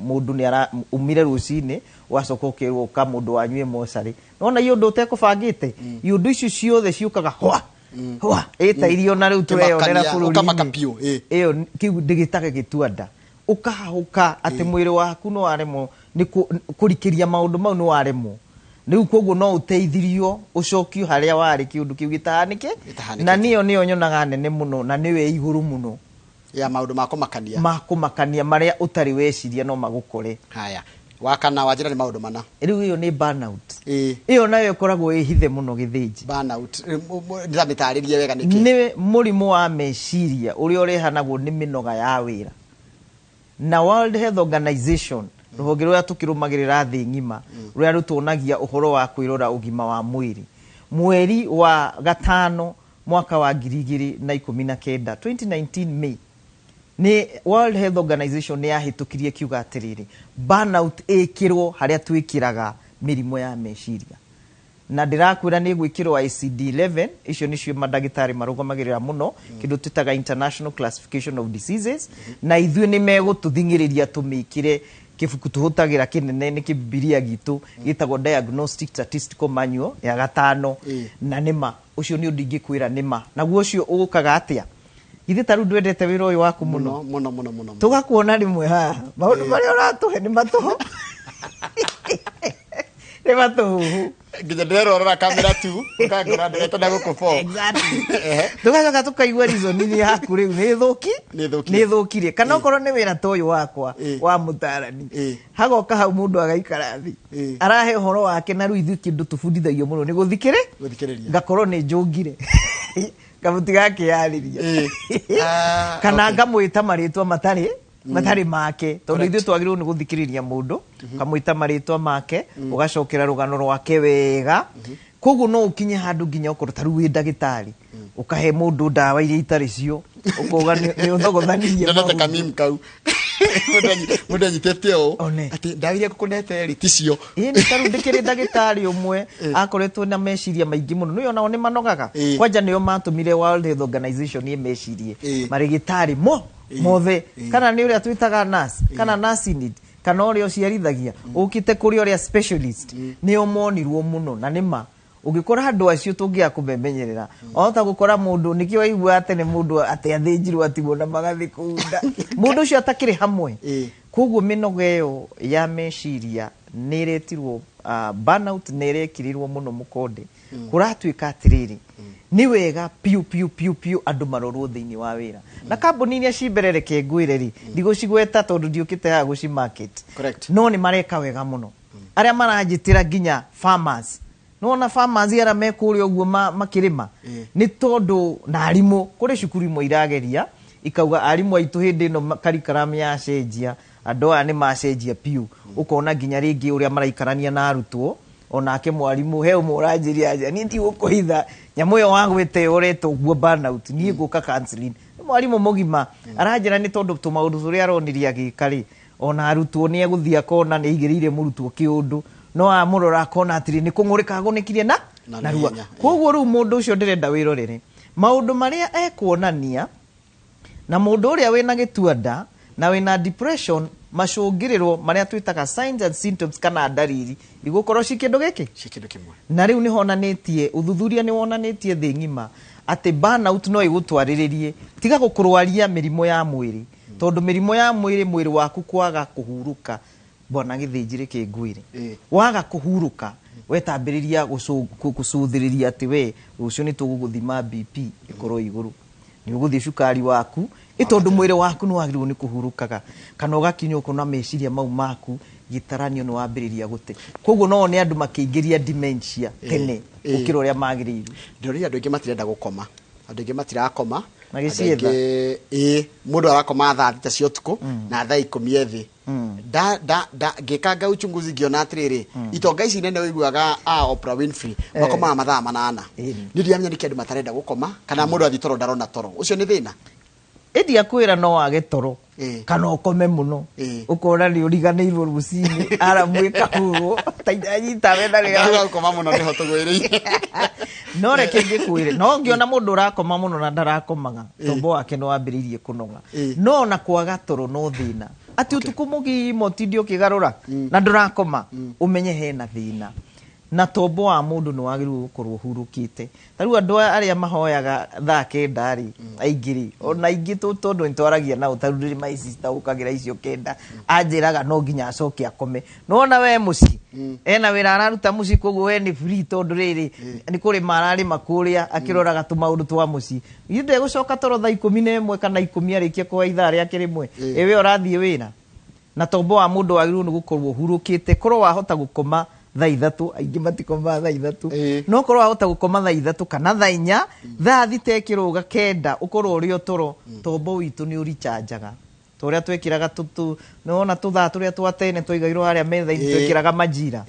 mũndũ nĩ ara umire rũcinĩ ũgacoka ũkerwo ũka mũndũ wanyu e mocarĩ. Nĩwona i ũndũ ũtekũbangĩte? I ũndũ icio ciothe ciũkaga hwa hwa ĩta irio na rĩu tũreyonera bũrũri-inĩ. Ĩyo kĩu ndĩgĩtaga gĩtua nda. Ũkahahũka atĩ mwĩrĩ waku nĩ waremwo nĩ kũrikĩria maũndũ mau nĩ waremwo. Rĩu koguo no ũteithirio ũcokio harĩa warĩ kĩũndũ kĩu gĩtahanĩke, na nĩyo nĩyo nyonaga nene mũno na nĩyo ĩ igũrũ mũno ya maũndũ ma kũmakania, ma kũmakania marĩa ũtarĩ weciria no magũkore. Haya, wa kana wa njĩra nĩ maũndũ mana. Rĩu ĩyo nĩ burnout. Ĩyo nayo ĩkoragwo ĩ hithe mũno gĩthĩnji. Burnout ndĩramĩtarĩrie wega nĩkĩ? Nĩ mũrimũ wa meciria ũrĩa ũrehanagwo nĩ mĩnoga ya wĩra. Na World Health Organization, rũhonge rũrĩa tũkĩrũmagĩrĩra thĩ ng'ima, rũrĩa rũtuonagia ũhoro wa kwĩrora ũgima wa mwĩrĩ, mweri wa gatano mwaka wa 2019, 2019 May, nĩ World Health Organization nĩ yahĩtũkirie kiuga atĩrĩrĩ, burnout ĩkĩrwo harĩa twĩkĩraga mĩrimũ ya meciria. Na ndĩrakwĩra nĩ gwĩkĩrwo ICD-11, icio nĩcio mandagĩtarĩ marũgamagĩrĩra mũno, kĩndũ twĩtaga International Classification of Diseases, na ithuĩ nĩ megũtũthing'ĩrĩria tũmĩkĩre kĩbuku tũhũtagĩra kĩnene nĩ kĩbibilia gitũ gĩtagwo Diagnostic Statistical Manual ya gatano. Na nĩma ũcio nĩ ũndũ ingĩkwĩra nĩma. Naguo ũcio ũkaga atĩa? Githĩ ta rĩu ndwendete wĩra ũyũ waku mũno? Mũno mũno mũno. Tũgakuona rĩmwe haha maũndũ marĩa ũratũhe nĩ matũhũ. Nĩ matũhũhũ. Nginya ndĩrerorera kamera tu ũkangora ndĩreta na gũkũ fo. Exactly. Tũgacoka tũkaigua reasoning yaku rĩu nĩ thũki, nĩ thũkirie. Kana okorwo nĩ wĩra ta ũyũ wakwa wa mũtarani, hagoka hau mũndũ agaikara thĩ arahe ũhoro wake, na rĩu ithuĩ kĩndũ tũbundithagio mũno nĩ gũthikĩrĩria, ngakorwo nĩ njũngire kamũtiga akĩyarĩria, kana ngamwĩta marĩtwa matarĩ make, tondũ ithuĩ twagĩrĩirwo nĩ gũthikĩrĩria mũndũ, ũkamwĩta marĩtwa make, ũgacokera rũgano rwake wega. Koguo no ũkinye handũ nginya okorwo ta rĩu wĩ ndagĩtarĩ, ũkahe mũndũ ndawa iria itarĩ cio, ũkauga nĩ ũthogothanirie maũndũ. Kamimi kau mũndũ anyitĩte ũũ atĩ ndawa iria ngũkũnete rĩ ti cio. Ĩĩ nĩ ta rĩu ndĩkĩrĩ ndagĩtarĩ ũmwe akoretwo na meciria maingĩ mũno, nĩyo nao nĩ manogaga. Kwanja nĩo matũmire World Health Organization ĩmecirie marĩgĩtarĩ mothe, kana nĩ ũrĩa twĩtaga nurse, kana nurse need, kana ũrĩa ũciarithagia ũkĩte kũrĩ ũrĩa specialist, nĩo monirwo mũno. Na nĩma ũngĩkora andũ acio tũngĩaga kũmemenyerera, wahota gũkora mũndũ nĩkĩo waigua atĩ nĩ mũndũ atĩ athĩnjirwo atigwo na magathĩ kũu nda, mũndũ ũcio atakĩrĩ hamwe. Koguo mĩnoga ĩyo ya meciria nĩ ĩretirwo burnout, nĩ ĩrekĩrĩrwo mũno mũkonde. Kũratuĩka atĩrĩrĩ, nĩ wega piũ piũ piũ piũ andũ marorwo thĩinĩ wa wĩra. Na kambuni iria ci mbere reke ngwĩre rĩ, ndigũcigweta tondũ ndiũkĩte haha gũci market, no nĩ mareka wega mũno. Arĩa maranjĩtĩra nginya farmers, nĩwona farmers arĩa me kũrĩa ũguo makĩrĩma, nĩ tondũ na arimũ, kũrĩ cukuru imwe irageria ikauga arimũ aitũ hĩndĩ ĩno curriculum yacenjia, andũ aya nĩ macenjia piũ. Ũkona nginya rĩngĩ ũrĩa maraikarania na arutwo, onake mwarimũ he ũmwe ũranjĩria aja niĩ ndigũkũhitha nyamũ ĩyo wagwĩte ũreta ũguo burnout, niĩ ngũka counseling. Nĩ mwarimũ mũgima aranjĩra nĩ tondũ tũmaũndũ tũrĩa aronirie agĩka rĩ, ona arutwo nĩ egũthiĩ akona nĩ aigĩrĩire mũrutwo kĩũndũ, no amũrora akona atĩrĩ nĩ kũng'ũrĩka agũnĩkirie na narua. Koguo rĩu mũndũ ũcio ndĩrenda wĩrorere maũndũ marĩa ekuonania, na mũndũ ũrĩa wĩna gĩtua nda na wĩna depression, macũngĩrĩrwo marĩa twĩtaga signs and symptoms kana ndariri igũkorwo ci kĩndũ gĩkĩ, ci kĩndũ kĩmwe. Na rĩu nĩ honanĩtie, ũthuthuria nĩ wonanĩtie thĩ ng'ima atĩ burnout no ĩgũtwarĩrĩrie tiga gũkũrwaria mĩrimũ ya mwĩrĩ, tondũ mĩrimũ ya mwĩrĩ, mwĩrĩ waku kwaga kũhurũka, bwana gĩthĩnjire kĩngwĩre, waga kũhurũka wetambĩrĩria gũcũthĩrĩria atĩ we rũciũ nĩ tũgũgũthima BP ĩkorwo igũrũ, nĩ ũgũthiĩ cukari waku Ĩ tondũ mwĩrĩ waku nĩ wagĩrĩirwo nĩ kũhurũkaga, kana ũgakinya ũkona meciria mau maku gĩtaranio nĩ wambĩrĩria gũte. Koguo no wone andũ makĩingĩria dementia tene gũkĩra ũrĩa magĩrĩirwo. Ndĩrorire andũ aingĩ matirenda gũkoma, andũ aingĩ matirakoma. Magĩcietha. Andũ aingĩ, ĩĩ, mũndũ arakoma thaa 6 cia ũtukũ na thaa 10 ethĩ. Da ngĩkanga uchunguzi ngĩona atĩrĩrĩ, itonga ici nene ũiguaga a Oprah Winfrey makomaga mathaa 8. Niĩ ndiramenya nĩkĩ andũ matarenda gũkoma, kana mũndũ athiĩ toro ndarona toro. Ũcio nĩ thĩna? Ĩndi akwĩra no wage toro kana ũkome mũno, ũkona nĩ ũriganĩirwo rũcinĩ aramu ĩkahurwo ta inyita we na rĩrĩa Andũ gũkoma mũno nĩho tũgwĩrĩire. No reke ngĩkwĩre, no ngĩona mũndũ ũrakoma mũno na ndarakomaga, tombo wake nĩ wambĩrĩirie kũnoga. No ona kwaga toro no thĩna, atĩ ũtukũ mũgima ũtinde ũkĩgarũra na ndũrakoma, ũmenye hena thĩna. Na tombo wa mũndũ nĩ wagĩrĩirwo gũkorwo ũhurũkĩte. Ta rĩu andũ aya arĩa mahoyaga thaa 9 rĩ, aingĩ rĩ, ona aingĩ tondũ nĩ twaragia nao, ta rĩu ndĩrĩ my sister ũkagĩra icio 9, anjĩraga no nginya acoke akome. No ona we mũciĩ, ena wĩra araruta mũciĩ, koguo we nĩ free tondũ rĩrĩ, nĩ kũrĩma ararĩma kũrĩa, akĩroraga tũmaũndũ twa mũciĩ. Ithuĩ ndegũcoka toro thaa 11 kana 10 arĩkie kũhoya ithaa rĩake rĩmwe. Ĩ we ũrathiĩ wĩra. Na tombo wa mũndũ wagĩrĩirwo nĩ gũkorwo ũhurũkĩte, korwo wahota gũkoma thaa 3, aingĩ matikomaga thaa 3, no korwo wahota gũkoma thaa 3 kana thaa 4, thaa 6 ĩkĩrũga 9, ũkorwo ũrĩ o toro, tombo witũ nĩ ũrichanjaga. Ta ũrĩa twĩkĩraga nĩwona tũthaa tũrĩa twa tene twaigagĩrwo harĩa metha-inĩ, twĩkĩraga majira.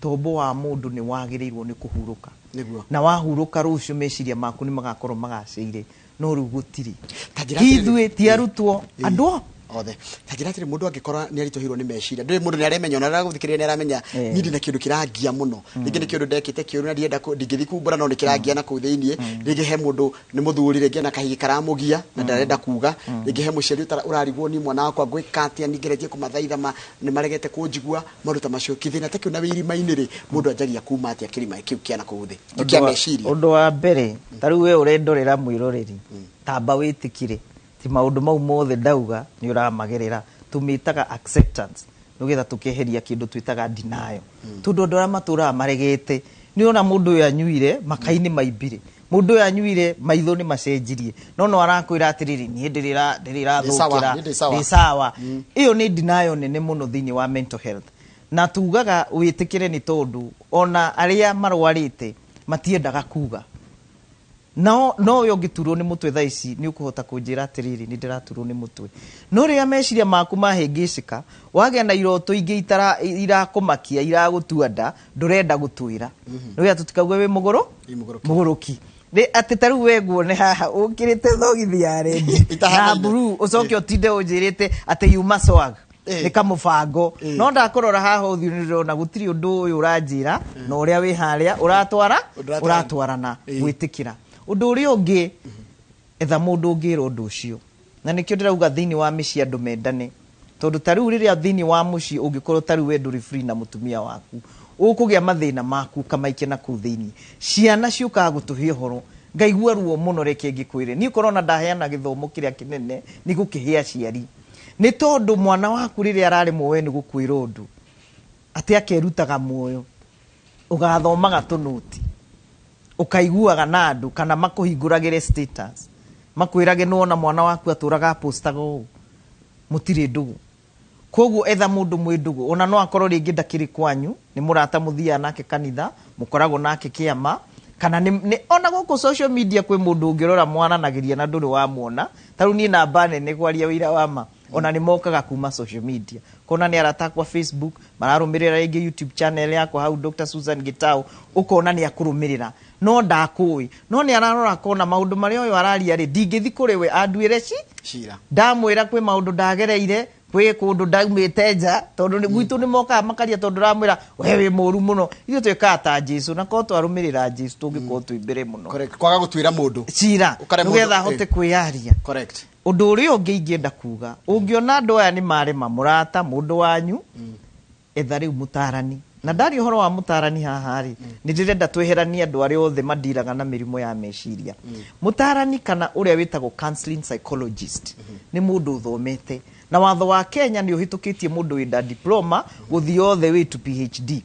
Tombo wa mũndũ nĩ wagĩrĩirwo nĩ kũhurũka. Na wahurũka rũciũ meciria maku nĩ magakorwo magacĩire, no rĩu gũtirĩ. Ta njĩra Ti atĩrĩrĩ. ithuĩ, ti arutwo, andũ othe. Ta njĩra atĩrĩ, mũndũ angĩkorwo nĩ aritũhĩirwo nĩ meciria, ndũĩ mũndũ nĩ aremenya, ona aragũthikĩrĩria nĩ aramenya, niĩ ndĩna kĩndũ kĩrangia mũno. Rĩngĩ nĩ kĩndũ ndekĩte kĩũru na ndienda ndingĩthiĩ kumbũra, no nĩ kĩrangia na kũu thĩiniĩ. Rĩngĩ he mũndũ nĩ mũthuri, rĩngĩ ena kahiki karamũgia na ndarenda kuga. Rĩngĩ he mũciari ũrarigwo ni mwana wakwa ngwĩka atĩa, nĩ ngeretie kũmathaitha nĩ maregete kũnjigua, maũndũ ta macio. Kĩthĩna ta kĩu na wĩ irima-inĩ rĩ, mũndũ anjagia kuma atĩa kĩrima kĩu kĩa na kũu thĩ, kĩu kĩa meciria? Ũndũ wa mbere, ta rĩu we ũrendorera mwĩroreri, tamba wĩtĩkĩre ti maũndũ mau mothe ndauga nĩ ũramagerera. Tũmĩtaga acceptance, nĩgetha tũkeheria kĩndũ twĩtaga denial. Tondũ andũ arĩa matũraga maregete, nĩ ũrona mũndũ ũyũ anyuire makai-inĩ maimbire, mũndũ ũyũ anyuire maitho nĩ macenjirie, no no arakwĩra atĩrĩrĩ, niĩ ndĩrĩrathũkĩra, Ndĩ sawa, niĩ ndĩ sawa. ndĩ sawa. Ĩyo nĩ denial nene mũno thĩinĩ wa mental health. Na tugaga wĩtĩkĩre nĩ tondũ ona arĩa marwarĩte matiendaga kuga. No, no we ũngĩturwo nĩ mũtwe thaa ici nĩ ũkũhota kũnjĩra atĩrĩrĩ, nĩ ndĩraturwo nĩ mũtwe. No rĩrĩa meciria maku mahĩngĩcĩka, wagĩa na iroto ingĩ irakũmakia, iragũtua nda, ndũrenda gũtwĩra. Nĩgetha tũtikauge wĩ mũgũrũki. Nĩ atĩ ta rĩu we nguone haha ũkĩrĩte thogithi ya rendi na blue, ũcoke ũtinde ũnjĩrĩte atĩ yuma swag. Nĩ kamũbango. No ndakũrora haha ũthiũ nĩ ndĩrona gũtirĩ ũndũ ũyũ ũranjĩra, na ũrĩa wĩ harĩa ũratwarana gwĩtĩkĩra. Ũndũ ũrĩa ũngĩ, etha mũndũ ũngĩra ũndũ ũcio. Na nĩkĩo ndĩrauga thĩinĩ wa mĩciĩ andũ mendane. Tondũ ta rĩu rĩrĩa thĩinĩ wa mũciĩ ũngĩkorwo ta rĩu we ndũrĩ free na mũtumia waku, ũkũgĩa mathĩna maku ũkamaikia na kũu thĩinĩ. Ciana ciũkaga gũtũhe ũhoro. Ngaigua ruo mũno, reke ngĩkwĩre. Niĩ korwo ona ndaheana gĩthomo kĩrĩa kĩnene, nĩ gũkĩhe aciari. Nĩ tondũ mwana waku rĩrĩa araremwo we nĩ gũkwĩra ũndũ, atĩ akerutaga muoyo, ũgathomaga tũnũti, ũkaiguaga na andũ, kana makũhingũragĩre status, makwĩrage nĩwona mwana waku atũraga apostaga ũũ, mũtirĩ ndũgũ. Koguo etha mũndũ mwĩ ndũgũ, ona no akorwo rĩngĩ ndakĩrĩ kwanyu, nĩ mũrata mũthiaga nake kanitha, mũkoragwo nake kĩama, kana nĩ, ona gũkũ social media kwĩ mũndũ ũngĩrora mwaranagĩria na ndũrĩ wamuona. Ta rĩu niĩ namba nene kwaria ũira wa ma, ona nĩ mokaga kuma social media. Kona nĩ arata akwa Facebook, mararũmĩrĩra rĩngĩ YouTube channel yakwa hau Dr. Susan Gitau, ũkona nĩ akũrũmĩrĩra. No ndakũĩ, no nĩ ararora akona maũndũ marĩa ũyũ araria rĩ, ndingĩthi kũrĩ we anduĩre cira. Ndamwĩra kwĩ maũndũ ndagereire, kwĩ kũndũ ndaumĩte nja, tondũ nĩ gwitũ nĩ mokaga makaria, tondũ ndamwĩra we wĩ mũru mũno. Ithuĩ twĩkaga ta Jesũ, na korwo twarũmĩrĩra Jesũ tũngĩkorwo twĩ mbere mũno. Correct. Kwaga gũtuĩra mũndũ cira, Ũkaremwo nĩgetha ahote kwĩyaria. Correct. Ũndũ ũrĩa ũngĩ ingĩenda kuga, ũngĩona andũ aya nĩ marema mũrata, mũndũ wanyu, etha rĩu mũtarani. Na ndaria ũhoro wa mũtarani haha rĩ, nĩ ndĩrenda tweheranie andũ arĩa othe mandiraga na mĩrimũ ya meciria. Mũtarani kana ũrĩa wĩtagwo counseling psychologist nĩ mũndũ ũthomete. Na watho wa Kenya nĩ ũhĩtũkĩtie mũndũ wĩna diploma gũthiĩ all the way to PhD.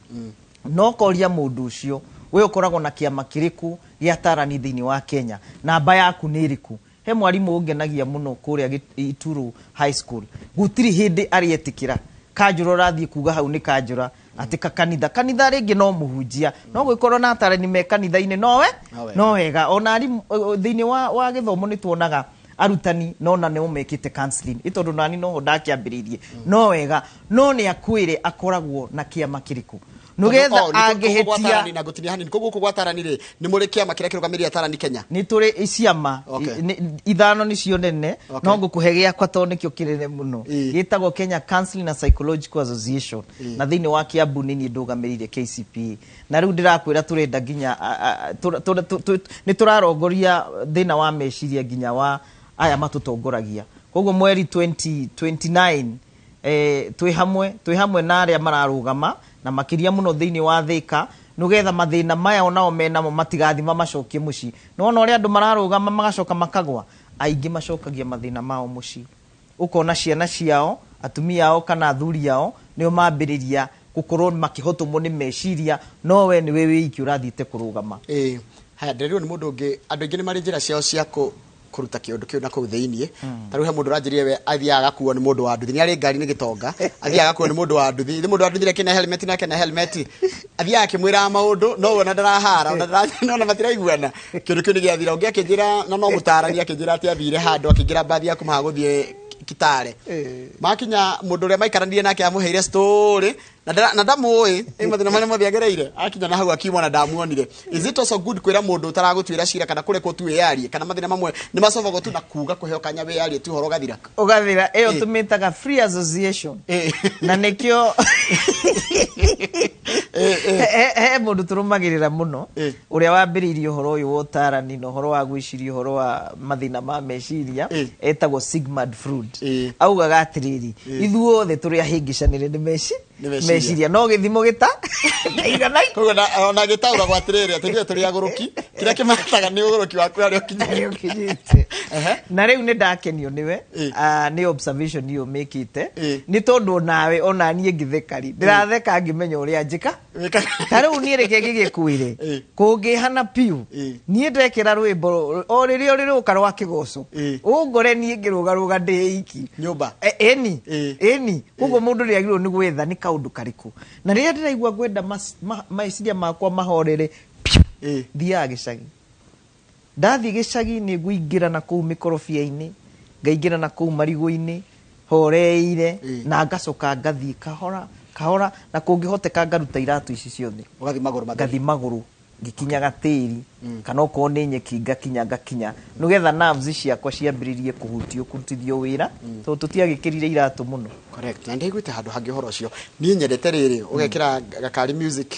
No koria mũndũ ũcio, we ũkoragwo na kĩama kĩrĩkũ gĩa atarani thĩinĩ wa Kenya, namba yaku nĩ ĩrĩkũ? He mwarimũ ũngenagia mũno kũrĩa Ituru High School, gũtirĩ hĩndĩ arĩetĩkĩra kanjũra ũrathiĩ kuga hau nĩ kanjũra atĩ kanitha kanitha rĩngĩ no mũhunjia no gwĩkorwo na atarani me kanitha-inĩ nowe No wega. No wega ona arimũ thĩinĩ wa gĩthomo nĩ tuonaga arutani nona nĩo mekĩte counseling ĩ tondũ nani noho ndakĩambĩrĩirie no wega no nĩ akwĩre akoragwo na kĩama kĩrĩkũ nĩgetha angĩhĩtia. Na ngũtinia hanini koguo gũkũ gwa atarani rĩ, nĩ mũrĩ kĩama kĩrĩa kĩrũgamĩrĩire atarani Kenya? Nĩ tũrĩ ciama ithano nĩcio nene. No ngũkũhe gĩakwa tondũ nĩkĩo kĩnene mũno, gĩtagwo Kenya Counseling and Psychological Association. Na thĩinĩ wa Kiambu nĩ niĩ ndũgamĩrĩire KCPA, na rĩu ndĩrakwĩra tũrenda nginya nĩ tũrarongoria thĩna wa meciria nginya wa aya matũtongoragia. Koguo mweri 2029 twĩ hamwe na arĩa mararũgama na makĩria mũno thĩinĩ wa Thĩka, nĩgetha mathĩna maya onao menamo matigathi mamacokie mũciĩ. Nĩwona ũrĩa andũ mararũgama magacoka makagwa, aingĩ macokagia mathĩna mao mũciĩ, ũkona ciana ciao, atumia ao kana athuri ao nĩo mambĩrĩria gũkorwo makĩhotomwo nĩ meciria, no we nĩwe wĩiki ũrathiĩte kũrũgama. Ĩĩ, haya, ndĩrirwo nĩ mũndũ ũngĩ. Andũ aingĩ nĩ marĩ njĩra ciao cia kũruta kĩũndũ kĩu na kũu thĩiniĩ. Ta rĩu he mũndũ ũranjĩrire we athiaga agakuo nĩ mũndũ wa nduthi, nĩ arĩ ngari nĩ gĩtonga, athiaga agakuo nĩ mũndũ wa nduthi. Nĩ mũndũ wa nduthi rĩ, helmet nake na helmet, athiaga akĩmwĩraga maũndũ no we ona ndarahara ona ona matiraiguana. Kĩũndũ kĩu nĩ gĩathira. Ũngĩ akĩnjĩra na no mũtarani, akĩnjĩra atĩ athire handũ akĩingĩra mbathi ya kuma haha gũthiĩ Kitale, makinya mũndũ ũrĩa maikaranirie nake amũheire story na ndamũĩ ĩ mathĩna marĩa mothe agereire akinya na hau akiuma na ndamuonire. Is it also good kwĩra mũndũ ũtaragũtuĩra cira kana kũrekwo tu wĩyarie, kana mathĩna mamwe nĩ macobagwo tu na kuga kũheo kanya wĩyarie tu ũhoro ũgathira? Ũgathira. Ĩyo tũmĩtaga free association, na nĩkĩo he mũndũ tũrũmagĩrĩra mũno ũrĩa wambĩrĩirie ũhoro ũyũ wa ũtarani na ũhoro wa gwĩciria ũhoro wa mathĩna ma meciria, etagwo Sigmund Freud. Augaga atĩrĩrĩ, ithuothe tũrĩ ahĩngĩcanĩre nĩ Nĩ meciria. Meciria no gĩthimo gĩta Koguo ona gĩtaũragwo atĩrĩrĩ, atĩ ithuĩ tũrĩ agũrũki, kĩrĩa kĩmataga nĩ ũgũrũki waku harĩa ũkinyĩte. Na rĩu nĩ ndakenio nĩwe nĩ observation ĩyo mĩkĩte, nĩ tondũ onawe ona niĩ ngĩtheka rĩ, ndĩratheka ngĩmenya ũrĩa njĩka. Ta rĩu niĩ reke ngĩgĩkwĩre kũngĩhana piũ, niĩ ndekĩra rwĩmbo o rĩrĩa rĩrũka rwa kĩgoco, ũngore niĩ ngĩrũgarũga ndĩ iki nyũmba. Ĩni ĩni. Koguo mũndũ nĩ agĩrĩirwo nĩ gwetha nĩ kaũndũ karĩkũ, na rĩrĩa ndĩraigua ngwenda meciria makwa mahorere piũ, thiaga gĩcagi. Ndathiĩ gĩcagi nĩ ngũingĩra na kũu mĩkorobia-inĩ, ngaingĩra na kũu marigũ-inĩ horeire, na ngacoka ngathiĩ kahora kahora, na kũngĩhoteka ngaruta iratũ ici ciothe. Ũgathiĩ magũrũ matheri. Ngathiĩ magũrũ ngĩkinyaga tĩri kana okorwo nĩ nyeki ngakinya ngakinya, nĩgetha nerves ciakwa ciambĩrĩrie kũhutio kũrutithio wĩra, tondũ tũtiagĩkĩrire iratũ mũno. Correct. Na ndaiguĩte handũ hangĩ ũhoro ũcio. Niĩ nyendete rĩrĩ ũgekĩra gakari music,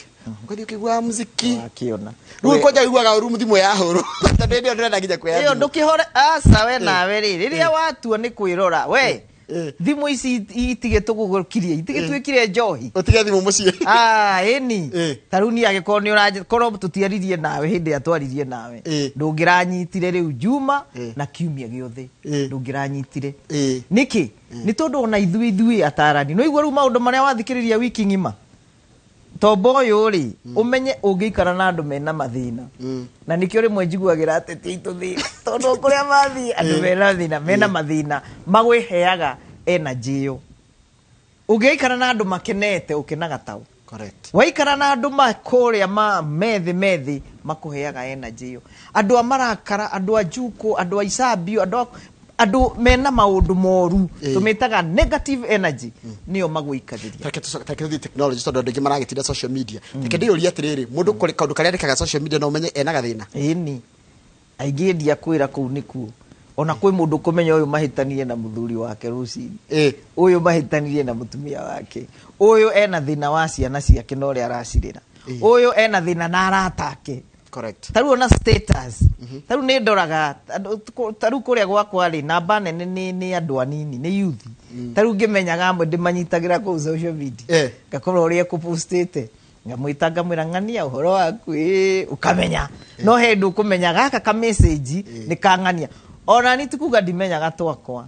ũgathiĩ ũkĩiguaga muziki. Akĩona. Rĩu kwanja ũiguaga ũru thimũ yahũrwo, tondũ hĩndĩ ĩyo ndĩrenda nginya kuoya ĩyo thimũ. Ndũkĩhore aca we nawe rĩ, rĩrĩa watua nĩ kwĩrora we, thimũ ici itige tũgũgũkirie, itigĩtuĩkire njohi. Ũtige thimũ mũciĩ. Ah, ĩni ta rĩu niĩ angĩkorwo nĩ ũrakorwo tũtiaririe nawe hĩndĩ ĩrĩa twaririe nawe, ndũngĩranyitire rĩu juma na kiumia gĩothe ndũngĩranyitire. Nĩkĩ? Nĩ tondũ ona ithuĩ atarani no igua rĩu maũndũ marĩa wathikĩrĩria wiki ng'ima. Tombo ũyũ rĩ, ũmenye ũngĩikara na andũ mena mathĩna, na nĩkĩo rĩmwe njiguagĩra ateti aitũ thĩna, tondũ kũrĩa mathiĩ andũ mena thĩna, mena mathĩna magwĩheaga energy ĩyo. Ũngĩikara na andũ makenete, ũkenaga tao. Waikara na andũ ma kũrĩa ma methĩ methĩ, makũheaga energy ĩyo. Andũ a marakara, andũ a njukũ, andũ a icambio, andũ mena maũndũ moru, tũmĩtaga negative energy, nĩyo magũikagĩria. Tareke tũthiĩ technology, tondũ andũ aingĩ maragĩtinda social media. Reke ndĩyũrie atĩrĩrĩ, mũndũ kũrĩ kaũndũ karĩa andĩkaga social media no ũmenye ena gathĩna? Ĩni, aingĩ ndia kwĩra kũu nĩkuo ona kwĩ mũndũ kũmenya ũyũ mahĩtanirie na mũthuri wake rũcinĩ, ũyũ mahĩtanirie na mũtumia wake, ũyũ ena thĩna wa ciana ciake na ũrĩa aracirĩra, ũyũ ena thĩna na arata ake. Ta rĩu ona status, ta rĩu nĩ ndoraga ta rĩu kũrĩa gwakwa rĩ, namba nene nĩ andũ anini, nĩ youth. Ta rĩu ngĩmenyaga amwe ndĩmanyitagĩra kũu social media, ngakorwo ũrĩa ekũpostĩte ngamwĩta ngamwĩra ng'ania ũhoro waku, ĩ ũkamenya no he ndũ ũkũmenya gaka ka message nĩ kang'ania. Ona ni ti kuga ndimenyaga twakwa.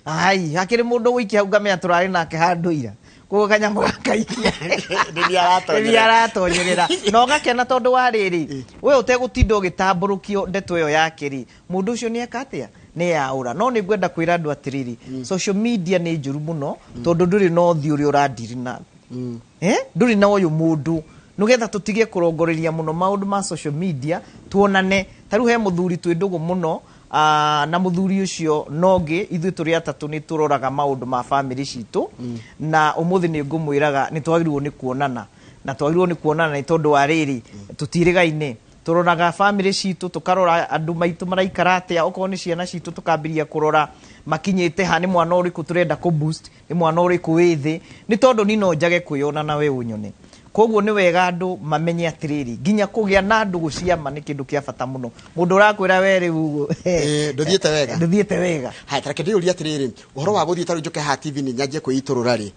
Ai, hakĩrĩ mũndũ gũikia hau ngamenya tũrarĩ nake handũ ira, koguo kanyamũ gakaikia Nĩ aratonyerera na ũgakena, tondũ wa rĩrĩ we ũtegũtinda ũgĩtambũrũkio ndeto ĩyo yake rĩ, mũndũ ũcio nĩ eka atĩa, Nĩ yaũra. No nĩ ngwenda kwĩra andũ atĩrĩrĩ, social media nĩ njũru mũno, tondũ ndũrĩ na ũthiũ ũrĩa ũrandiri naguo. Ndũrĩ na ũyũ mũndũ, nĩgetha tũtige kũrongoreria mũno maũndũ ma social media, tuonane. Ta rĩu he mũthuri twĩ ndũgũ mũno, na mũthuri ũcio nongĩ ithuĩ tũrĩ atatũ nĩ tũroraga maũndũ ma family citũ, na ũmũthĩ nĩ ngũmwĩraga nĩ twagĩrĩirwo nĩ kuonana, na twagĩrĩirwo nĩ kuonana nĩ tondũ wa rĩrĩ, tũtirĩgaine. Tũroraga family citũ, tũkarora andũ maitũ maraikara atĩa, okorwo nĩ ciana citũ tũkambĩrĩria kũrora makinyĩte ha, nĩ mwana ũrĩkũ tũrenda kũ boost, nĩ mwana ũrĩkũ wĩ thĩ, nĩ tondũ ni no njage kwĩyona na we ũnyone. Koguo nĩ wega andũ mamenye atĩrĩrĩ, nginya kũgĩa na ndũgũ cia ma nĩ kĩndũ kĩa bata mũno. Mũndũ ũrakwĩra we rĩu ndũthiĩte wega, ndũthiĩte wega. Haya, ta reke ndĩyũrie atĩrĩrĩ, ũhoro wa gũthiĩ ta rĩu njũke haha TV-inĩ nyanjie kwĩitũrũra rĩ,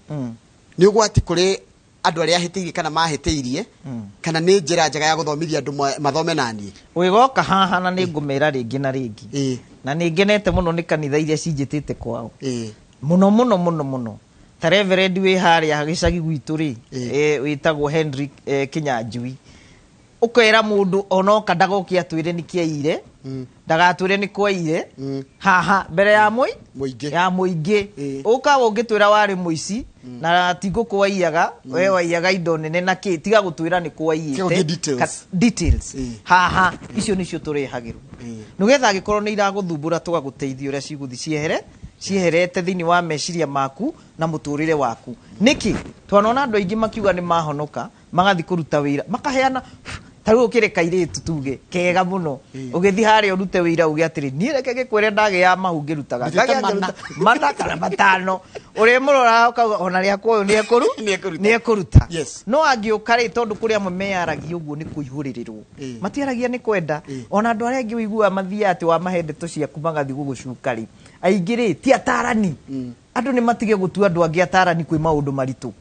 nĩ ũgwati kũrĩ andũ arĩa ahĩtĩirie kana mahĩtĩirie, kana nĩ njĩra njega ya gũthomithia andũ mathome naniĩ? Ũgĩgoka haha na nĩ ngũmera rĩngĩ na rĩngĩ, na nĩ ngenete mũno nĩ kanitha iria cinjĩtĩte kwao mũno mũno mũno mũno. Ta reverend wĩ harĩa gĩcagi gwitũ rĩ, wĩtagwo Henry Kinyanjui, ũkera mũndũ onoka ndagoke atwĩre nĩ kĩaire, ndagatwĩre nĩ kwaire haha mbere ya mũingĩ, ya mũingĩ. Ũka ũngĩtwĩra warĩ mũici na ti ngũkũ waiyaga, we waiyaga indo nene na kĩ, tiga gũtwĩra nĩ kwaiyĩte. Details haha icio nĩcio tũrehagĩrwo, nĩgetha angĩkorwo nĩ iragũthumbũra tũgagũteithia ũrĩa cigũthiĩ ciehere cieherete thĩinĩ wa meciria maku na mũtũrĩre waku. Nĩkĩ twanona andũ aingĩ makiuga nĩ mahonoka, magathiĩ kũruta wĩra makaheana. Ta rĩu ũkĩrĩ kairĩtu tuge kega mũno, ũgĩthiĩ harĩa ũrute wĩra uge atĩrĩ, niĩ reke gĩkwĩre ndagĩa mahu ngĩrutaga mana kana matano, ũrĩa mũroraga ũkauga ona rĩakwa ũyũ nĩ ekũruta. No angĩũka rĩ, tondũ kũrĩ amwe meyaragia ũguo nĩ kũihũrĩrĩrwo, matiaragia nĩ kwenda. Ona andũ arĩa angĩ ũiguaga mathiaga atĩ wamahe ndeto ciaku magathiĩ gũgũcuka rĩ, aingĩ rĩ ti atarani. Andũ nĩ matige gũtua andũ angĩ atarani kwĩ maũndũ maritũ.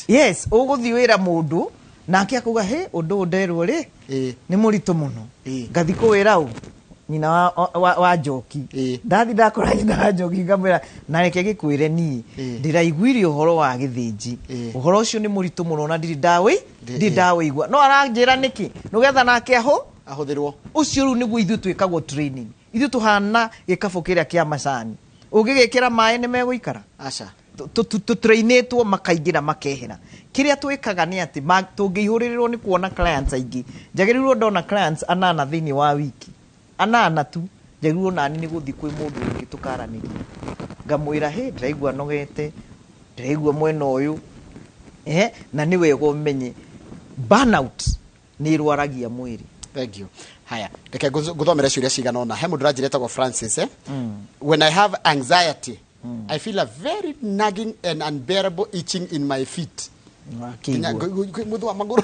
Yes, ũgũthiĩ wĩra mũndũ nake akauga he ũndũ ũyũ nderwo rĩ nĩ mũritũ mũno, ngathi kũwĩra ũ nyina wa Njoki. Ndathi ndakora nyina wa Njoki ngamwĩra na reke gĩkwĩre niĩ ndĩraiguire ũhoro wa gĩthĩnji, ũhoro ũcio nĩ mũritũ mũno na ndirĩ ndawĩigua. No aranjĩra nĩkĩ, nĩgetha nake ahũthĩrwo. Ũcio rĩu nĩguo ithuĩ twĩkagwo training. Ithuĩ tũhana gĩkabũ kĩrĩa kĩa macani, ũngĩgĩkĩra maĩ nĩ megũikara? Aca. Tũtrainĩtwo makaingĩra makehera. Kĩrĩa twĩkaga nĩ atĩ tũngĩihũrĩrĩrwo nĩ kuona clients aingĩ, njagĩrĩirwo ndona clients anana thĩinĩ wa wiki, anana tu, njagĩrĩirwo nani nĩ gũthiĩ kwĩ mũndũ ũngĩ tũkaranĩria, ngamwĩra hĩ ndĩraigua nogete, ndĩraigua mwena ũyũ, na nĩ wega ũmenye burnout nĩ ĩrwaragia mwĩrĩ. Thank you. Haya, reke ngũthomere ciũria cigana ũna. He mũndũ ũranjĩra etagwo Francis, When I have anxiety, I feel a very nagging and unbearable itching in my feet. Mwithwa magũrũ,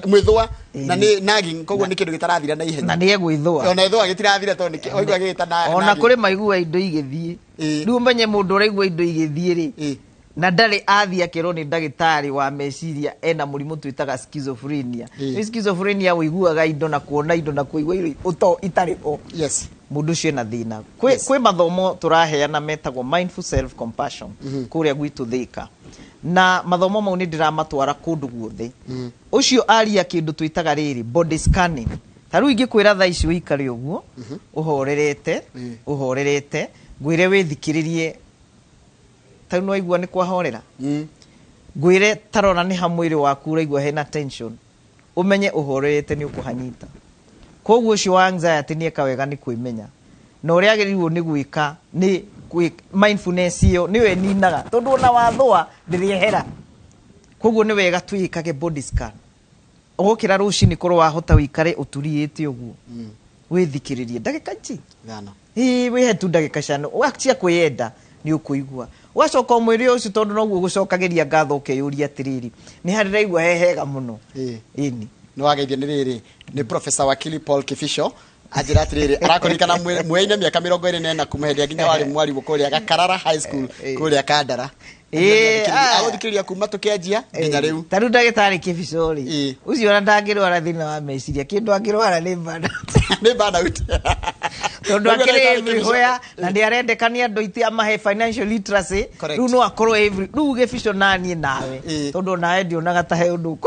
mwithwa na nĩ nagging, koguo nĩ kĩndũ gĩtarathira na ihenya. Na nĩ egwĩthũa. Ona ĩthũa gĩtirathira tondũ nĩ oigua gĩgĩta na ona kũrĩ maigua indo igĩthiĩ. Rĩu ũmenye mũndũ ũraigua indo igĩthiĩ rĩ, na ndarĩ athiĩ akĩrwo nĩ ndagĩtarĩ wa meciria ena mũrimũ twĩtaga schizophrenia. Schizophrenia ũiguaga indo na kuona indo na kũigua indo itarĩ ho. Yes. Mũndũ ũcio ena thĩna. Kwĩ mathomo tũraheana metagwo mindful self compassion kũrĩa gwitũ Thika, na mathomo mau nĩ ndĩramatwara kũndũ guothe. Ũcio aria kĩndũ twĩtaga rĩrĩ body scanning. Ta rĩu ingĩkwĩra thaa ici ũikare ũguo ũhorerete, ũhorerete, ngwĩre wĩthikĩrĩrie, ta rĩu nĩwaigua nĩ kwahorera, ngwĩre tarora nĩ ha mwĩrĩ waku ũraigua hena tension, ũmenye ũhorerete nĩ ũkũhanyita. Koguo ũcio wa anxiety nĩ eka wega nĩ kwĩmenya, na ũrĩa agĩrĩirwo nĩ gwĩka nĩ mindfulness ĩyo nĩyo ĩninaga, tondũ ona wathũa ndĩrĩehera. Koguo nĩ wega twĩkage body scan. Ũgũkĩra rũcinĩ korwo wahota ũikare ũturiĩte ũguo, wĩthikĩrĩrie ndagĩka ici ithano, wĩhe tu ndagĩka cithano cia kwĩyenda, nĩ ũkũigua. Ũgacoka ũmwĩre ũcio, tondũ noguo ũgũcokagĩria ngatho ũkeyũria atĩrĩrĩ, nĩ harĩ ndĩraigua he hega mũno. Ĩni. Nĩ wageithio nĩ rĩrĩ, nĩ Professor Wakili Paul Kibisho anjĩra atĩrĩrĩ, arakũririkana mweinĩ mĩaka 24 kuma hĩndĩ ĩrĩa nginya warĩ mwarimũ kũrĩa Gakarara High School kũrĩa Kandara. Agũthikĩrĩria kuma tũkĩanjia nginya rĩu. Ta rĩu ndagĩtarĩ Kibisho rĩ, ũcio ona ndangĩrwara thĩna wa meciria, kĩndũ angĩrwara nĩ burnout. Nĩ burnout. Tondũ akĩrĩ everywhere na nĩ arendeka nĩ andũ aitĩ amahe financial literacy. Rĩu no akorwo every rĩu Kibisho naniĩ nawe, tondũ nawe ndionaga ta he ũndũ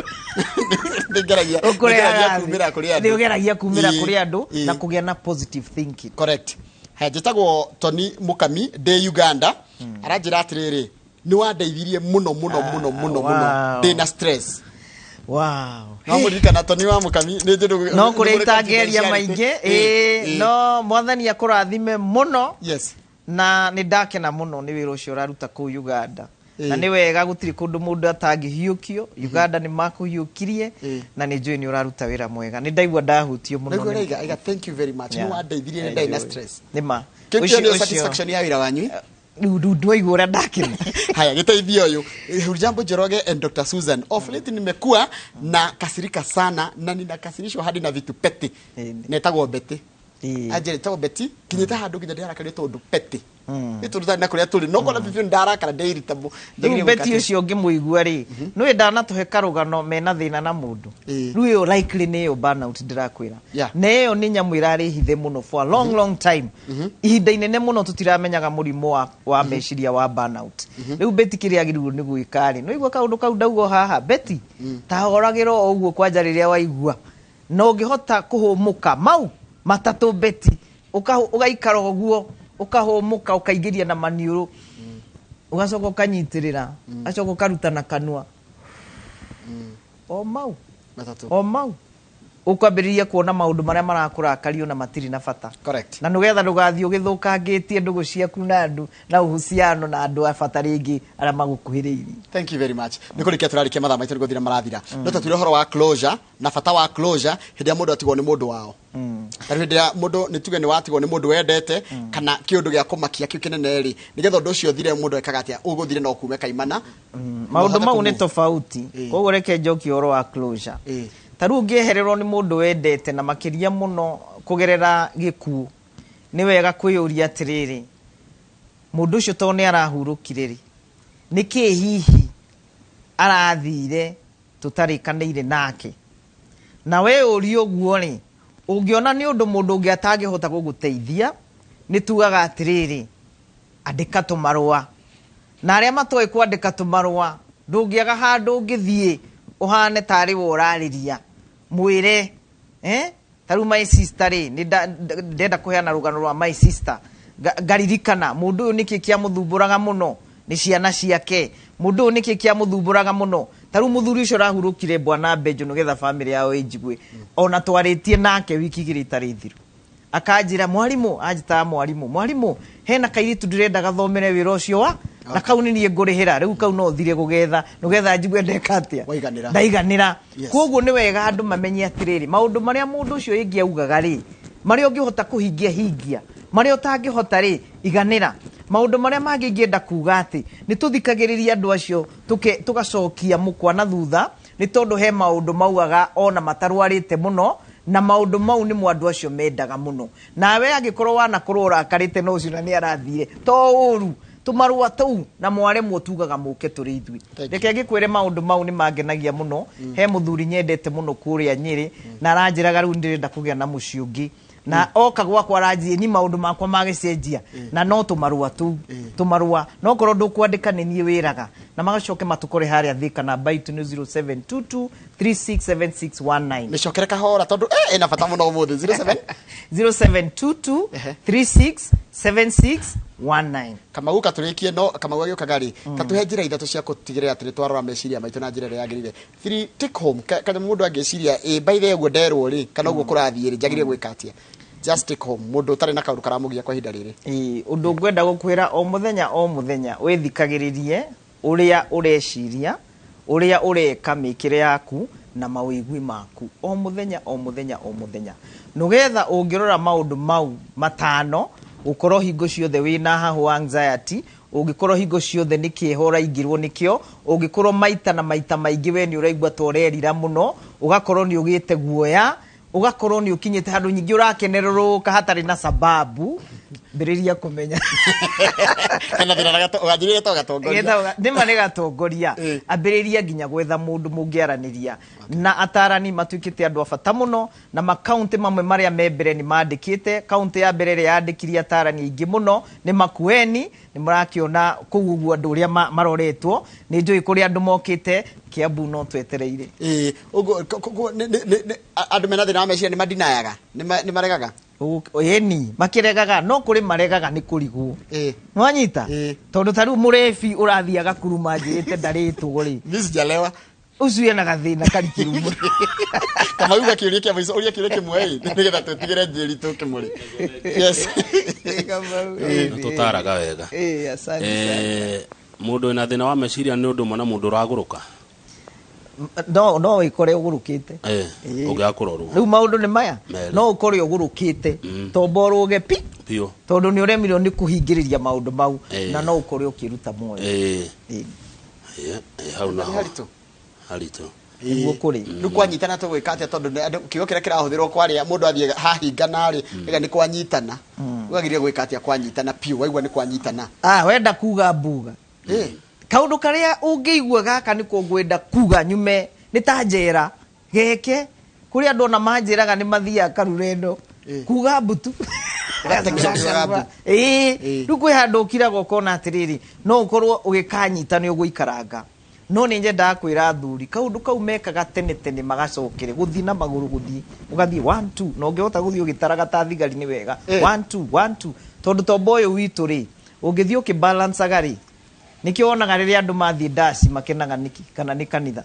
nĩngeragia kumĩra kũrĩ andũ, nĩũgeragia kumĩra kũrĩ andũ na kũgĩa na positive thinking. Correct. Haya, njĩtagwo Tony Mukami ndĩ Uganda. Aranjĩra atĩrĩrĩ, nĩ wandeithirie mũno mũno mũno mũno mũno, ndĩ na stress. No mũririkana Tony wa Mukami nĩ njũĩ No kũrĩa itangĩaria maingĩ, ĩĩ, no Mwathani akũrathime mũno. Na nĩ ndakena mũno nĩ wĩra ũcio ũraruta kũu Uganda. Na nĩ wega, gũtirĩ kũndũ mũndũ atangĩhiũkio. Uganda nĩ makũhiũkirie, na nĩ njũĩ nĩ ũraruta wĩra mwega. Nĩ ndaigua ndahutio mũno. Naigua raiga aiga, "Thank you very much, nĩ wandeithirie, nĩ ndarĩ na stress." Nĩ ma. Kĩu kĩo nĩ satisfaction ya wĩra wanyu. Rĩu ndwaigua ũrĩa ndakena. Haya, gĩteithio ũyũ. Hujambo Njoroge and Dr. Susan, of late nimekuwa na kasirika sana na ninakasirishwa hadi na vitu petty. Netagwo Betty. Anjĩra ĩtagwo Betty, kinyĩte handũ nginya ndĩrarakario tondũ petty nĩ tondũ na kũrĩa tũrĩ no kona bibiũ ndarakara ndĩirita. Rĩu Betty ũcio ũngĩmũigua rĩ, nĩwe ndanatũhe karũgano mena thĩna na mũndũ. Rĩu ĩyo likely nĩ ĩyo burnout ndĩrakwĩra. Na ĩyo nĩ nyamũ ĩrarĩ hithe mũno for a long, long time, ihinda inene mũno tũtiramenyaga mũrimũ wa meciria wa burnout. Rĩu Betty kĩrĩa agĩrĩirwo nĩ gwĩka rĩ, nĩwaigua kaũndũ kau ndauga haha, Betty, ta horagĩra o ũguo kwanja rĩrĩa waigua na ũngĩhota kũhũmũka mau matatũ, Betty, ũgaikara ũguo, ũkahũmũka, ũkaingĩria na maniũrũ, ũgacoka ũkanyitĩrĩra, gacoka ũkaruta na kanua, o mau. Matatũ. O mau ũkwambĩrĩria kuona maũndũ marĩa marakũrakario na matirĩ na bata. Na nĩgetha ndũgathiĩ ũgĩthũkangĩtie ndũgũ ciaku na andũ na uhusiano na andũ a bata rĩngĩ arĩa magũkuhĩrĩirie. Thank you very much. Nĩ kũrĩkia tũrarĩkia, mathaa maitũ nĩ gũthira marathira. No tũtwĩre ũhoro wa closure na bata wa closure hĩndĩ ĩrĩa mũndũ atigwo nĩ mũndũ wao. Tarĩu hĩndĩ ĩrĩa mũndũ, nĩ tuge nĩ watigwo nĩ mũndũ wendete kana kĩũndũ gĩa kũmakia kĩu kĩnene rĩ, nĩgetha ũndũ ũcio ũthire, mũndũ ekaga atĩa? Ũgũthire no kume kaimana. Maũndũ mau nĩ kũmove. Tofauti. Koguo reke njokie ũhoro wa closure. Ta rĩu ũngĩehererwo nĩ mũndũ wendete na makĩria mũno kũgerera gĩkuũ, nĩ wega kwĩyũria atĩrĩrĩ, mũndũ ũcio tondũ nĩ arahurũkire rĩ, nĩ kĩĩ hihi arathire tũtarĩkanĩire nake? Na we ũrie ũguo rĩ, ũngĩona nĩ ũndũ mũndũ ũngĩ atangĩhota gũgũteithia, nĩ tugaga atĩrĩrĩ, andĩka tũmarũa. Na arĩa matoĩ kwandĩka tũmarũa, ndũngĩaga handũ ũngĩthiĩ ũhane tarĩ we ũrarĩria mwĩre, eh? Ta rĩu my sister rĩ, nĩ ndenda kũheana rũgano rwa my sister. Ngaririkana mũndũ ũyũ nĩkĩ kĩamũthumbũraga mũno nĩ ciana ciake, mũndũ ũyũ nĩkĩ kĩamũthumbũraga mũno. Ta rĩu mũthuri ũcio ũrahurũkire, bwana Benjo, nĩgetha famĩlĩ yao ĩnjigue, ona twarĩtie nake wiki 2 itarĩ thiru, akanjĩra, "Mwarimũ," anjĩtaga mwarimũ, "Mwarimũ, hena kairĩtu ndĩrenda gathomere wĩra ũcio wa na kau nĩ niĩ ngũrĩhĩra. Rĩu kau no thire gũgetha nĩgetha njigue ndeka atĩa." Waiganĩra. Ndaiganĩra. Koguo nĩ wega andũ mamenye atĩrĩrĩ, maũndũ marĩa mũndũ ũcio ĩngĩ augaga rĩ, marĩa ũngĩhota kũhingia, hingia; marĩa ũtangĩhota rĩ, iganĩra. Maũndũ marĩa mangĩ ingĩenda kuga atĩ nĩ tũthikagĩrĩria andũ acio, tũgacokia mũkwa na thutha, nĩ tondũ he maũndũ maugaga ona matarwarĩte mũno, na maũndũ mau nĩmo andũ acio mendaga mũno. Nawe angĩkorwo wanakorwo ũrakarĩte na ũcio na nĩ arathire, to ũru tũmarũa tũu na mwaremwo, tugaga mũke tũrĩ ithuĩ. Reke ngĩkwĩre, maũndũ mau nĩ mangenagia mũno. He mũthuri nyendete mũno kũrĩa Nyĩrĩ, na aranjĩraga rĩu ndĩrenda kũgĩa na mũciĩ ũngĩ, na oka gwakwa aranjie ni maũndũ makwa magĩcenjia, na no tũmarũa tũu tũmarũa, no korwo ndũkwandĩka nĩ niĩ wĩraga na magacoke matũkore harĩa Thĩka. Namba itũ nĩ 0722 367619. Mĩcokere kahora tondũ ĩna bata mũno ũmũthĩ. 07 0722 367619. Kamau, katũrĩkie no Kamau agĩũkaga rĩ, katũhe njĩra ithatũ cia gũtigĩrĩra atĩ nĩ twarora meciria maitũ na njĩra ĩrĩa yagĩrĩire. Three take home kana mũndũ angĩciria ĩ by the way ũguo nderwo rĩ, kana ũguo kũrathiĩ rĩ, njagĩrĩire gwĩka atĩa? Just take home, mũndũ ũtarĩ na kaũndũ karamũgia kwa ihinda rĩrĩ. Ĩĩ, ũndũ ngwenda gũkwĩra, o mũthenya o mũthenya wĩthikagĩrĩrie ũrĩa ũreciria, ũrĩa ũreka, mĩkĩre yaku na mawĩgwi maku, o mũthenya o mũthenya o mũthenya, nĩgetha ũngĩrora maũndũ mau matano, gũkorwo hingo ciothe wĩna hahũ anxiety, ũngĩkorwo hingo ciothe nĩ kĩeha ũraingĩrwo nĩkĩo, ũngĩkorwo maita na maita maingĩ we nĩ ũraigua ta ũrerira mũno, ũgakorwo nĩ ũgĩte guoya, ũgakorwo nĩ ũkinyĩte handũ nyingĩ ũrakenerũrũka hatarĩ na sababu, mbĩrĩria kũmenya Hena thĩna na wanjĩrĩire to gatongoria. Nĩma nĩ gatongoria. Ambĩrĩria nginya gwetha mũndũ mũngĩaranĩria, na atarani matuĩkĩte andũ a bata mũno, na makaunti mamwe marĩa me mbere nĩ mandĩkĩte. Kaunti ya mbere ĩrĩa yandĩkirie atarani aingĩ mũno nĩ Makueni. Nĩ mũrakĩona kũu ũguo andũ ũrĩa maroretwo. Nĩ njũĩ kũrĩa andũ mokĩte Kiambu, no twetereire. Ĩĩ, ũguo andũ mena thĩna wa meciria nĩ madinayaga, nĩ maregaga. Ĩni makĩregaga no kũrĩ maregaga nĩ kũrigwo. Nwanyita tondũ ta rĩu mũrebi ũrathiĩ agakuruma njĩrĩte ndarĩtwo rĩ. Mimi sijalewa. Ũcio ena gathĩna karikĩru mũno. Kamau gakĩũria kĩa mũico ũria kĩũria kĩmwe ĩ nĩgetha tũtigĩre njĩri tũkĩmũrĩ. Yes. Nĩ tũtaraga wega. Ĩĩ, asante sana. Mũndũ wĩna thĩna wa meciria nĩ ũndũ ũmwe na mũndũ ũragũrũka? No ĩkore ũgũrũkĩte. Ũngĩaga kũrorwo. Rĩu maũndũ nĩ maya. Merĩ. No ũkore ũgũrũkĩte tombo ũrũge pi biũ tondũ nĩ ũremirwo nĩ kũhingĩrĩria maũndũ mau na no ũkore ũkĩruta muoyo. Hau naho Nĩ haritũ. Haritũ. Nĩguo kũrĩ. Rĩu kwanyitana tũgwĩka atĩa tondũ kiugo kĩrĩa kĩrahũthĩrwo kwaria mũndũ athiĩ hahingana rĩ ĩga nĩ kwanyitana. Wagĩrĩire gwĩka atĩa kwanyitana piũ waigua nĩ kwanyitana? Ah, wenda kuga mbuga. Kaũndũ karĩa ũngĩigua gaka nĩko ngwenda kuga nyume nĩ ta njera geke kũrĩ andũ ona manjĩraga nĩ mathiaga karurendo kuga mbutu. Ũgatekeca mbu. Ĩĩ, rĩu kwĩ handũ ũkiraga ũkona atĩrĩrĩ no ũkorwo ũgĩkanyita nĩ ũgũikaranga no nĩ nyendaga kwĩra athuri kaũndũ kau mekaga tene tene magacokere gũthiĩ na magũrũ gũthiĩ ũgathiĩ 1 2 na ũngĩhota gũthiĩ ũgĩtaraga ta thigari nĩ wega. 1 2 1 2 tondũ tombo ũyũ witũ rĩ ũngĩthiĩ ũkĩbalancaga rĩ nĩkĩo wonaga rĩrĩa andũ mathiĩ ndaci makenaga nĩkĩ kana nĩ kanitha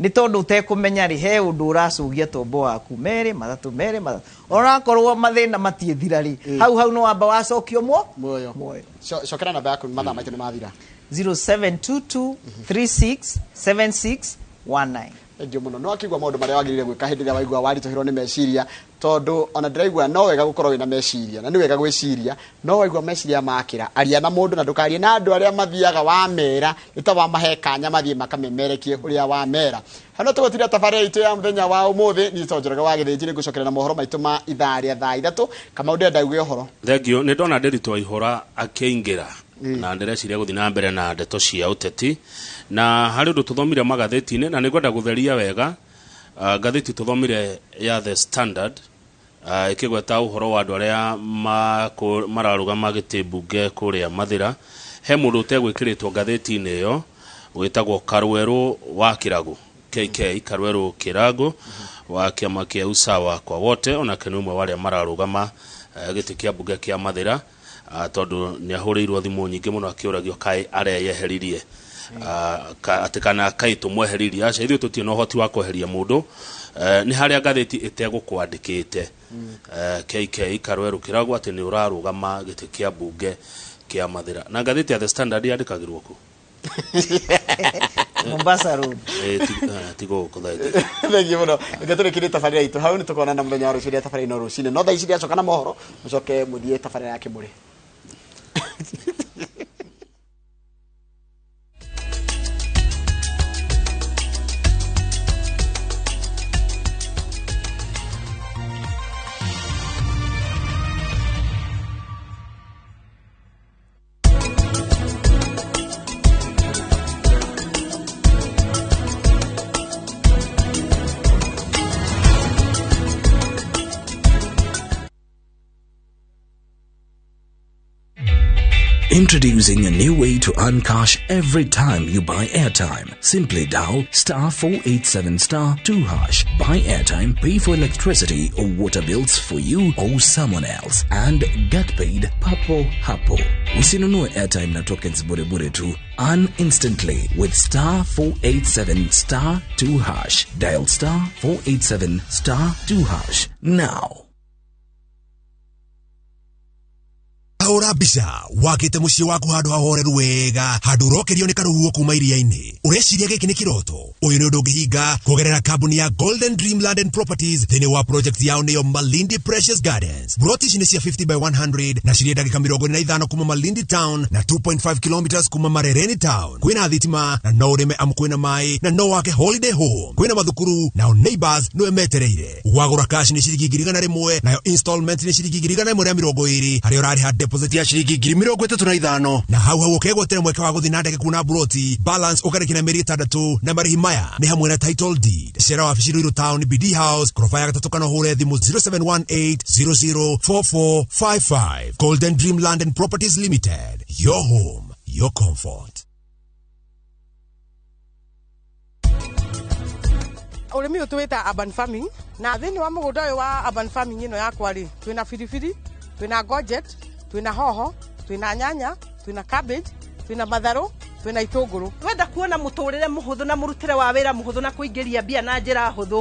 nĩ tondũ ũtekũmenya rĩ he ũndũ ũracũgia tombo waku merĩ matatũ merĩ matatũ onakorwo mathĩna matiĩthira rĩ hau hau no wamba wacokio muoyo muoyo. Cokera namba yaku mathaa maitũ nĩ mathira. 0722 36 76 19. Thengiũ mũno. No akĩigua maũndũ marĩa wagĩrĩire gwĩka hĩndĩ ĩrĩa waigua waritũhĩrwo nĩ meciria tondũ ona ndĩraigua no wega gũkorwo wĩna meciria na nĩ wega gwĩciria no waigua meciria makĩra aria na mũndũ na ndũkarie na andũ arĩa mathiaga wamera nĩ ta wamahe kanya mathiĩ makamemerekie ũrĩa wamera. Hano tũgũtiria tabarĩra itũ ya mũthenya wa ũmũthĩ. Niĩ to Njoroge wa Gĩthĩnji nĩ ngũcokerera na mohoro maitũ ma ithaa rĩa thaa 3. Kamau ndĩrenda uge ũhoro. Thengiũ. Nĩ ndona Ndĩritũ Waihũra akĩingĩra na ndĩreciria gũthiĩ na mbere na ndeto cia ũteti na harĩ ũndũ tũthomire magathĩti-inĩ na nĩngwenda gũtheria wega. Ngathĩti tũthomire ya The Standard ĩkĩgweta ũhoro wa andũ arĩa mararũgama gĩtĩ mbunge kũrĩa Mathĩra. He mũndũ ũtegwĩkĩrĩtwo ngathĩti-inĩ ĩyo wĩtagwo Karwerũ wa Kĩrago KK Karwerũ Kĩrago wa kĩama kĩa Usawa kwa Wote, onake nĩ ũmwe wa arĩa mararũgama gĩtĩ kĩa mbunge kĩa Mathĩra tondũ nĩ ahũrĩirwo thimũ nyingĩ mũno akĩũragio kaĩ areyeheririe atĩ kana kaĩ tũmweheririe. Aca, ithuĩ tũtirĩ na ũhoti wa kweheria mũndũ. Nĩ harĩa ngathĩti ĩtegũkwandĩkĩte KK Karwerũ Kĩrago atĩ nĩ ũrarũgama gĩtĩ kĩa mbunge kĩa Mathĩra. Na ngathĩti ya The Standard yandĩkagĩrwo kũ? Mombasa Road. Ti gũkũ thaa. Thengiũ mũno. Reke tũrĩkĩrie tabarĩra itũ hau nĩ tũkonana mũthenya wa rũciũ rĩa tabarĩra ĩno rũcinĩ no thaa ici ndĩracoka na mohoro mũcoke mũthiĩ tabarĩra ya kĩmũrĩ. Introducing a new way to earn cash every time you buy airtime. Simply dial star 487 star 2 hash. Buy airtime, pay for electricity or water bills for you or someone else, and get paid papo hapo. Usinunue airtime na tokens bure bure tu. Earn instantly with star 487 star 2 hash. Dial star 487 star 2 hash now. Hũra mbica wakĩte mũciĩ waku handũ hahoreru wega handũ ũrokerio nĩ karũhuho kuma iria-inĩ. Ũreciria gĩkĩ nĩ kĩroto? Ũyũ nĩ ũndũ ũngĩhinga kũgerera kambuni ya Golden Dream Land and Properties thĩinĩ wa project yao nĩyo Malindi Precious Gardens. Broti ici nĩ cia 50 by 100 na cirĩ ndagĩka 45 kuma Malindi Town na 2.5 kilometers kuma Marereni Town. Kwĩna thitima na no ũrĩme amu kwĩna maĩ na no wake holiday home. Kwĩna mathukuru nao neighbors nĩwe metereire. Wagũra cash nĩ ciringi 100,000 nayo installment nĩ ciringi 120,000 harĩa ũrarĩha deposit ya ciringi 35,000 na hau hau ũkegwatĩra mweke wa gũthiĩ na ndege kuona broti balance ũkarĩkia na mĩeri 6 na marĩhi maya nĩ hamwe na title deed. Cera wabici Ruiru Town BD House koroba ya gatatũ kana ũhũre thimũ 0718 004455. Golden Dream Land and Properties Limited, your home, your comfort. Ũrĩmi ũyũ tũwĩta urban farming. Na thĩinĩ wa mũgũnda ũyũ wa urban farming ĩno yakwa rĩ, twĩna biribiri, twĩna courgette, twĩna hoho, twĩna nyanya, twĩna cabbage, twĩna matharũ, twĩna itũngũrũ. Wenda kuona mũtũrĩre mũhũthũ na mũrutĩre wa wĩra mũhũthũ na kũingĩria mbia na njĩra hũthũ.